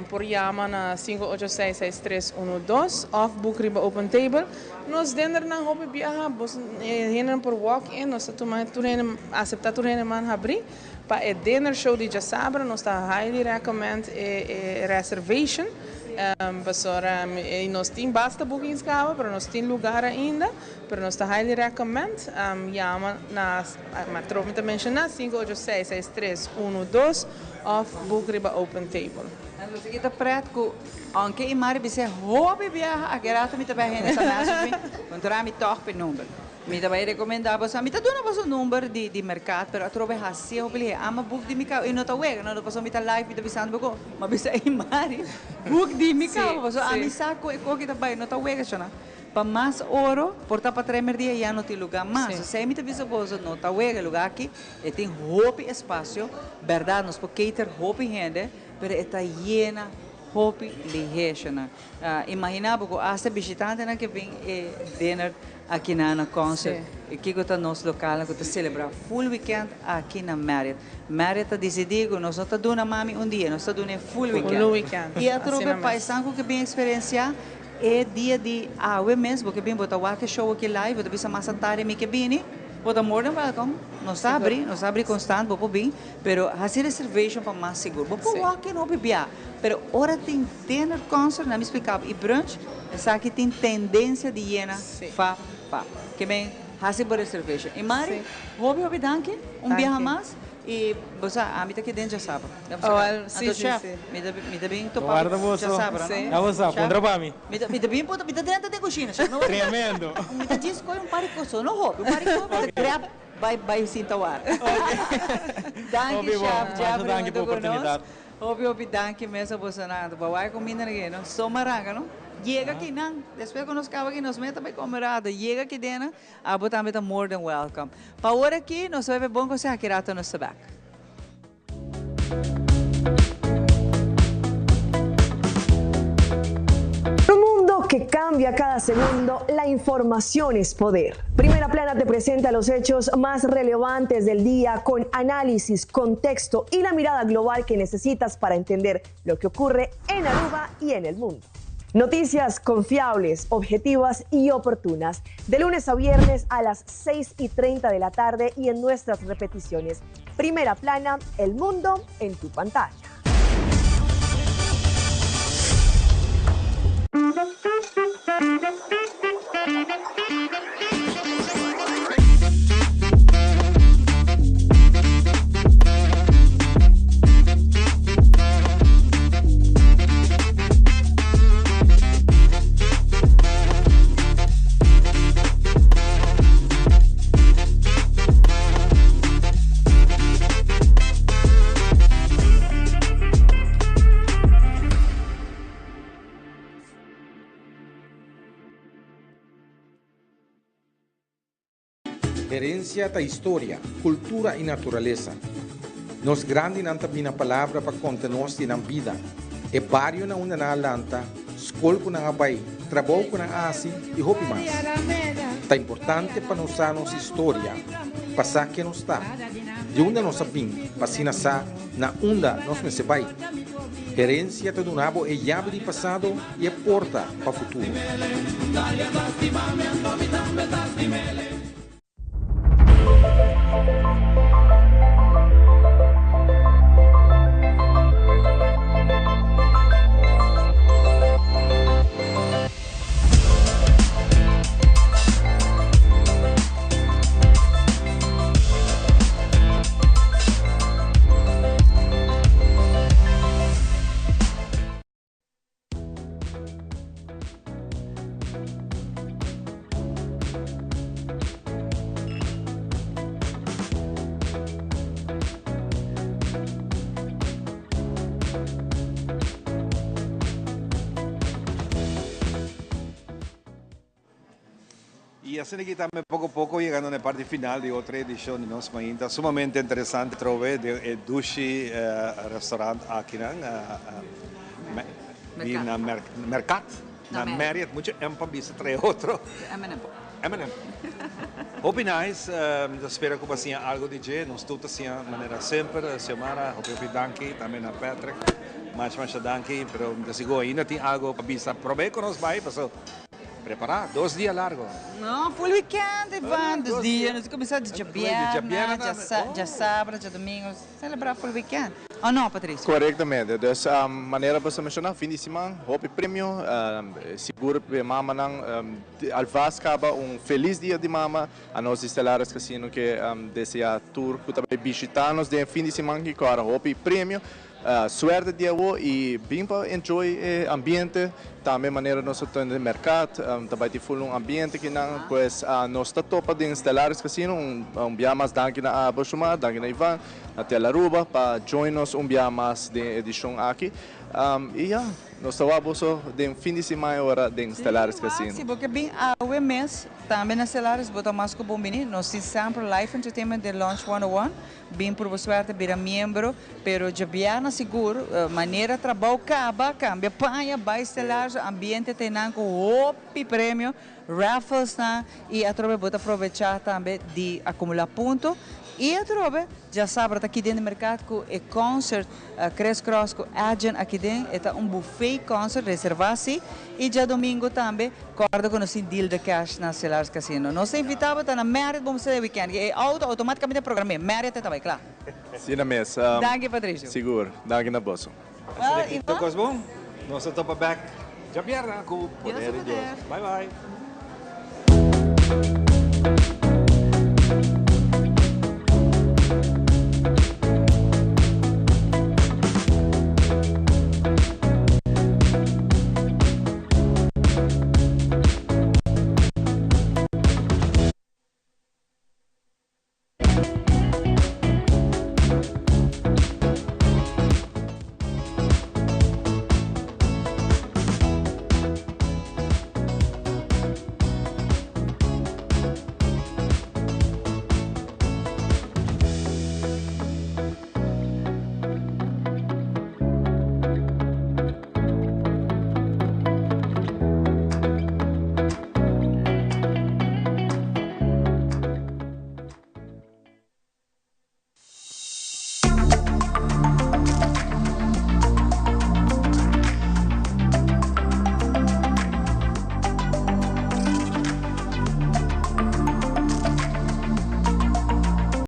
Por yama na 586 6312 òf book riba Open Table. Nos dinnernan hopi biaha, bos hendenan por walk in, nos ta tuma tur hende, aseptá tur hende man habrí. Pa e dinner show di djasabra nos ta highly recommend e reservation, pasobra nos tin basta bookings kaba, pero nos tin lugar ainda, pero nos ta highly recommend yama na, atrobe mi ta menshoná, 586 6312 òf book riba Open Table. Anto esaki ta pret ku aunke i mari bis'é hopi biaha a ke rato mi ta bai hende sa message mi, kontra mi tòg p'e number. Mi ta bai rekomendá boso, mi ta duna boso number di di merkat pero atrobe hasié hopi lihé. Ama book di mi kaba i no ta wega no pasobra mi ta live mi ta bisando bo ku mi a bisa ei mari book di mi kaba pasobra ami sa ku e koki ta bai no ta wega shona. Pa mas oro por ta pa trae merdia ya no tin lugá mas. Esei mi ta bisa boso no ta wega e lugá aki e tin hopi espasio bèrdat nos por cater hopi hende pero e ta yena hopi lihé shona. Imaginá bo ku asta bishitantenan ke bin e dinner aki na na concert. Kiko ta nos lokalnan ku ta selebrá full weekend aki na Marriott. Marriott ta disidí ku nos no ta duna mami un dia, nos ta dun'é full weekend. I atrobe pa esnan ku ke bin eksperensiá e dia di awe mes, bo ke bin bo ta wak e show aki live, bo ta bisa mas atardi mi ke bini, bo ta more than welcome. Nos ta abrí, nos ta abrí konstant, bo por bin, pero hasi reservation pa mas sigur. Bo por wak e no bibia, pero ora tin dinner concert, nan mi splica bo, y brunch, esaki tin tendencia di yena fa fa. Ke men haci bo reservation. Y Mari, hopi hopi danki un biaha mas y bo sa ami ta keda den djasabra. Anto chef, mi ta mi ta bin topa bo djasabra no? Ya bo sa, puntra pa mi. Mi ta mi ta bin puntra, mi ta drenta den cushina chef. Tremendo. Mi ta djis coge un par di cos, no hopi, un par di cos mi ta grab. Bai bai sinta wak. Danki chef Jeffrey hunto ku nos. Hopi hopi danki mes a bosonan. Bo a wak e kuminda aki no. So maranga no. Yega akinan. Despues ku nos kaba aki nos meta bai kome rato. Yega aki dena. Abo tambe ta more than welcome. Pa awor aki nos ta bai pa e bon konseho aki rato nos ta bek. Un mundo que cambia cada segundo, la información es poder. Primera Plana te presenta los hechos más relevantes del día con análisis, contexto y la mirada global que necesitas para entender lo que ocurre en Aruba y en el mundo. Noticias confiables, objetivas y oportunas, de lunes a viernes a las 6 y 30 de la tarde y en nuestras repeticiones. Primera plana, el mundo en tu pantalla. Herencia ta historia, cultura y naturalesa. Nos grandinan ta bina palabra pa conta nos di nan bida, e bario na unda nan a lanta, skol ku nan a bai, trabou ku nan a hasi i hopi mas. Ta importante pa nos sa nos historia, pa sa ken nos ta, di unda nos a bin, pa asina sa na unda nos mester bai. Herensia ta duna bo e yabi di pasado i e porta pa futuro. Y asina aki tambe poco poco yegando na e parti final di otro edicion di nos mainta. Sumamente interesante trobe den e dushi restaurant akinan di na Mercat, na Marriott. Mucho M pa bisa trae otro. M&M. M&M. Hopi nice. Mi ta spera cu bo a siña algo di dje. Nos tur ta siña manera semper. Xiomara, hopi hopi danki. Tambe na Patrick. Masha masha danki. Pero mi ta sigur ainda tin algo pa bisa prome cu nos bay paso. Prepará, dos dia largo. No, full weekend, Ivan. Dos dia. Nos kuminsá di djabièrnè, djasabra, djadumingu. Selebrá full weekend. O no, Patricio? Korektamente. Dus, manera bo sa menshoná, fin di siman, hopi premio. Sigur p'e mamanan. Alvast kaba un felis dia di mama. Anos di Stellaris Casino ke deseá tur ku ta bai bishitá nos den e fin di siman ki kòrda hopi premio. Suerte di awo y bin pa enjoy e ambiente, tambe manera nos ta tende den mercad, ta bay tin full un ambiente kinan, pues nos ta topa den Stellaris Casino, un bia mas danki na abo Shumar, danki na Ivan, na Tel Aruba pa join nos un bia mas den e edicion aki, y ya, nos ta wak boso den fin di siman e ora den Stellaris Casino. Si bo ke bin awe mes tambe na Stellaris bo ta mas ku bon bini, nos tin semper live entertainment den Lounge 101. Bin purba suerte bira miembro, pero djabièrnè sigur, manera trabou kaba, kambia paña, bai Stellaris, ambiente ta einan ku hopi premio, rafflesnan i atrobe bo ta probechá tambe di akumulá punto. I atrobe djasabra ta aki den di merkat ku e concert Chris Cross ku Adjen aki den, e ta un buffet concert, reservá si, i djadomingo tambe kòrda ku nos tin deal de cash na Stellaris Casino. Nos ta invitá bo ta na Marriott bo mester e weekend. E auto automaticamente program'é. Marriott e ta bai kla. Asina mes. Danki Patricio. Sigur. Danki na boso. Well, Ivan. Tur kos bon? Nos ta topa bek djabièrnè ku poder di Dios. Bye bye.